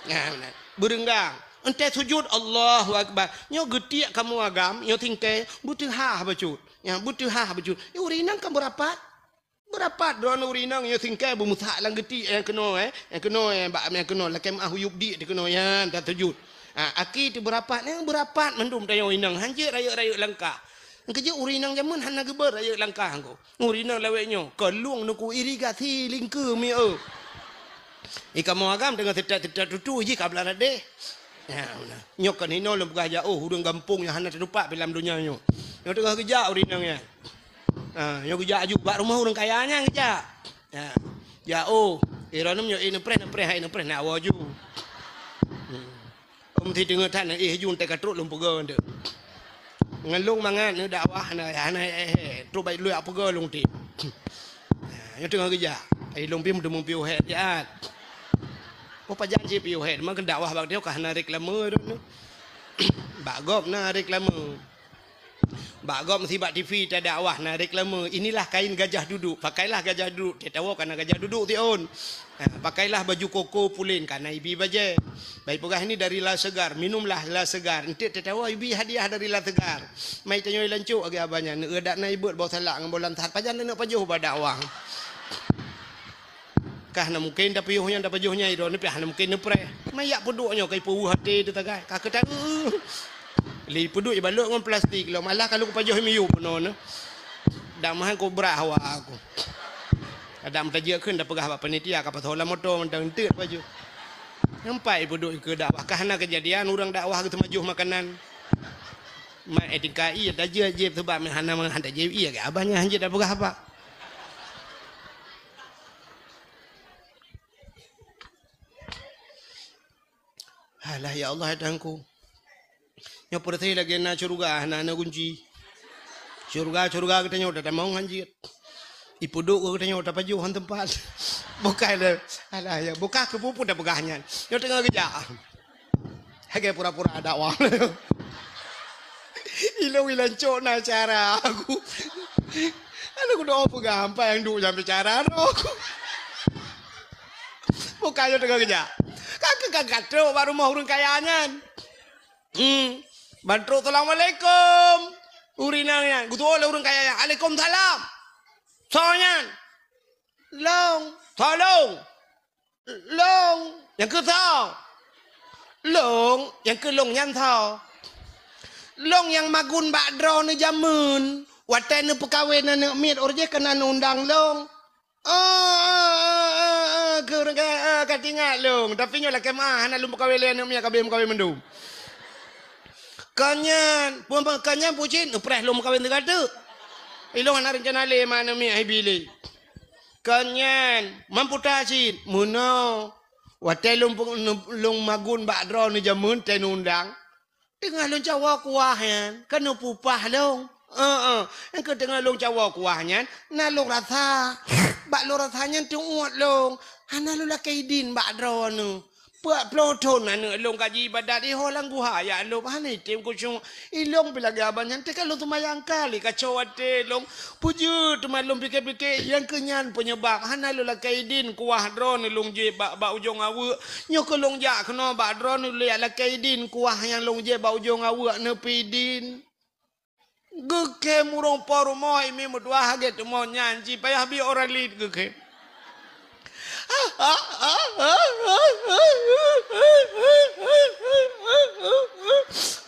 Nyan, meunan. Beureunggang. Entèe sujut, Allahu Akbar. Nyoe geutiek kamoe agam, nyoe singkèe, beuteuhah bacut. Nyang beuteuhah beujeuet. Eh, ureueng inong kan beurapat. Beurapat droeneuh ureueng inong nyoe singkai beumusak lam geuti nyang keunoe, eh. Nyang keunoe, eh, bak nyang keunoe lakèe meu'ah uyueb dik di keunoe nyan tasujut. Ha, aki teuh beurapat, nyang beurapat mandum tanyoe inong. Han jeuet rayeuk-rayeuk langkah. Nyang keujeuet ureueng inong jameun hana geubeuet rayeuk langkah ko. Ureueng inong lawét nyoe, keulueng nuku irigasi lingkeu mieu. Ikamoe agam teungoh seutat-seutat tutu jih ka blah radeh. Ya, beuna. Nyoe kan hinoe lôn peugah jak, oh, ureueng gampông nyang hana teutupat pi lam donya nyoe. Nyoe teungoh geujak ureueng inong nyan. Ha, nyoe geujak aju bak rumoh ureueng kaya nyan geujak. Ha. Jak, oh, droeneuh nyoe, eh, neupreh, neupreh, hai neupreh, nak woe ju. Hmm. Om si teungoh that, eh, ju teuka trok lôn peugah tu. Ngon lôn mangat neudakwah, hana, hana, eh, eh, trok baik lôn peugah lôn ti. Ha, nyoe teungoh geujak. Ai lôn pih meuteumé piôh hèt siat. Oh, pajan cit piôh hèt, meukeue dakwah bak nyoe ka hana reklame droeneuh. Bak gob na reklame. Bak gob sibak T V tadakwah na reklame, "Inilah kain gajah duduk, pakailah gajah duduk." Teuh tawoe kana gajah duduk siôn. Ha, "Pakailah baju koko pulen, kana ibi bajèe." Bai peugah, "Ini dari La Segar, minumlah La Segar." Enteuk teuh tawoe ibi hadiah dari La Segar. Mai tanyoe lancok lagèe abah nyan, neueu dak na ibeuet boh salak ngon boh lansat, pajan leuneuk pajoh bak dakwah. Kah na mungken tapiôh nyan tapajoh nyan, droeneuh pih hana mungken neupreh. Mayak peuduek nyoe ka ipeuweuh até teuh tagai. Ka keuh ta-, lé peuduek ibalot ngon plastik lom. Alah ka lôn kupajoh miyueb bunoe nyoe. Dak meuhan kobra hawa aku. Kadang tajak kheun tapeugah bak panitia ka pasoe lam moto mantong enteuk baju. Nampak ipeuduek keu dakwah. Kah na keujadian ureueng dakwah geuteumajoh makanan. Mat etika iya tajak jép sebab hana meuhan tajak iya keu abah nyan hanjeuet tapeugah apa. Alah, ya Allah, ya Tuhanku. Nyoe peureuté lagèe na syeuruga, hana na gunci. Syeuruga, syeuruga geutanyoe tatamong han jeuet. Ipeuduek geutanyoe tapajoh han teumpat. Bukai le. Alah, ya, buka keu peue-peue tapeugah nyan. Nyoe teungoh geujak. Lagèe pura-pura dakwah. Ilôn ilan cok na cara aku. Aduh, kudoa peugah, ampai nyang duek nyang bicara roh. Bukai nyoe teungoh geujak. Ka keuh ka trok bak rumoh ureueng kaya nyan. Hmm. Ban trok, "Assalamualaikum." Ureueng inong nyan, geutuwoe lé ureueng kaya nyan, "Alaikumsalam." Soe nyan? "Lôn." "Soe lôn?" "Lôn." "Nyang keuh soe?" "Lôn." "Nyang keuh lôn nyan soe?" "Lôn nyang magun bak droeneuh jameun, watèe neupeukawen aneuk miet, óh jih ka na neuundang lôn." "Oh, oh, oh, oh, oh, keu ureueng ka, oh, ka teuingat lôn. Tapi nyoe lakèe meu'ah, hana lôn peukawen lé aneuk miet, ka abéh meukawen mandum." "Kon nyan, peue, peue, kon nyan peue cit, neupreh lôn meukawen teuka teuk. Ilôn hana reuncana lé ma aneuk miet, hai bi lé." "Kon nyan, mamputa cit, meunoe. Watèe lôn pe-, lôn magun bak droeneuh jameun teuh neuundang. Teungoh lôn cawoe kuah nyan, ka neupeupah lôn. Heeh, nyang keuh teungoh lôn cawoe kuah nyan, na lôn rasa. Bak lôn rasa nyan teuôt lôn. Hana lôn lakèe idin bak droeneuh. Peuet ploh thon aneuk lôn ka jiibadat iho lam guha, ya Allah, hana item khusyuk. Ilôn pih lagèe abah nyan, teuka lôn seumayang kali kacau até lôn. Peue jeuet teuma lôn pike-pike, nyang keuh nyan peunyebab hana lôn lakèe idin kuah droeneuh lôn jieb bak, bak ujong aweuek. Nyoe keuh lôn jak keunoe bak droeneuh lôn lakèe idin kuah nyang lôn jieb bak ujong aweuek neupidin." Geukhém ureueng po rumoh, imi meutuah gét teuma nyan, ci payah bi orang lain geukhém.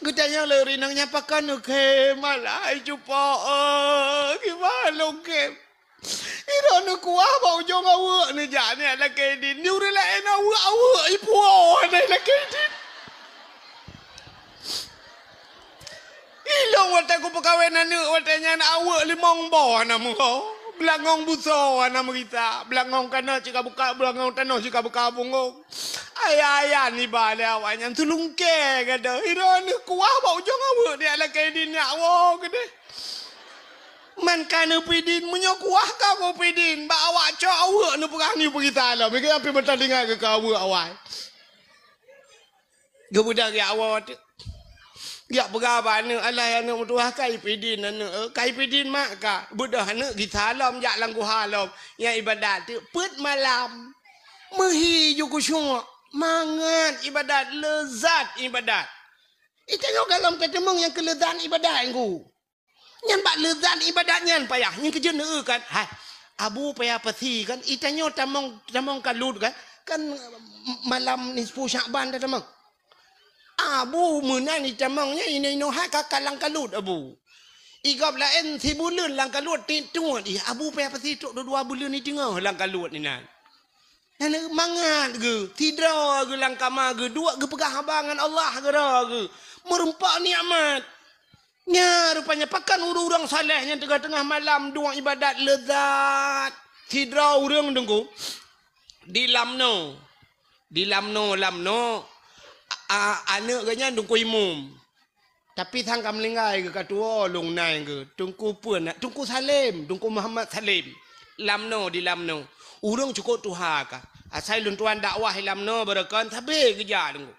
Geutanyong lé ureueng inong nyan, "Pakon neukhém?" "Alah, hai cupo, eh, kiban lôn khém. Droeneuh kuah bak ujong aweuek neujak neujak lakèe idin. Di ureueng laén aweuek-aweuek ipuwoe hana lakèe idin. Ilôn watèe kupeukawen aneuk watèe nyan aweuek limong boh hana meuho. Beulangong busoe hana meurita. Beulangong kanoe cit ka buka, beulangong tanoh cit ka buka punggong. Ayah-ayah niba lé awaknyan teulungkée gata. Droeneuh kuah bak ujong aweuek neujak lakèe idin neujak woe keudéh." Man ka neupidin, meunyoe kuah ka neupidin, bak awak cok aweuek neupeugah nyoe peugisa lom, meukeue api meuta teungoh keu aweuek awai. Geubeudôh jak woe teuk. Jak peugah bak aneuk, "Alah aneuk meutuah, ka ipidin aneuk, eh, ka ipidin mak ka." Beudôh aneuk gisa lom jak lam guha lom, nyang ibadat teuk peuet malam. Meuhi ju khusyuk, mangat ibadat, leuzat ibadat. Itanyoe gohlom tateumeung nyang keu leuzat ibadat nyan ku. Nyan bak leuzat ibadat nyan payah. Nyan keujeuet neueu kan. Hai, Abu payah pasi kan. Itanyoe tamong, tamong kalut kan. Kan malam nisfu Syakban dah tamong. Abu meunan itamong nyan inoe-inoe hai ka, ka lam kalut Abu. Igop laén sibuleuen lam kalut tiep tuet. Ih, Abu payah pasi trok dua buleuen i teungoh lam kalut inan. Nyan mangat geuh, sidroe geuh lam kama geuh, duek geupeugah haba ngon Allah keudroe geuh. Meureumpok nikmat. Nya rupanya pakon ureuëng-ureuëng saleh nyang teungoh-teungoh malam duek ibadat leuzat. Sidroe ureuëng Teungku di Lamno. Di Lamno, Lamno, a-, a-, aneuëk geuh nyan Teungku Imum. Tapi sang ka meuninggai geuh ka tuwoe lôn nai geuh. Teungku peue na, Teungku Salem, Teungku Muhammad Salem. Lamno di Lamno. Ureuëng cukôp tuha ka. Asai lôn tuan dakwah i Lamno beureukan sabe geujak Teungku.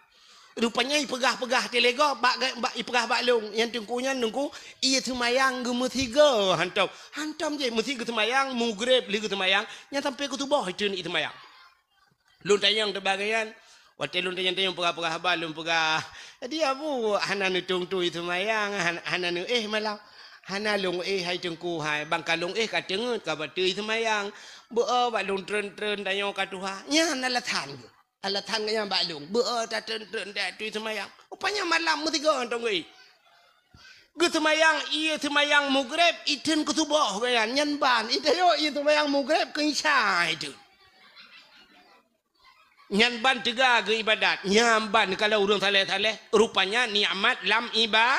Rupanya ipeugah-peugah teulego bak, bak ipeugah bak lôn. Nyang Teungku nyan Teungku, ie seumayang geuh meusigoe hantom. Hantom jih meusigoe seumayang, mugreb lheueh geuh seumayang, nyan sampai keu suboh iteun ie seumayang. Lôn tanyong teuh bak geuh nyan. Watée lôn tanyong-tanyong peugah-peugah haba, lôn peugah, "Jadi Abu hana neutung tui seumayang, han-, hana neuéh malam." "Hana lôn éh hai Teungku hai, bang ka lôn éh ka teungeut ka bateue seumayang. Beu-o bak lôn treun-treun tanyoe ka tuha." Nyan alasan geuh. Alasan geuh nyan bak lôn. "Beu-o tatreun-treun tatui seumayang." Rupanya malam meusigoe hantom geuh. Geuseumayang, ie seumayang mugreb, iteun keu suboh geuh nyan. Nyan ban, iteun yo ie seumayang mugreb keu isya iteun. Nyan ban teuga geuh ibadat. Nyan ban kalau ureuëng saleh-saleh, rupanya nikmat lam iba-,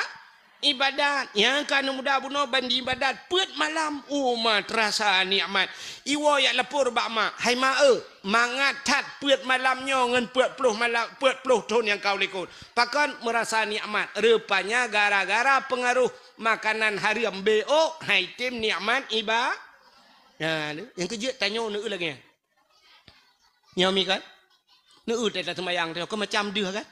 ibadat. Nyang ka muda bunoe ban di ibadat, peuet malam, uma terasa nikmat. Iwoe yak lapor bak mak, "Hai mak eu, mangat that peuet malam nyoe ngon peuet ploh malam, peuet ploh thon nyang ka u likot." Pakon meurasa nikmat? Rupanya gara-gara peungaroh makanan hareuem, beuôk, hai tem nikmat iba-, Nah, nyang keujeuet tanyoe neueu lagée nyan. Nyoe mi kan? Neueu teuh taseumayang teuh, keu macam deuh kan?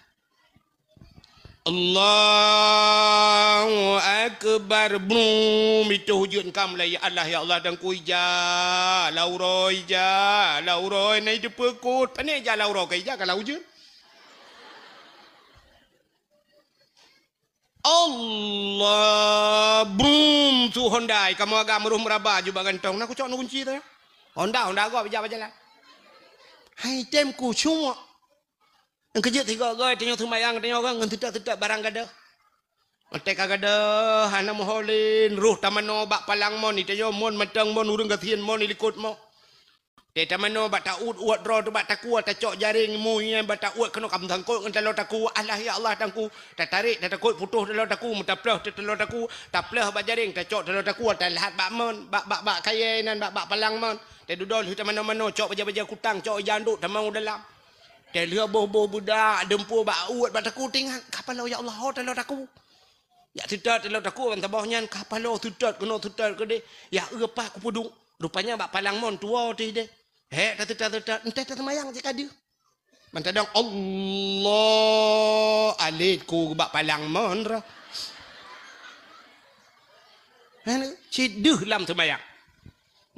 Allahu Akbar. Brum, itu hujud kam la ya Allah, ya Allah dan ku ija, lauroi ija, lauroi na itu pekot. Pane ija lauroi ka ija ka la hujud. Allah, brum, su Honda, kamoe agam meurôh meuraba jubah gantong. Na kucok na kunci tu. Honda, Honda gob ija bajalan. Hai tem kucok. Nyang keujeuet sigoe-goe tanyoe seumayang tanyoe ngon teutak-teutak barang gadoh. Watée ka gadoh hana meuho lé, roh tamanoe bak palang mon, itanyoe mon mantong mon, ureuëng gasien mon ilikot mo. Tée tamanoe bak ta-uet-uet droe teuh bak takue, tacok jareng mui nyan bak ta-uet keunoe ka meusangkot ngon taloe takue. Alah ya Allah tangku, tatarek tatakot putôh taloe takue, meutaploh teuh taloe takue, taploh bak jareng tacok taloe takue, talhat bak mon, bak, bak, bak kayée nan, bak, bak palang mon. Tée dudoe lheueh tamanoe-manoe cok bajée-bajée kutang, cok ija andok tamong u dalam. Tée lheueh boh-boh beudak deumpue bak uet bak takue tingat, ka paloe ya Allah ho taloe takue. Jak teutot taloe takue ban saboh nyan, ka paloe teutot keunoe teutot keudeh. Ya eu pat kupeuduek. Rupanya bak palang mon tuwoe teuh deh. Hék tateutot-teutot, enteh taseumayang cit ka deuh. Mantadong Allah alet ku bak palang mon roh. Hana, cit deuh lam seumayang.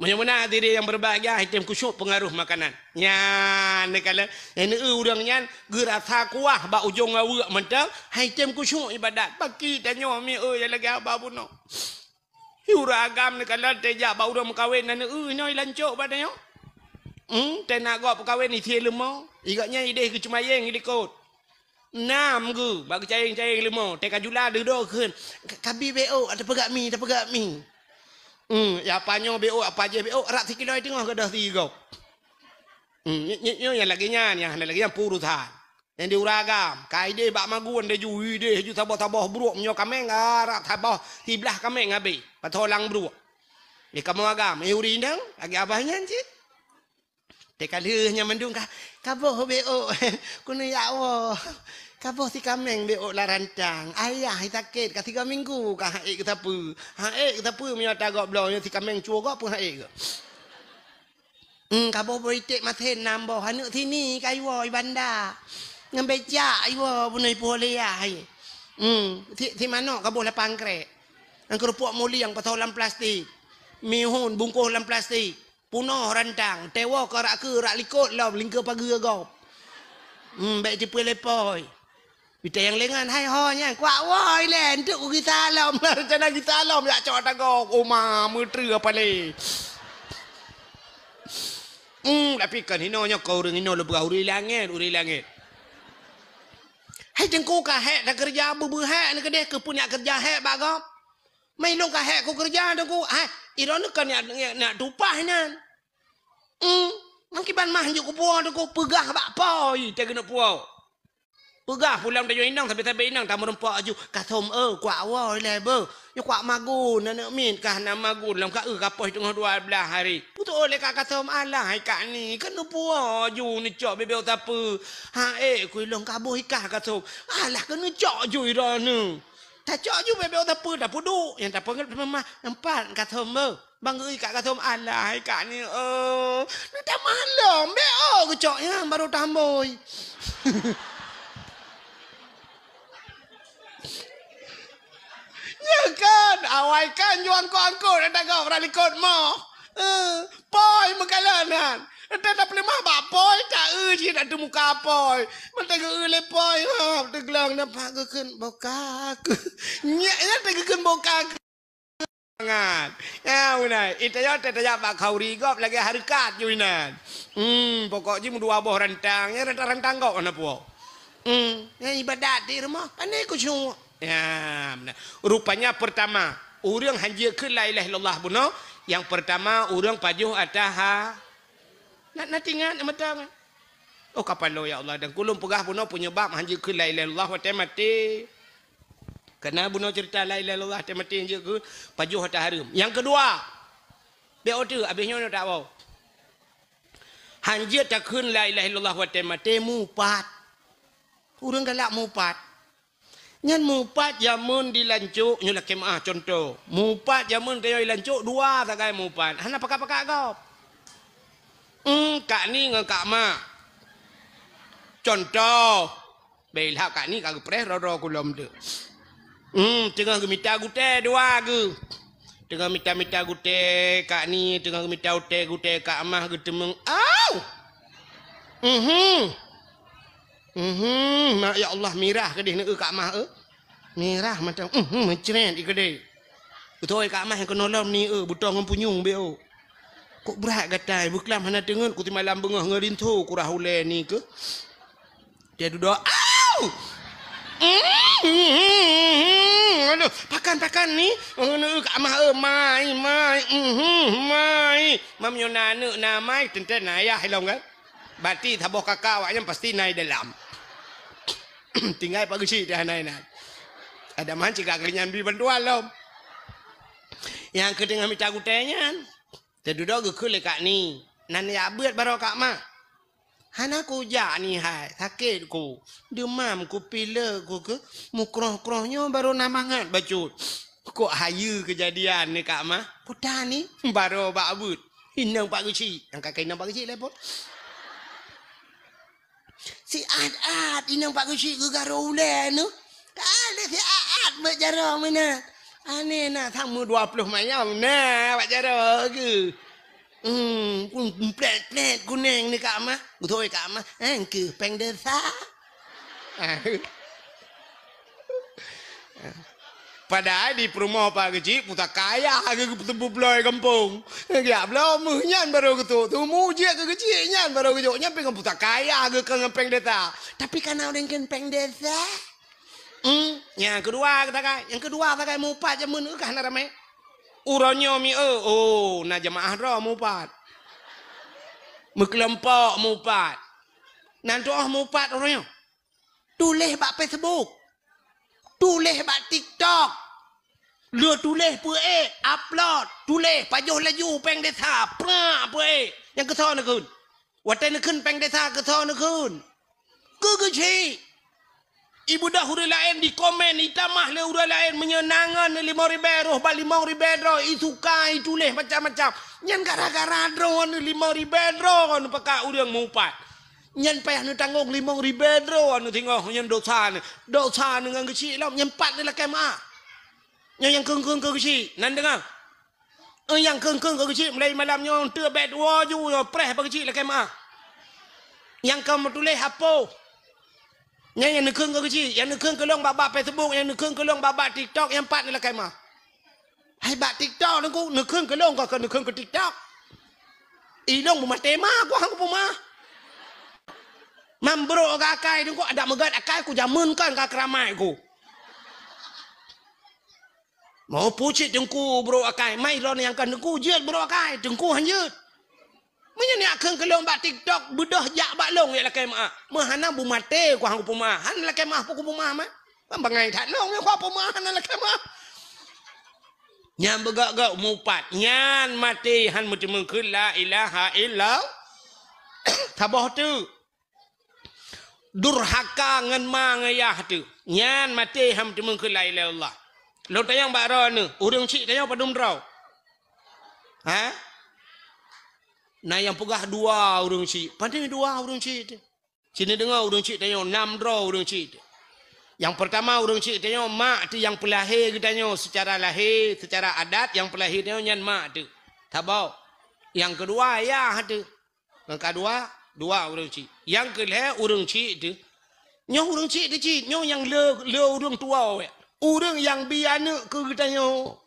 Meunyoe meunan hadirin nyang berbahagia, hai tem khusyuk pengaruh makanan. Nyan, neukalon, nyang neueu ureuëng nyan geurasa kuah bak ujong aweuek mantong, hai tem khusyuk ibadat. Baki tanyoe mi eu nyang lagée haba bunoe. Hi ureuëng agam neukalon teuh jak bak ureuëng meukawen na neueu inoe ilancok bak tanyoe. Hmm, teuh na gob peukawen isie leumo. Igak nyan ideh geucumayeng ilikot. Nam geu bak geucayeng-cayeng leumo, teuka jula deuh-deuh kheun, "Ka-, kabi beuôk, tapeugah mi, tapeugah mi." Hmm, ya apa nyoe beuôk, apa jih beuôk, rak sikilo teungoh gadoh sigoe. Hmm, nyoe, nyoe, nyoe nyang lagée nyan, nyang hana lagée nyan peurusan. Nyang di ureuëng agam, ka ideh bak magun deh ju, ideh ju saboh-saboh bruek meunyoe kaméng, rak saboh siblah kaméng habéh, pasoe lam bruek. Di kamoe agam, eh ureuëng inong, lagée abah nyan cit. Teuka lheueh nyan mandum ka, "Kaboh beuôk, keuneuk jak woe. Kaboh si kaméng beuôk lam rantang. Ayah sakét ka tiga minggu ka han ék geusapeue. Han ék geusapeue meunyoe ata gob bloe nyoe si kaméng cue gob pun han ék geuh." Hmm, kaboh boh iték masen nam boh, aneuëk sini ka iwoe i banda. Ngon becak iwoe bunoe ipuih lé yah. Hmm, si, si manok kaboh lapan krek. Ngon keurupuk mulieng pasoe lam plastik. Mihun bungkôh lam plastik. Punoh rantang, tewoe keu rak keu rak likot lom lingkeue pageue gob. Hmm, bék jipeulepoi. Pita nyang lengan, hai ho nyan, kuak woi lé, enteuk ku gisa lom. Rencana gisa lom, jak cok tagoe, oma, meutreu apa lé. Hmm, tapi kan hino nyoe keu ureueng hino lôn peugah ureueng langét, ureueng langét. Hai teungku ka hék takeureuja beubeue hék neuh keudeh keupeue nyak keureuja hék bak gob. Mai lôn ka hék kukeureuja teungku, hai, droeneuh kan nyak, nyak, nyak tupah nyan. Hmm, mangkiban mah jeuet kupuwoe teungku, peugah bak poi teuh keuneuk puwoe. Peugah pulang tanyoe inong, sabe-sabe inong tameureumpok aju, "Kathom, eh, kuak woe ilée beuh. Nyoe kuak magun, aneuk miet kah na magun lom ka eu ka poh teungoh dua blaih hari." Putôh lé ka Kathom, "Alah, hai Kak Ni, keuneuk puwoe aju neucok bebek sapeue." "Ha, eh, ku ilong ka boh ikah Kathom." "Alah, keuneuk cok aju droeneuh." Tacok aju bebek sapeue, tapeuduek. Nyang tapeugah teuma mah, "Empat Kathom beuh." Bang geuikat Kathom, "Alah, hai Kak Ni, oh, neutamah lom, bek oh geucok nyan baru tambôi." Ya kan, awai kan juang angkot-angkot, ada gop rang likot moh. Eh, poi meukalon nyan. Enta tapeuleumah bak poi, ta eu cit atu muka poi. Mata geu lé poi, ha, teuglong nampak geukheun boka. Nyak nyan teugeukheun boka. Mangat. Ya, beuna. Ita nyoe teuh tajak bak khauri gob lagée hareukat ju inan. Hmm, pokok jih meudua boh rantang, ya rantang-rantang gob hana puwoe. Hmm, ya ibadat di rumoh, pandai khusyuk. Ya, beuna. Rupanya pertama, ureueng hanjeuet kheun la ilaha illallah bunoe, yang pertama ureueng pajoh ata ha. Nak, nak ingat, nak mata kan? Oh, kapalo, ya Allah, dan kulôn peugah bunoe penyebab hanjeuet kheun la ilaha illallah watée maté. Kana bunoe cerita la ilaha illallah watée maté hanjeuet kheun pajoh ata hareuem. Nyang keudua, bek ote abéh nyoe tak bau. Hanjeuet takheun la ilaha illallah watée maté mupat. Ureueng galak mupat. Nyan mupat jameun di lancok, nyoe lakée meuah contoh. Mupat jameun tanyoe di lancok dua sagai mupat. Hana pakat-pakat gob. Hmm, Kak Ni ngon Kak Mak. Contoh. Beulah Kak Ni ka geupreh ro-ro kulom tu. Hmm, teungoh geumita gutée dua geu. Teungoh mita-mita gutée Kak Ni, teungoh geumita utée gutée Kak Mak geuteumeung. Au! Mhm. Mhm, ma-, ya Allah, mirah keudeh neu Kak Mah, eh. Mirah mata, mhm, meucret i keudeh. Beutôi Kak Mah nyang keunoe lom ni, eh, butong ngon punyueng beu. Kok brat gatai, beuklam hana teungeut, ku timalam beungoh ngon rinto, kurah ulée ni keuh. Dia dudoe, au! Mhm, aduh, pakan, pakan ni. Neu Kak Mah, eh, mai, mai, mhm, mai. Mam nyoe na aneuk na mai, teuntée na ayah ilong kan. Bati saboh kaka awaknyan pasti na i dalam. Tinggai Pak Geuchik teuh hana inan. Ada man cit ka keulinyan bri bantuan lom. Nyang keu teungoh mita gutée nyan, teududoe geukheun lé Kak Ni. Nan ya beuet baroe Kak Mah. Hana kujak Ni hai, sakét ku. Deumam ku, pilek ku keuh, mukroh-kroh nyoe baroe na mangat bacut. Kok hayeue keujadian ni Kak Mah. Kuta Ni, baroe bak beuet. Inong Pak Geuchik. Nyang ka keu inong Pak Geuchik lé pon. Siat-at inong Pak Geuchik geugaro ulée nyoe. Ka lé siat-at bak jaroe meunan. Aneh na, sama dua ploh mayong na bak jaroe geuh. Hmm, plet-plet kuneng ni Kak Mah. Beutôi Kak Mah. Eh, keuh péng desa. Padahai di peurumoh Pak Geuchik pusaka ayah geuh geupeuteumpu bloe gampông. Geujak bloe meuh nyan barô geutrok. Teumu jeuet keu Geuchik nyan barô geujok. Nyan pih ngon pusaka ayah geuh keu ngon péng desa. Tapi kana ureueng kheun péng desa. Hmm, nyang keudua sagai. Nyang keudua sagai mupat jameun kah na ramé. Uroe nyoe mi eu, oh, na jeumaáh droe mupat. Meukeulompok mupat. Nan tuoh mupat uroe nyoe. Tuléh bak Facebook. Tuléh bak TikTok. Lheueh tuléh peuék, upload, tuléh pajoh laju péng desa, prak peuék. Nyang keusoe neukheun. Watée neukheun péng desa keusoe neukheun. Keu Geuchik. Ibeudôh ureueng laén dikomen, itamah lé ureueng laén meunyoe na ngon limong ribée roh bak limong ribée droe, isuka, ituléh macam-macam. Nyan gara-gara droeneuh limong ribée droe neupeugah ureueng mupat. Nyan payah neutanggong limong ribée droe neuh singoh nyan dosa neuh. Dosa neuh ngon Geuchik lom, nyan pat neulakée meuáh. Nyoe nyang kheun-kheun keu Geuchik, nan deungoe. Eh, nyang kheun-kheun keu Geuchik, mulai malam nyoe teuk bèk tuwoe ju nyoe preh bak Geuchik lakée meuáh. Nyang ka meutuléh apoh. Nyan nyang neukheun keu keuchik, nyang neukheun keu lôn bak-bak Facebook, nyang neukheun keu lôn bak-bak TikTok, nyang pat neulakèe meu'ah. Hai bak TikTok Teungku, neukheun keu lôn ka, ka neukheun keu TikTok. I lôn beumaté ma ku han kupeumeu'ah. Man brôk akai Teungku, adak meugat akai ku jameun kan ka keuramai ku. Mau pucit Teungku brôk akai, mai droeneuh nyang kon Teungku jeuet brôk akai, Teungku han jeuet. Meunyoe neukheun keu lôn bak TikTok, beudôh jak bak lôn jak lakèe meu'ah. Meuhana beumaté ku han kupeumeu'ah, han lakèe meu'ah pun kupeumeu'ah mah. Kan bangai that lôn, meunyoe kupeumeu'ah hana lakèe meu'ah. Nyan beugok-gok mupat, nyan maté han meuteumeung kheun la ilaha illallah. Saboh teuk. Durhaka ngon ma ngon yah teuh. Nyan maté han meuteumeung kheun la ilaha illallah. Lôn tanyong bak droeneuh, ureueng chik tanyoe padum droe? Ha? Na nyang peugah dua ureueng chik. Pane dua ureueng chik teuh? Sinoe deungoe ureueng chik tanyoe, nam droe ureueng chik teuh. Nyang peurtama ureueng chik tanyoe mak teuh nyang peulahé geutanyoe seucara lahé, seucara adat nyang peulahé tanyoe nyan mak teuh. Saboh. Nyang keudua yah teuh. Nyang keudua, dua ureueng chik. Nyang keulhèe ureueng chik teuh. Nyoe ureueng chik teuh cit, nyoe nyang le, le ureueng tuwoe. Ureueng nyang bi aneuk keu geutanyoe.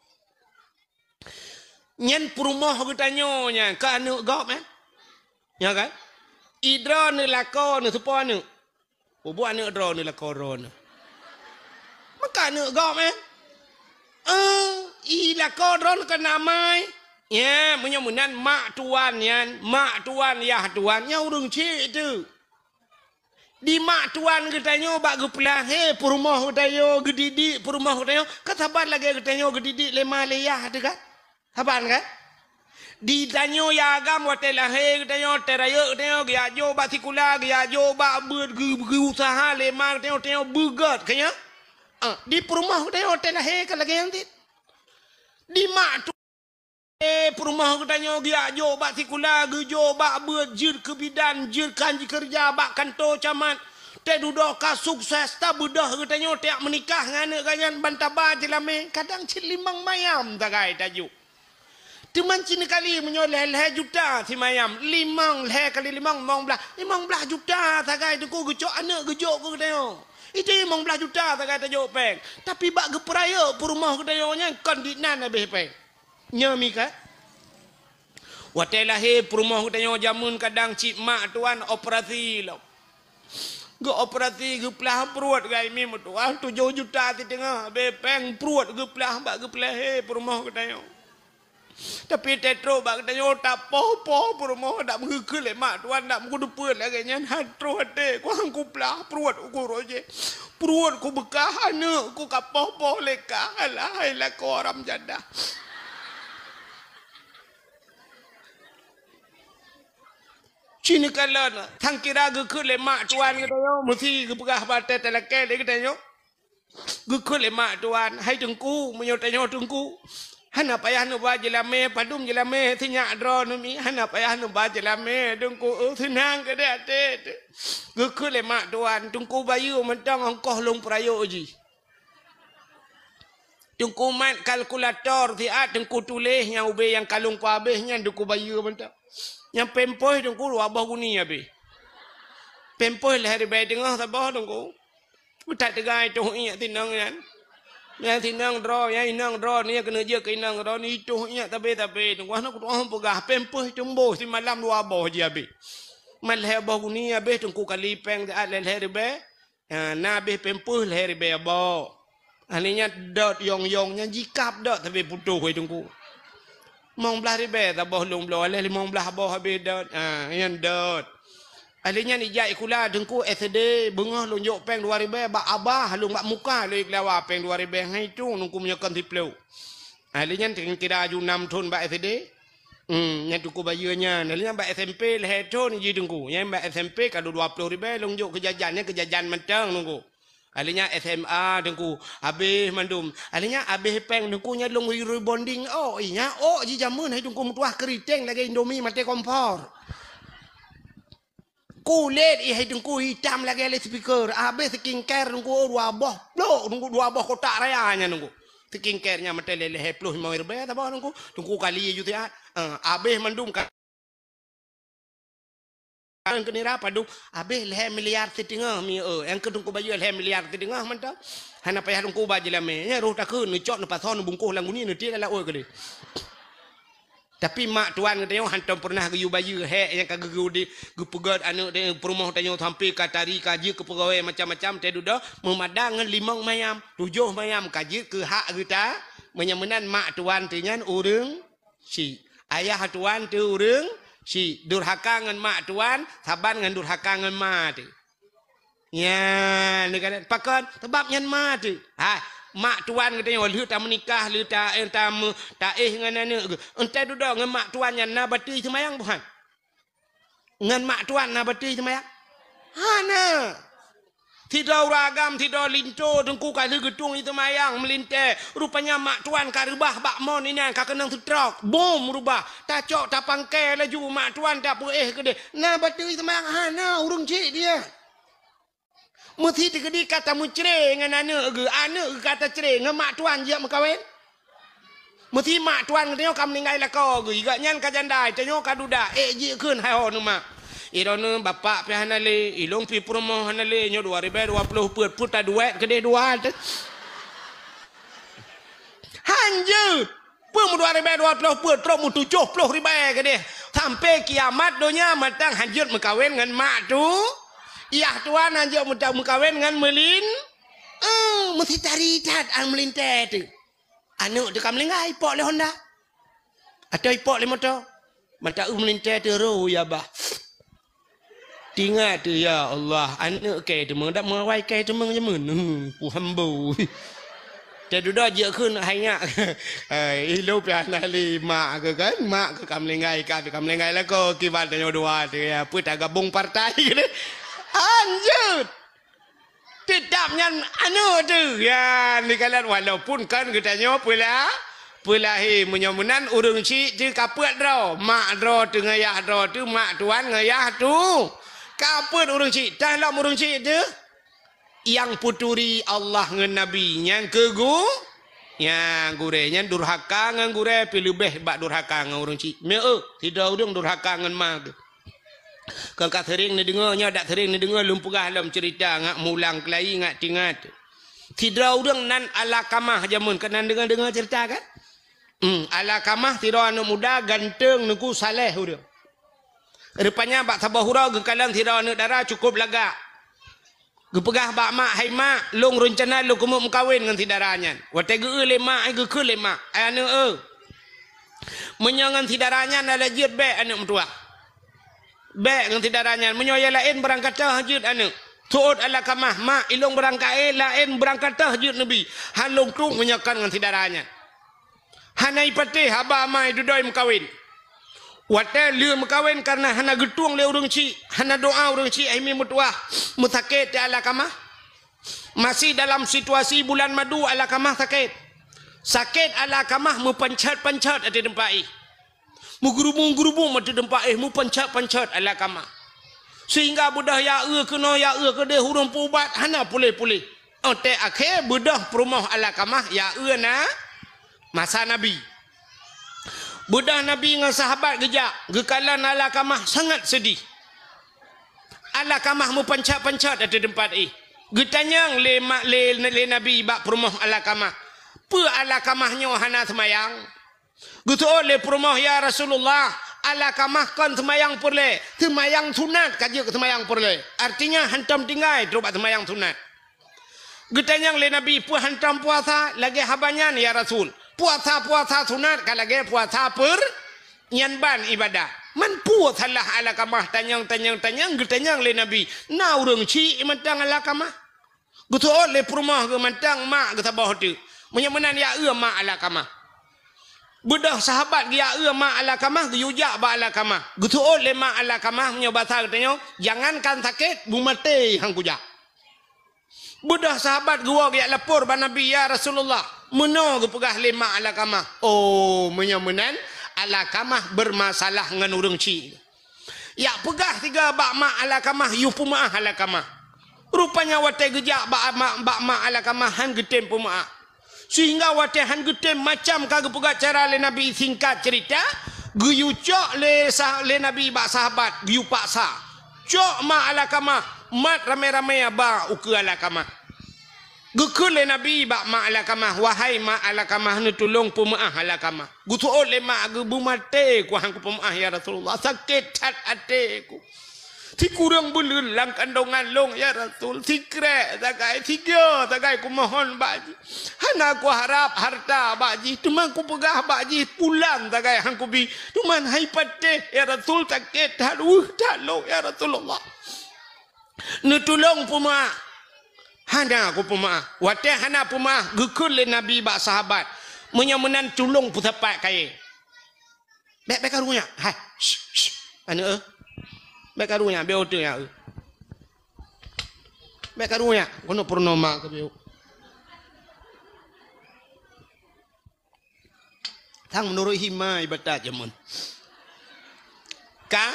Nyan peurumoh geutanyoe nyan, ka aneuk gob, eh? Nya kan? I droeneuh lakoe neuh soe po aneuk? Peubuet aneuk droeneuh lakoe droeneuh. Maka aneuk gob, eh? Eh, i lakoe droeneuh ka na amai. Nya, meunyoe meunan mak tuan nyan, mak tuan, yah tuan, nyan ureueng chik teuh. Di mak tuan geutanyoe bak geupeulahé peurumoh geutanyoe, geudidik peurumoh geutanyoe, ka saban lagèe geutanyoe geudidik lé ma lé yah teuh kan? Saban kan? Di tanyoe ya agam watèe lahé geutanyoe, watèe rayeuk geutanyoe, geujak jok bak sikula, geujak jok bak beuet, geu-, geuusaha lé ma geutanyoe, tanyoe beugèt, ka nyan? Ah, di peurumoh geutanyoe watèe lahé ka lagèe nyan cit. Di mak tu Eh, peurumoh geutanyoe geujak jok bak sikula, geujok bak beuet, jeuet keu bidan, jeuet kan jikeureuja bak kantô camat. Teududoe ka sukses, tabeudôh geutanyoe tajak meunikah ngon aneuk geuh nyan ban taba jeulamé, kadang cit limong mayam sagai tajok. Teuma cit kali meunyoe lhèe-lhèe juta simayam, limong, lhèe kali limong, limong blaih, limong blaih juta sagai Teungku geucok aneuk geujok keu geutanyoe. Itu limong blaih juta sagai tajok péng. Tapi bak geupeurayeuk peurumoh geutanyoe nyan kon dinan habéh péng. Nyoe mi ka. Watèe lahé peurumoh geutanyoe jameun kadang cit mak tuan operasi lom. Geuoperasi geuplah pruet gai mi meutuah tujoh juta siteungoh, habéh péng pruet geuplah bak geupeulahé peurumoh geutanyoe. Tapi teutrok bak geutanyoe tapoh-poh peurumoh dak meugeukheun lé mak tuan dak meugeudeupeue lagèe nyan han troh até kuang kuplah pruet uku roh jih. Pruet kubeukah aneuk ku kapoh-poh lé kah, alah hai lakoe haram jadah. Cit neukalon, sang kira geukheun lé mak tuan geutanyoe, meusi geupeugah bak watèe talakèe lé geutanyoe. Geukheun lé mak tuan, "Hai Teungku, meunyoe tanyoe Teungku, hana payah neuba jeulamé, padum jeulamé sinyak droeneuh mi, hana payah neuba jeulamé Teungku, eu, seunang keudéh até." Geukheun lé mak tuan, "Teungku bayeue mantong ongkoh lôn peurayeuk jih." Teungku mat kalkulator siat, Teungku tuléh nyang ubé nyang ka lôn peuhabéh nyan Teungku bayeue mantong. Nyang pampers Teungku dua boh guni habéh. Pampers lhèe ribèe teungoh saboh Teungku. That teuga i toh iék sinong nyan. Nyang sinong droe, nyang inong droe, nyang keuneuk jeuet keu inong droe, i toh iék sabe-sabe Teungku. Hana kutu'oh peugah, pampers teumbôh simalam dua boh jih habéh. Mat lhèe boh guni habéh Teungku kali péng siat lhèe-lhèe ribèe. Ha, na abéh pampers lhèe ribèe boh. Ahli nyan dot yong-yong nyan jikab dot sabe putôh wai Teungku. Limong blaih ribèe saboh lôn bloe, aléh limong blaih boh abéh dot. Ha, nyan dot. Ahli nyan ijak sikula Teungku S D, beungoh lôn jok péng dua ribèe bak abah lôn bak muka lôn ikhlawa péng dua ribèe ngon itong Teungku meunyoe kon siplôh. Ahli nyan kira aju nam thon bak S D. Hmm, nyan Teungku bayeue nyan. Lheueh nyan bak S M P lhèe thon jih Teungku. Nyan bak S M P ka dua ploh ribèe lôn jok keu jajan, nyan keu jajan mantong Teungku. Lheueh nyan S M A Teungku, habéh mandum. Lheueh nyan habéh péng Teungku nyan lôn rebonding ôk. Ih, nyan ôk jih jameun hai Teungku meutuah keuriteng lagèe Indomie maté kompor. Kulét ih hai Teungku itam lagèe loudspeaker. Habéh skincare Teungku dua boh plôk Teungku, dua boh kotak raya nyan Teungku. Skincare nyan maté lhèe ploh limong ribèe saboh Teungku. Teungku kali ju siat. Ah, habéh mandum ka Kan keu nira padum, habéh lhèe miliar siteungoh mi, eh. Nyang keu Teungku Bayeue lhèe miliar siteungoh mantong. Hana payah Teungku ba jeulamé. Nyan roh takheun, neucok, neupasoe, neubungkôh lam guni, neutiek lam laôt keudéh. Tapi mak tuan geutanyoe hantom peureunah geuyue bayeue hék nyang ka geugeu di, geupeugöt aneuk di peurumoh tanyoe sampoe ka tari, ka jeuet keu peugawée macam-macam, teududoe meumadang ngon limong mayam, tujoh mayam ka jeuet keu hak geuta. Meunyoe meunan mak tuan teuh nyan ureueng chik. Ayah tuan teuh ureueng chik. Durhaka ngon mak tuan saban ngon durhaka ngon ma teuh. Nyan, neukalon. Pakon? Sabab nyan ma teuh. Ha, mak tuan geutanyoe lheueh tameunikah, lheueh ta-, eh, tameu-, taéh ngon aneuk geuh. Entah dudoe ngon mak tuan nyan na batui seumayang buhan? Ngon mak tuan na batui seumayang? Hana. Sidroe ureueng agam, sidroe linto teungku ka lheueh geutueng seumayang meulintèe. Rupanya mak tuan ka reubah bak mon inan ka keunong stroke. Bom reubah. Tacok tapangkai laju mak tuan tapeuéh keudéh. Na batui seumayang? Hana, ureueng chik dia. Meusi teukeudi ka tameucré ngon aneuk geuh, aneuk geuh ka tacré ngon mak tuan jijak meukawen. Meusi mak tuan geutanyoe ka meuninggai lakoe geuh, gobnyan ka janda, tanyoe ka duda, ék jikheun hai ho neuh mak. Droeneuh bapak pih hana lé, ilôn pih peurumoh hana lé, nyoe dua ribèe dua ploh peuet, peuet taduek keudéh dua teuh. Hanjeuet. Peue meudua ribèe dua ploh peuet, trok meutujoh ploh ribèe keudéh. Sampoe kiamat donya mantong hanjeuet meukawen ngon mak tu. Yah tuan hanjeuet meuta-, meukawen ngon meulin-, eh, meusi tari that an meulintèe teuh. Aneuk teuh ka meulinggai, ipok lé honda. Atau ipok lé moto. Mantong meulintèe teuh ro ya bah. Tingat teuh, ya Allah, aneuk kèe teumèe, dak meuawai kèe teumèe jameun. Hmm, puhambo. Teududoe jikheun hai nyak. Hai, ilôn pih hana lé mak geuh kan, mak geuh ka meulinggai, ka, ka meulinggai lakoe, kiban tanyoe dua teuh, ya, peue tagabong partai geuh. Hanjeuet. Teutap nyan aneuk teuh. Ya, neukalon walaupun kan geutanyoe peula-, peulahé. Meunyoe meunan ureueng chik teuh ka peuet droe. Mak droe teuh ngon yah droe teuh, mak tuan ngon yah tu. Ka peuet ureueng chik, tah lom ureueng chik teuh. Nyang peuturi Allah ngon Nabi, nyang keu gu-, nyang gurèe nyan durhaka ngon gurèe pih leubeh bak durhaka ngon ureueng chik. Meu, sidroe ureueng durhaka ngon ma geuh. Kon ka seuring neudeungoe, nyoe dak seuring neudeungoe lôn peugah lom ceurita ngat mulang keulayi ngat tingat. Sidroe ureueng nan Alakamah jameun, keunan deungoe-deungoe ceurita kan? Hmm, Alakamah sidroe aneuk muda ganteng, neuku, saleh ureueng. Rupanya bak saboh uroe geukalon sidroe aneuk dara cukôp lagak. Geupeugah bak mak, "Hai mak, lôn reuncana lôn keumeung meukawen ngon si dara nyan." Watèe geu-eu lé mak, ai geukheun lé mak, "Ai aneuk eu, meunyoe ngon si dara nyan hana jeuet, bèk aneuk meutuah. Bèk ngon si dara nyan, meunyoe nyang laén beurangkat teuh jeuet aneuk." Seuôt Alakamah, "Mak, ilôn beurangkat, eh, laén beurangkat teuh jeuet neubi. Han lôn tueng meunyoe kon ngon si dara nyan." Hana ipatéh haba ma idudoe meukawen. Watèe lheueh meukawen kareuna hana geutueng lé ureueng chik, hana doa ureueng chik, hai mi meutuah, meusakét teuh Alakamah. Masih dalam situasi bulan madu Alakamah sakét. Sakét Alakamah meupanchat-panchat ateueh teumpat éh. Meugeurubung-geurubung ateueh teumpat éh, meupanchat-panchat Alakamah. Sehingga beudôh ya eu keunoe, ya eu keudéh, ureueng peuubat hana puléh-puléh. Oté akhé beudôh peurumoh Alakamah ya eu na masa Nabi. Beudôh Nabi ngon sahabat geujak, geukalon Alakamah sangat seudih. Alakamah meupanchat-panchat ateueh teumpat éh. Geutanyong lé ma-, lé, lé Nabi bak peurumoh Alakamah, "Peue Alakamah nyoe hana seumayang?" Geuseuôt lé peurumoh, "Ya Rasulullah, Alakamah kon seumayang peureulèe, seumayang sunat ka jeuet keu seumayang peureulèe." Artinya hantom tinggai trok bak seumayang sunat. Geutanyong lé Nabi, "Peue hantom puasa lagèe haba nyan, ya Rasul?" "Puasa-puasa sunat ka lagèe puasa peur-, nyan ban ibadah." Man peue salah Alakamah? Tanyong, tanyong, tanyong, geutanyong lé Nabi. Na ureueng chik mantong Alakamah. Geuseuôt lé peurumoh geuh mantong mak geuh saboh teuk. Meunyoe meunan ya eu mak Alakamah. Beudôh sahabat geuya eu mak Alakamah, geuyue jak bak Alakamah. Geuseuôt lé mak Alakamah, meunyoe basa geutanyoe, "Jangankan sakét, beumaté han kujak." Beudôh sahabat geuwoe geujak lapor bak Nabi, "Ya Rasulullah, meunoe geupeugah lé mak Alakamah." Oh, meunyoe meunan, Alakamah beurmasalah ngon ureueng chik. Jak peugah sigoe bak mak Alakamah, yue peumeu'ah Alakamah. Rupanya watèe geujak bak mak, bak mak Alakamah han geutem peumeu'ah. Sehingga watèe han geutem, macam ka geupeugah cara lé Nabi, singkat ceurita, geuyue cok lé sah-, lé Nabi bak sahabat, geuyue paksa. Cok ma Alakamah, mat ramé-ramé ba ukeue Alakamah. Geukheun lé Nabi bak ma Alakamah, "Wahai ma Alakamah, neutulông peumeu'ah Alakamah." Geuseuôt lé ma, "Geubeumaté ku han kupeumeu'ah, ya Rasulullah. Sakét that até ku. Sikureueng buleuen lam kandongan lôn, ya Rasul. Sikrek sagai, sigoe sagai kumohon bak jih. Hana kuharab hareuta bak jih, teuma kupeugah bak jih pulan sagai han kubi. Teuma hai patéh, ya Rasul, sakét that, weueh that lôn, ya Rasulullah. Neutulông peumeu'ah." "Hana kupeumeu'ah." Watée hana peumeu'ah, geukheun lé Nabi bak sahabat, "Meunyoe meunan tulông peusapat kayée." "Bék, bék karu nyak. Hai, shh, shh, aneuk, eh. Bék karu nyak, bék oteue nyak, eh. Bék karu nyak, keuneuk peurunoe ma keubieu." Sang meunurot hima ibatat jameun. Ka?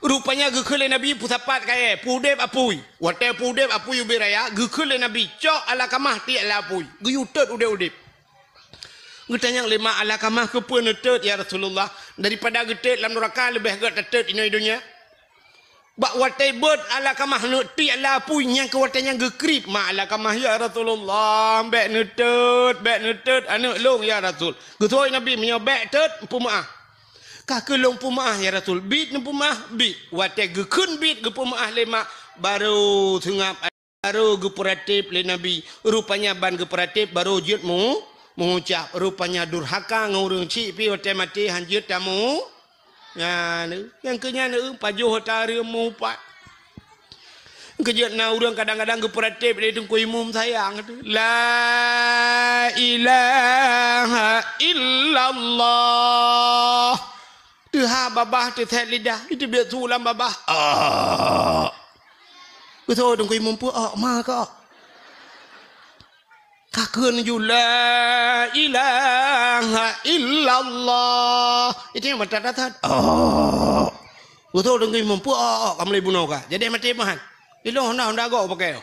Rupanya geukheun lé Nabi peusapat kayée, peuudeb apui. Watée peuudeb apui ubit raya, geukheun lé Nabi, "Cok Alakamah tiek lam apui." Geuyue teuet udeb-udeb. Geutanyong lé ma Alakamah, "Keupeue neuteuet, ya Rasulullah? Daripada geuteuet lam nuraka leubeh gét tateuet inoe donya." Bak watée beuet Alakamah neuk tiek lam apui, nyang keu watée nyan geukrieb ma Alakamah, "Ya Rasulullah, bék neuteuet, bék neuteuet aneuk lôn, ya Rasul." Geuseuôt Nabi, "Meunyoe bék teuet, peumeu'ah." "Ka keuh lôn peumeu'ah, ya Rasul." "Biet neupeumeu'ah?" "Biet." Watée geukheun biet geupeumeu'ah lé ma, barô seungab Barô geupeuratéb lé Nabi. Rupanya ban geupeuratéb barô jeuet meu-, meuucab. Rupanya durhaka ngon ureuëng chik pih watée maté han jeuet tamu. Nyan, nyang keu nyan, eh, pajoh ata reuem meuupat. Keujeuet na ureuëng kadang-kadang geupeuratéb lé Teungku Imum sayang tu. La ilaha illallah. Teuhah babah teusét lidah, iteubiet su lam babah. Ah. Beutôi Teungku Imum peue, ah, ma ka. Ka kheun ju, "La ilaha illallah." Itu nyang mata datat. Ah. Beutôi Teungku Imum peue, ah, ah, ka mulai bunoe ka. Jadi maté meuhan. Ilong honda, honda gok pakai.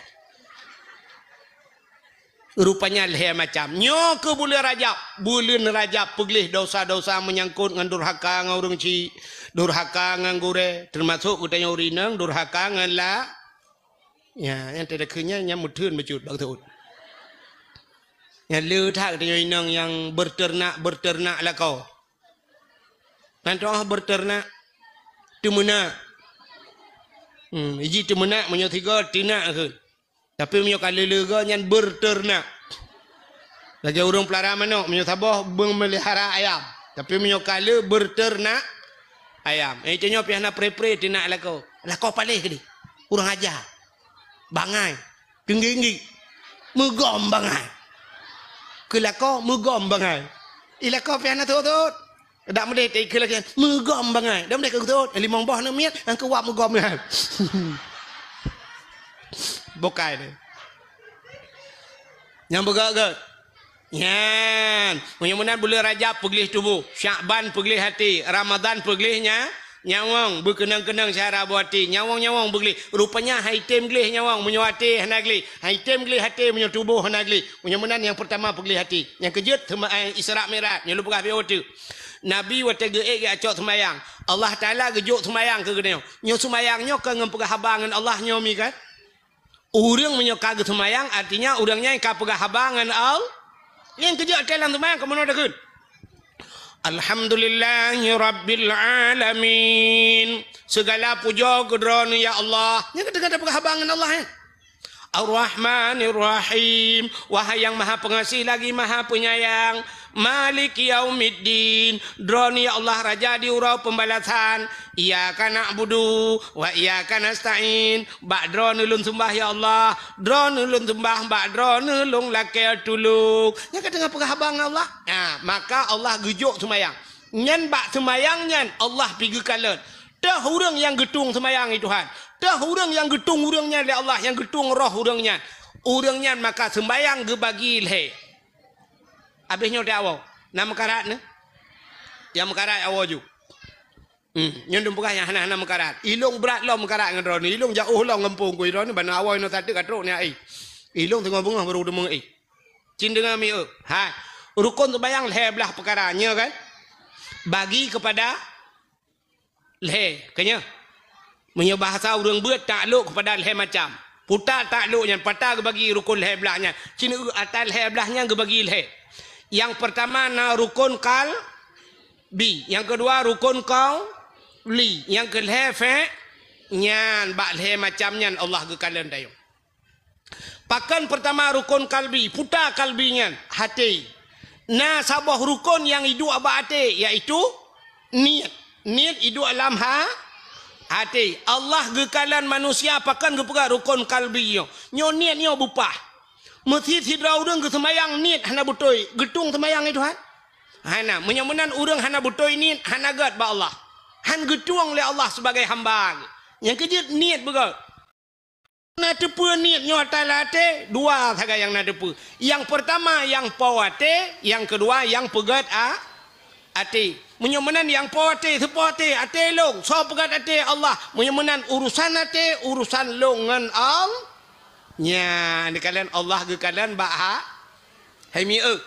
Rupanya lhée macam. Nyoe keuh buleuen Rajab. Buleuen Rajab peugleh dosa-dosa meunyangkot ngon durhaka ngon ureuëng chik, durhaka ngon gurée, teumasok geutanyoe ureuëng inong durhaka ngon la-, ya, nyang teudeukheun nyan, nyang meutheun bacut bak teuôt. Nyang le that geutanyoe inong nyang beurteunak-beurteunak lakoe. Nan toh beurteunak, teumeunak. Hmm, iji teumeunak meunyoe sigoe teunak kheun. Tapi meunyoe ka le-le goe nyan beurteunak. Lagée ureuëng peulara manok, meunyoe saboh beumeulihara ayam. Tapi meunyoe ka le beurteunak ayam. Eh, tanyoe pih hana pre-pre teunak lakoe. Lakoe paléh keudeh. Ureuëng aja. Bangai. Keunggik-nggik. Meugom bangai. Keu lakoe meugom bangai. I lakoe pih hana thot-thot. Dak meudeh teuka lagée meugom bangai. Dak meudeh keu thot, limong boh aneuk miet, nyang keu wab meugom nyan. Bukai deh. Nyang beugét-gét. Nyan, meunyoe meunan buleuen Rajab peugleh tuboh, Syakban peugleh até, Ramadhan peugleh nya-, nyawöng, beukeunong-keunong syedara boh até, nyawöng-nyawöng beugleh. Rupanya han item gleh nyawöng meunyoe até hana gleh, han item gleh até meunyoe tuboh hana gleh. Meunyoe meunan nyang peurtama peugleh até. Nyang keujeuet teuma, eh, Isra Mi'raj, nyoe lôn peugah beu teuk. Nabi watée geuék geucok seumayang, Allah Taala geujok seumayang keu geutanyoe. Nyoe seumayang nyoe kon ngon peugah haba ngon Allah nyoe mi kan? Ureuëng meunyoe ka geuseumayang, artinya ureuëng nyan ka peugah haba ngon Allah. Nyang keujeuet watée lam seumayang ka meunoe takheun, "Alhamdulillahi rabbil alamin." Segala pujoe keu Droeneuh ya Allah. Nyan ka teungoh tapeugah haba ngon Allah, eh. Ar-Rahmanir Rahim, wahai nyang maha peungasih lagi maha peunyayang. Maliki yaumiddin, Droeneuh ya Allah raja di uroe peubalasan. Iyyaka na'budu wa iyyaka nasta'in, bak Droeneuh lôn seumbah ya Allah, Droeneuh lôn seumbah, bak Droeneuh lôn lakée tulông. Nyan ka teungoh peugah haba ngon Allah. Nah, maka Allah geujok seumayang. Nyan bak seumayang nyan Allah pi geukalon. Teuh ureuëng nyang geutueng seumayang, ya Tuhan. Teuh ureuëng nyang geutueng ureuëng nyan lé Allah, nyang geutueng roh ureuëng nyan. Ureuëng nyan maka seumayang geubagi lhée. Abéh nyoe teuh awoe. Na meukarat nyoe? Nyang meukarat awoe ju. Hmm, nyoe dum peugah nyang hana-hana meukarat. Ilong brat lom meukarat ngon droeneuh. Ilong jauh lom ngon pungkui droeneuh, ban awoe nyoe sateuk ka trok nyan ai. Ilong teungoh beungoh barô deungoe ai. Cin deungoe mi eu. Hai. Rukon seumayang lhée blaih peukara, nyoe kan? Bagi keupada lhée, ka nyoe. Meunyoe bahasa ureuëng beuet, taklok keupada lhée macam. Peue taklok nyan, pat geubagi rukon lhée blaih nyan. Cit ata lhée blaih nyan geubagi lhée. Nyang peurtama na rukon qalbi, nyang keudua rukon qauli, nyang keulhée fe-, nyan bak lhée macam nyan Allah geukalon tanyoe. Pakon peurtama rukon qalbi, peue qalbi nyan, até. Na saboh rukon nyang iduek bak até, yaitu niet. Niet iduek lam ha-, até. Allah geukalon manusia pakon geupeugah rukon qalbi nyoe. Nyoe niet nyoe bupah. Meusi sidroe ureuëng geuseumayang niet hana beutôi, geutueng seumayang nyan Tuhan? Hana. Meunyoe meunan ureuëng hana beutôi niet, hana gét bak Allah. Han geutueng lé Allah sibagai hamba. Nyang keujeuet niet beugét. Na teupeue niet nyoe ata lam até, dua sagai nyang na teupeue. Nyang peurtama nyang po até, nyang keudua nyang peugét a-, até. Meunyoe meunan nyang po até, soe po até, até lôn, soe peugét até? Allah. Meunyoe meunan urusan até, urusan lôn ngon Allah. Nyan, geukalon Allah geukalon bak ha-, hai mieu.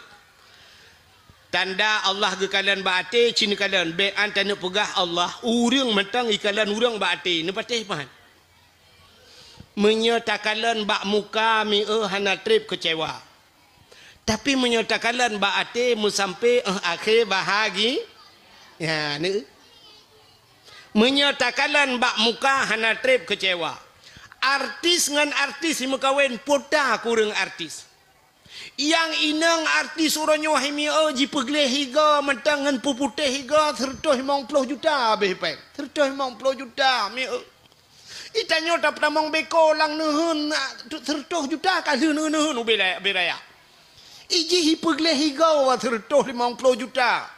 Tanda Allah geukalon bak até, cit neukalon, bék an taneuk peugah Allah, ureuëng mantong ikalon ureuëng bak até, neupatéh pahan. Meunyoe takalon bak muka mieu hana treb keucewa. Tapi meunyoe takalon bak até meusampé óh akhé bahagi-, ya, ni. Meunyoe takalon bak muka hana treb keucewa. Artis ngon artis meukawen, peue ta kureueng artis. Nyang inong artis uroe nyoe hai mieu jipeugleh igoe mantong ngon peuputéh igoe seureutôh limong ploh juta habéh péng. Seureutôh limong ploh juta mieu. Itanyoe tapeutamong beko lam neuheun, ah, tu, seureutôh juta ka lheueh neuheun ubé raya, ubé raya. Ijih ipeugleh igoe seureutôh limong ploh juta.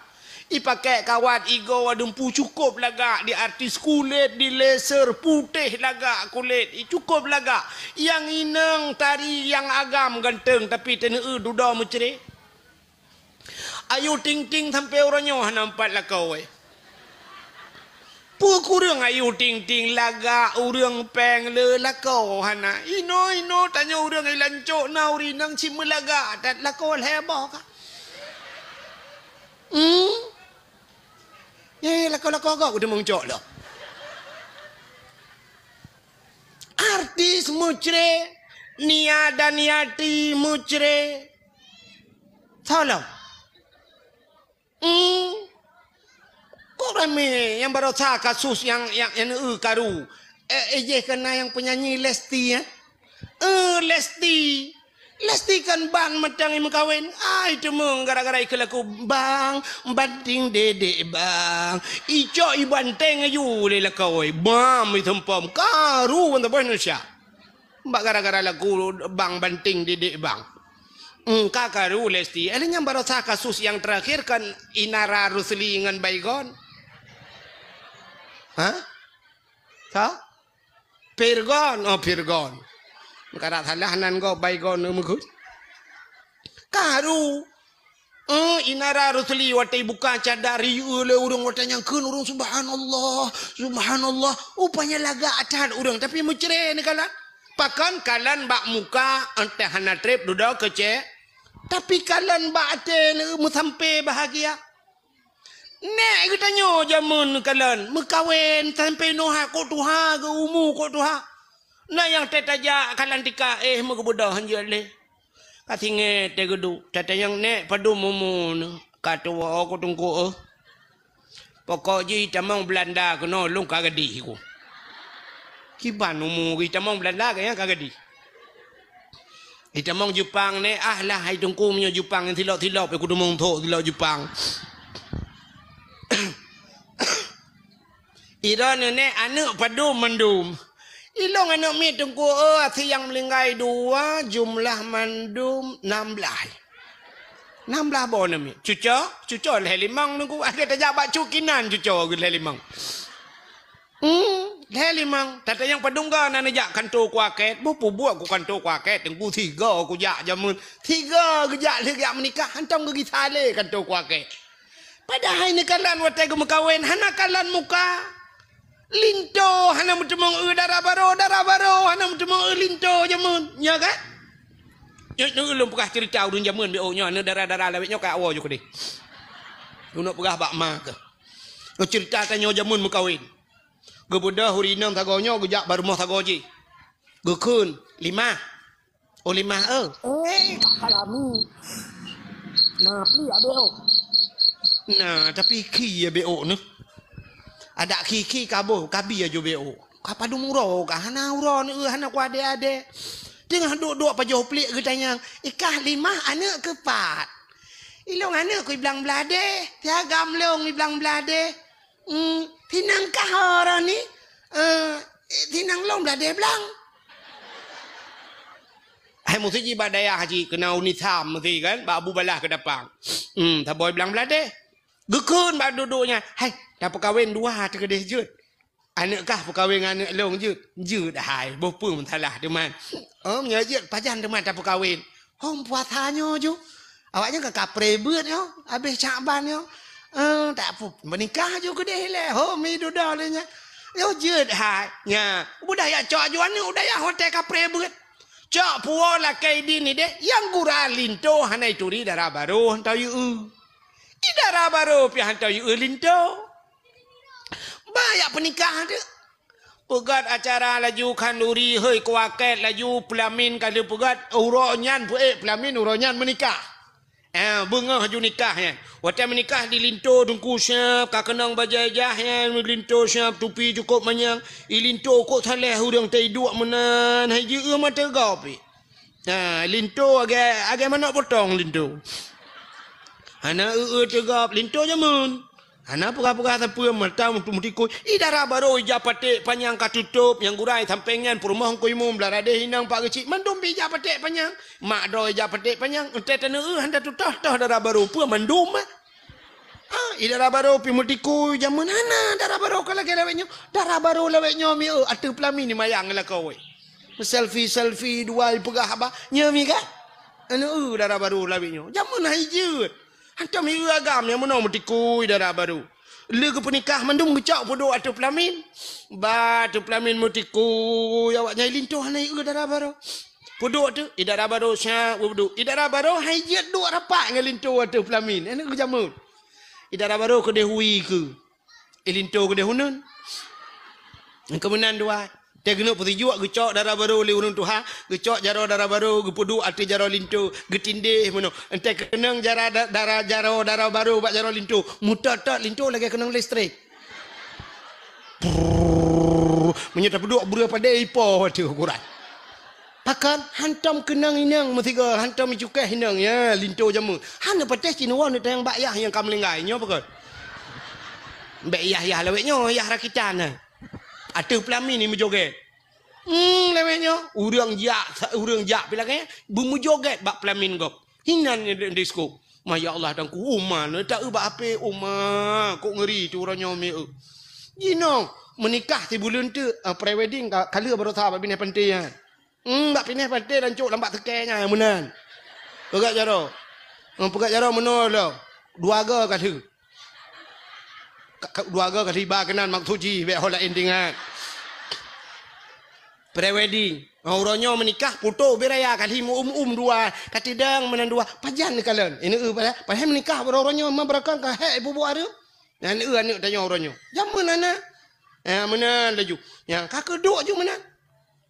Ipakék kawat igoe dumpu cukôp lagak, di artis kulét, di laser putéh lagak kulét, i cukôp lagak. Nyang inong tari nyang agam ganteng, tapi teuneu dudoe meucré. Ayu Ting Ting sampoe uroe nyoe hana meupat lakoe. Peue kureueng Ayu Ting Ting lagak ureuëng péng le lakoe hana. Inoe-inoe tanyoe ureuëng ilancok na ureuëng inong cit meulagak that lakoe lhée boh ka. Hmm? Eh, lakoe-lakoe gob keudeung cok lom. Artis meucré, Nia Daniati meucré. Tolong. Hmm. Kok ramé nyang barosa kasus nyang, nyang, nyang, eh, karu. Eh, eh, jeh kena nyang penyanyi Lesti, eh? Eh, Lesti. Lesti kan ban mantong imeukawen. Ai, teumong gara-gara ikeu laku, "Bang, banting dedek, Bang." Icok ibanteng aju lé lakoe. Bam, iteumpom. Karu ban saboh Indonesia. Bak gara-gara lagu bang banting didik bang. Engka karu Lesti. Eh, nyang barosa kasus nyang terakhir kan Inara Rusli ngon Baygon. Hah? Sa? Pirgon. Oh, Pirgon. Kada salah nan go Baygon meugut. Karu. Eh, Inara Rusli watée buka cadar, iyue lé ureuëng watée nyang kheun ureuëng, "Subhanallah, subhanallah." Rupanya lagak that ureuëng, tapi meucré neukalon. Pakon kalon bak muka, entah hana treb dudoe keucé. Tapi kalon bak até meusampé bahagia. Nék geutanyoe jameun neukalon, meukawen sampé noe kok tuha, geu umu kok tuha. Na nyang teutajak kalon tika, eh, meugeubeudoh hanjeuet lé. Ka singét teuh geuduek, tatanyong nék padum umu neuh, ka tuwoe ku teungku, eh. Pokok jih tamong Beulanda keunoe lôn ka gadih ku. Kiban umu jih tamong Beulanda ka nyang ka gadih. Itamong Jepang nék, ah lah hai teungku meunyoe Jepang nyang silop-silop, eh, ku teumong thok silop Jepang. Ira neunek aneuk padum mandum. Ilong aneuk miet teungku, oh, asie nyang meuninggai dua, jumlah mandum nam blaih. Nam blaih boh aneuk miet. Cuco, cuco lhée limong teungku. Akhé tajak bak cut kinan cuco lhée limong. Hmm, lhée limong. Tatanyong padum ga na neujak kanto kuakét. Boh peubuet ku kanto kuakét. Teungku sigo kujak jameun. Sigo geujak lheueh geujak meunikah. Hantom geugisa lé kanto kuakét. Padahai neukalon watée geumeukawen hana kalon muka. Linto hana meuteumong eu dara barô, dara barô hana meuteumong eu linto jameun, nya kan? Nyoe, nyoe ulôn peugah ceurita ureuëng jameun, bék, oh, nyoe aneuk dara-dara lawét nyoe ka awoe ju keudeh. Ulôn peugah bak ma keuh. Nyoe ceurita tanyoe jameun meukawen. Geubeudôh ureueng inong sagoe nyoe geujak bak rumoh sagoe jih. Geukheun, "Limah." "Oh, Limah, eu." "Eh, Kak Salami." "Na pli abéh ôk?" "Na, tapi khi abéh ôk nyoe. Adak khi-khi ka boh, ka bi aju abéh ôk. Ka padum uroe ka hana uroe nyoe, hana kuadée-adée. Teungoh duek-duek pajoh pliek geutanyong, 'Ikah Limah aneuk keu pat?' 'Ilông aneuk keu Iblang Bladeh, si agam lông Iblang Bladeh.' 'Hmm, sinang kah uroe nyoe?' 'Eh, sinang lông Bladeh Blang.'" Hai meuseujid bak dayah jih keunan u Nisam meuseujid kan, bak Abu Balah Keudapang. Hmm, saboh Iblang Bladeh. Geukheun bak duek-duek nyan, "Hai, tapeukawen dua teuh keudeh jeuet. Aneuk kah peukawen ngon aneuk lông jeuet?" "Jeuet hai, boh peue meusalah teuma." "Oh, meunyoe jeuet pajan teuma tapeukawen?" "Hom puasa nyoe ju. Awaknyan ka kapreh beuet nyoe, abéh Syakban nyoe. Eh, tak pu-, meunikah ju keudeh ilée. Hom mi dudoe lé nyan." "Yoh jeuet hai." Nya, udah jak cok aju aneuk u dayah watée kapreh beuet. Cok puwoe lakée idin ideh, nyang gura linto hana ituri dara barô hantom yue. Di dara barô pih hantom yue linto. Ba jak peunikah teuk. Peugét acara laju khanduri, hei kuakét laju peulamin ka lheueh peugét, uroe nyan peuék peulamin, uroe nyan meunikah. Eh, beungoh ju nikah nyan. Watée meunikah di linto teungku siab, ka keunong bajée jah nyan, linto siab, tupi cukôp manyang. I linto kok saléh ureuëng teuiduek meunan, hai jieu mata gop. Ha, linto agée, agée manok potong linto. Hana eu-eu teugop linto jameun. Hana peugah-peugah sapeue mata meutikui. I dara barô ija paték panyang ka tutôp, nyang gura i sampéng nyan peurumoh Teungku Imum, Blang Bladeh, inong Pak Geuchik, mandum pih ija paték panyang. Mak droe ija paték panyang, entée taneu eu hana tutoh-toh dara barô peue mandum. Ha, i dara barô pih meutikui jameun hana dara barô ka lagée lawét nyoe. Dara barô lawét nyoe mi eu ateueh peulamin ni mayang lakoe. Selfie-selfie dua ipeugah haba, nyoe mi kan? Anu eu dara barô lawét nyoe. Jameun hai jeuet. Hantom i eu agam nyang meunoe meutikui dara barô. Lé geupeunikah mandum geucok peuduek ateueh peulamin. Ba ateueh peulamin meutikui awaknyan linto hana i eu dara barô. Peuduek teuh, i dara barô siap peuduek. I dara barô hai jeuet duek rapat ngon linto ateueh peulamin. Anu eu jameun. I dara barô keudeh hui keu. I linto keudeh uneun. Keumeunan dua. Teuh geuneuk peusijuek geucok dara barô lé ureuëng tuha, geucok jaroe dara barô, geupeuduek ateueh jaroe linto, geutindéh meunoe. Entée keunong jara da-, dara jaroe dara barô bak jaroe linto, meutot-tot linto lagée keunong listrik. Prrrr, meunyoe tapeuduek breueh padé ipo ateueh ukuran. Pakon hantom keunong inong meusigoe, hantom icukéh inong, ya, linto jameun. Hana patéh cit neuwoe neutanyong bak yah nyang ka meuninggai, nyoe pakon. Bék yah-yah lawét nyoe, yah rakitan, eh. Ateueh peulamin ni meujogét. Hmm, lawét nyoe, ureuëng jak, ureuëng jak pih lagée, beumeujogét bak peulamin gob. Hinan di, disko. Ma ya Allah, Teungku, uma, neutak eu bak H P, uma, kok ngeuri tu uroe nyoe mi eu. Jinoe, meunikah sibuleuen teuk, ah, pre-wedding ka, ka lheueh baroesa bak binéh panté nyan. Hmm, bak binéh panté lancok lam bak seukée nyan meunan. Peugét jaroe. Hmm, peugét jaroe meunoe lom. Dua go ka lheueh. Ka, ka, dua go ka lheueh iba keunan maksud jih, bék ho laén teuingat. Pre-wedding. Ha, uroe nyoe meunikah, putôh ubé raya ka lheueh meu-um-um dua, ka teudong meunan dua. Pajan neukalon. Ini eu padahai, padahai meunikah uroe nyoe memang beureukan ka hék ibu-bu areuem. Nyan eu aneuk tanyoe uroe nyoe. Jameun hana. Ha, meunan laju. Nyang ka keuduek ju meunan.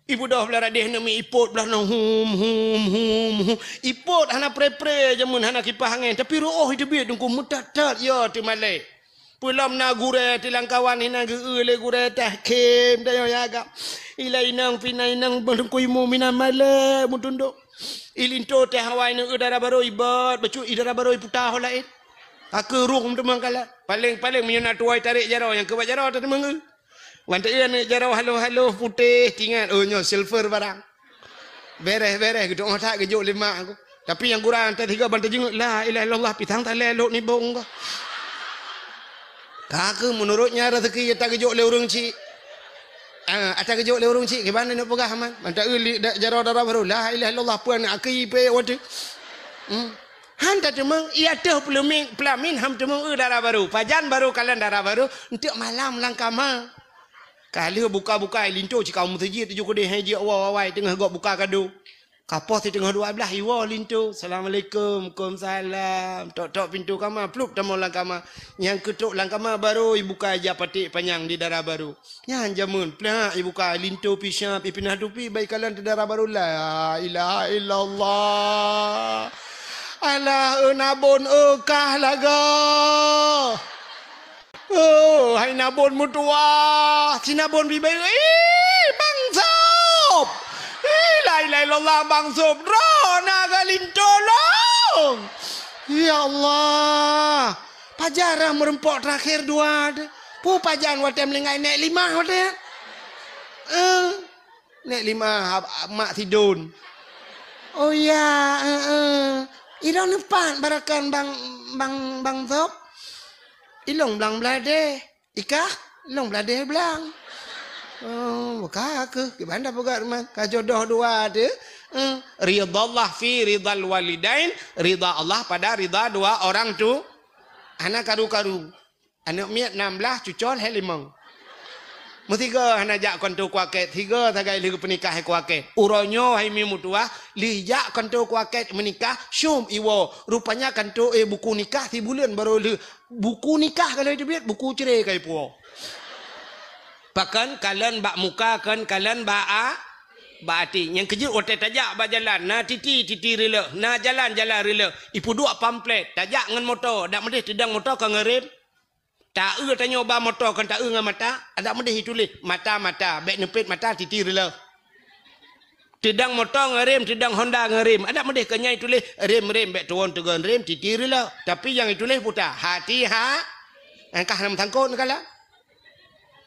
Ibeudôh blah radeh neumi ipot blah nyoe hum, hum, hum, hum. Ipot hana pre-pre jameun hana kipah angén, tapi reuôh iteubiet Teungku meutat-tat ya teumalée. Peulom na gurée tilangkawan hinan geu-eu lé gurée tahkim dayoe ya agam. Ilai inong pih na inong beulungkui mu minan malée meutundok. Ilinto teh awai neu dara barô ibot, bacut i dara barô iputa ho laén. Ka keu rung teuma kala. Paléng-paléng meunyoe na tuwai tarek jaroe nyang keubat jaroe tateumeung. Wan teu aneuk jaroe haloh-haloh putéh tingat, oh nyoe silver barang. Bereh-bereh geutu'oh that geujok lé mak aku. Tapi nyang kurang teuh tiga ban teujingeuk, "La ilaha illallah, pisang talé lok nibong ka." Ka keuh meunurot nyan rezeki ata geujok lé ureueng chik. Ah, ata geujok lé ureueng chik, kiban neuk peugah man. Mantap eu li-, da-, jaroe dara barô, "La ilaha illallah, puan aki pe wateu." Hmm. Han tateumeung, i ateueh peuleumin, peulamin han teumeung eu dara barô. Pajan barô kalon dara barô, enteuk malam lam kama. Ka lheueh buka-buka, linto cit ka u meuseujid tujoh keudeh hai jeuet awai-awai teungoh gob buka kado. Ka poh siteungoh dua blah iwoe linto, "Assalamualaikum." "Waalaikumsalam." Tok-tok pintoe kama, plup tamong lam kama. Nyang keutok lam kama baru ibuka ija paték panyang di dara baru. Nyan jameun, plak ibuka linto pih siap, ipinah tupi bak ikalon teudara baru. La ilaha illallah. Alah, eu nabon, eu kah lagoe. Oh, hai nabon meutuwah, si nabon bibée, "Ih, Bang Sob! Ih, la ilaha illallah, Bang Sob! Droeneuh ka linto lôn!" Ya Allah! Pajan rhah meureumpok teurakhé dua teuh. Peue pajan watée meuninggai nék limah watée? Eh, nék limah, ab-, ab-, mak sidon. Oh ya, eh, eh. Ilôn neupat barakan Bang, Bang, Bang Sob. Ilôn blang bladeh. Ikah, ilôn bladeh blang. Oh, ka keuh, kiban dah peugah rumoh. Ka jodoh dua teuh. Eh, ridhallah fi ridhal walidain, ridha Allah pada ridha dua orang tu. Hana karu-karu. Aneuk miet nam blah, cucol hai limong. Meusigoe hana jak kantô kuakét, sigoe sagai lheueh peunikah hai kuakét. Uroe nyoe hai mi meutuwah, lheueh jak kantô kuakét meunikah, syom iwoe. Rupanya kantô, eh, buku nikah sibuleuen barô lheueh. Buku nikah ka lheueh teubiet, buku cre ka ipuwoe. Pakon kalon bak muka, kon kalon bak a-, bak até. Nyang keujeuet watée tajak bak jalan, na titi, titi rileuk, na jalan, jalan rileuk. Ipeuduek pamflet, tajak ngon moto, dak meudeh teudong moto ka ngon rem. Ta-eu tanyoe ba moto kon ta-eu ngon mata, adak meudeh ituléh mata-mata, bék neupet mata titi rileuk. Teudong moto ngon rem, teudong Honda ngon rem, adak meudeh kon nyan ituléh rem-rem, bék tuwon teugon rem titi rileuk. Tapi nyang ituléh peue ta, hati ha, angkah lam sangkot neukala.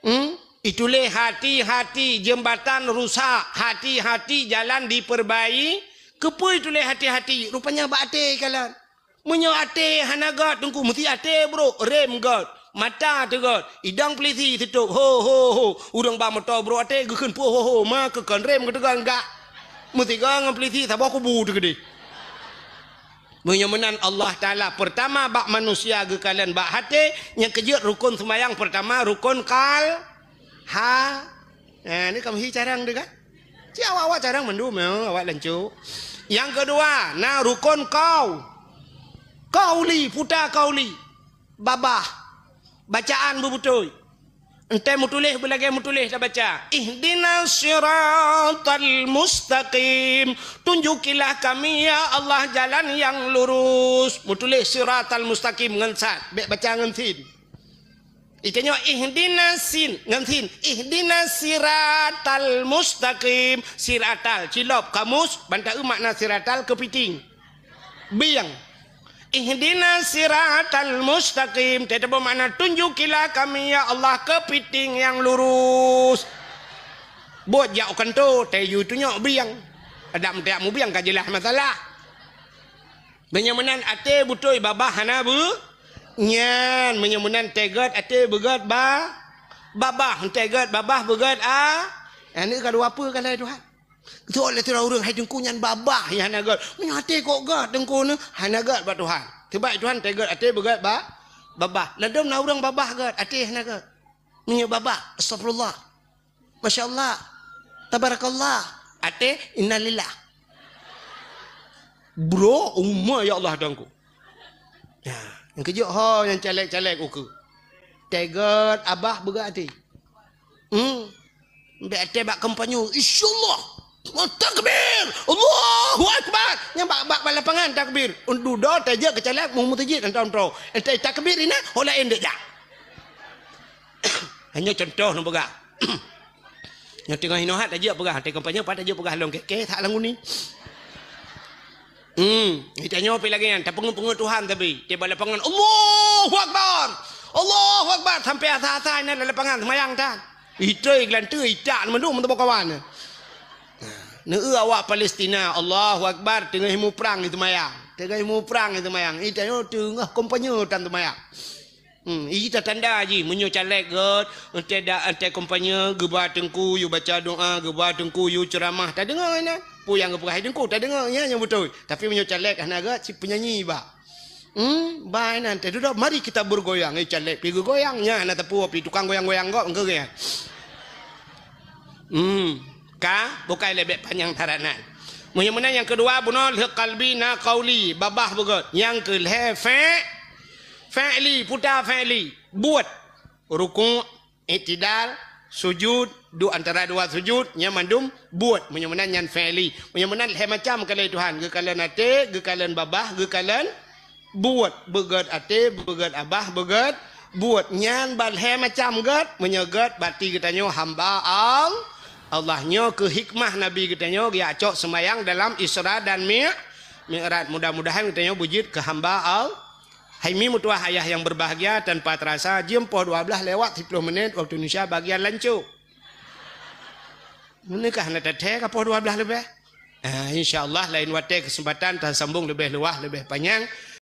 Hmm? Ituléh hati-hati jembatan rusak, hati-hati jalan diperbai-, keupeue ituléh hati-hati? Rupanya bak até kalon. Meunyoe até hana gét teungku, meusti até brok, rem gét, mata teuh gét, idong peulisi sitôb, ho, ho, ho, ureuëng ba moto brok até geukheun puih, ho, ho, ma keu kon rem geuteugon gak. Meusigoe ngon peulisi saboh kubu teuh keudeh. Meunyoe meunan Allah Taala peurtama bak manusia geukalon bak até, nyang keujeuet rukon seumayang peurtama rukon kal-, ha, Nah, ni kamoe hi carang deh kan? Ci awak-awak carang mandum, ya, awak lancok. Nyang keudua, na rukon kau. Kauli, puta kauli. Babah. Bacaan beubeutôi. Entée meutuléh beulagée meutuléh tabaca, "Ihdinas siratal mustaqim." Tunjukilah kami, ya Allah, jalan yang lurus. Meutuléh siratal mustaqim ngon sad, bék baca ngon sin. Itanyoe ihdinas sin, ngon sin. Ihdinas siratal mustaqim. Siratal, cilop, kamus, ban ta-eu makna siratal keupiting. Bieng. Ihdinas siratal mustaqim. Teutabeuet makna tunjukilah kami, ya Allah, keupiting nyang lurus. Buet jak u kantô, tayue tunyok bieng. Adak meuteuk mubieng ka jeulaih masalah. Meunyoe meunan até beutôi babah hana beu-, nyan, meunyoe meunan teuh gét até beugét ba-, babah, teuh gét babah beugét a-, aneuk ka dua peue ka lhée Tuhan. Geuteuôt lé sidroe ureuëng hai teungku nyan babah nyang hana gét. Meunyoe até kok gét teungku nyoe hana gét bak Tuhan. Seubab Tuhan teuh gét até beugét ba-, babah. Ladôm na ureuëng babah gét, até hana gét. Meunyoe babah, astagfirullah. Masya Allah. Tabarakallah. Até, innalillah. Bro, uma ya Allah dangku. Ya, nyang keujeuet ho nyang caleg-caleg ukeue. Teuh gét abah beugét até. Hmm. Bék até bak kampanye, insyaallah. Takbir! Allahu Akbar! Nyang bak, bak, bak lapangan takbir. Dudoe tajak keu caleg mu meuseujid entong-entong. Entah takbir ina, ho laén dek jak. Hanya contoh neupeugah. Nyoe teungoh hinoe hat tajak peugah, teuka kampanye pat tajak peugah lom keh-keh that lam uni. Hmm, itanyoe pi lagée nyan, tapeungeut-peungeut Tuhan tapi, tiba lapangan, "Allahu Akbar! Allahu Akbar!" Sampai asa-asa inan lam lapangan seumayang tan. Itoi geulanteue itak mandum meuteumé kawan. Nah, neu awak Palestina, Allahu Akbar, teungoh muprang itu mayang. Teungoh muprang itu mayang. Itanyoe teungoh kampanye tan seumayang. Hmm, ita tanda jih, meunyoe caleg gét, entée da, entée kampanye, geuba teungku, yue baca doa, geuba teungku, yue ceuramah, tadeungoe inan. Peue nyang geupeugah teungku, tadeungoe, nyan nyang beutôi. Tapi meunyoe caleg hana gét, si peunyanyi ba. Hmm, ba inan, teuh dudoe, mari kita bergoyang. Eh, caleg pi geugoyang, nyan hana teupeu pi tukang goyang-goyang gét, engkeu nyan. Hmm, ka, bukai lé bék panyang that nan. Meunyoe meunan nyang keudua bunoe lheueh qalbi na qauli, babah beugét. Nyang keu lhée fe-, fi'li, puta fi'li. Buet. Rukuk, iktidal, sujud, duek antara dua sujud, nyan mandum buet. Meunyoe meunan nyan fi'li. Meunyoe meunan lhée macam kalon Tuhan, geukalon até, geukalon babah, geukalon buet, beugét até, beugét babah, beugét buet. Nyan ban lhée macam gét, meunyoe gét berarti geutanyoe hamba Al-, Allah. Nyoe keuh hikmah Nabi geutanyoe geujak cok seumayang dalam Isra dan Mi-, Mi'raj. Mudah-mudahan geutanyoe beujeuet keu hamba Al-, Hai mi meutuah ayah nyang berbahagia, tanpa terasa jeuem poh dua belas lewat siplôh menit waktu Indonesia bagian lancok. Meuneuh kah na tathée ka poh dua belas leubeh? Ah, insya Allah lain watée keuseumpatan tasambong leubeh luwah, leubeh panyang.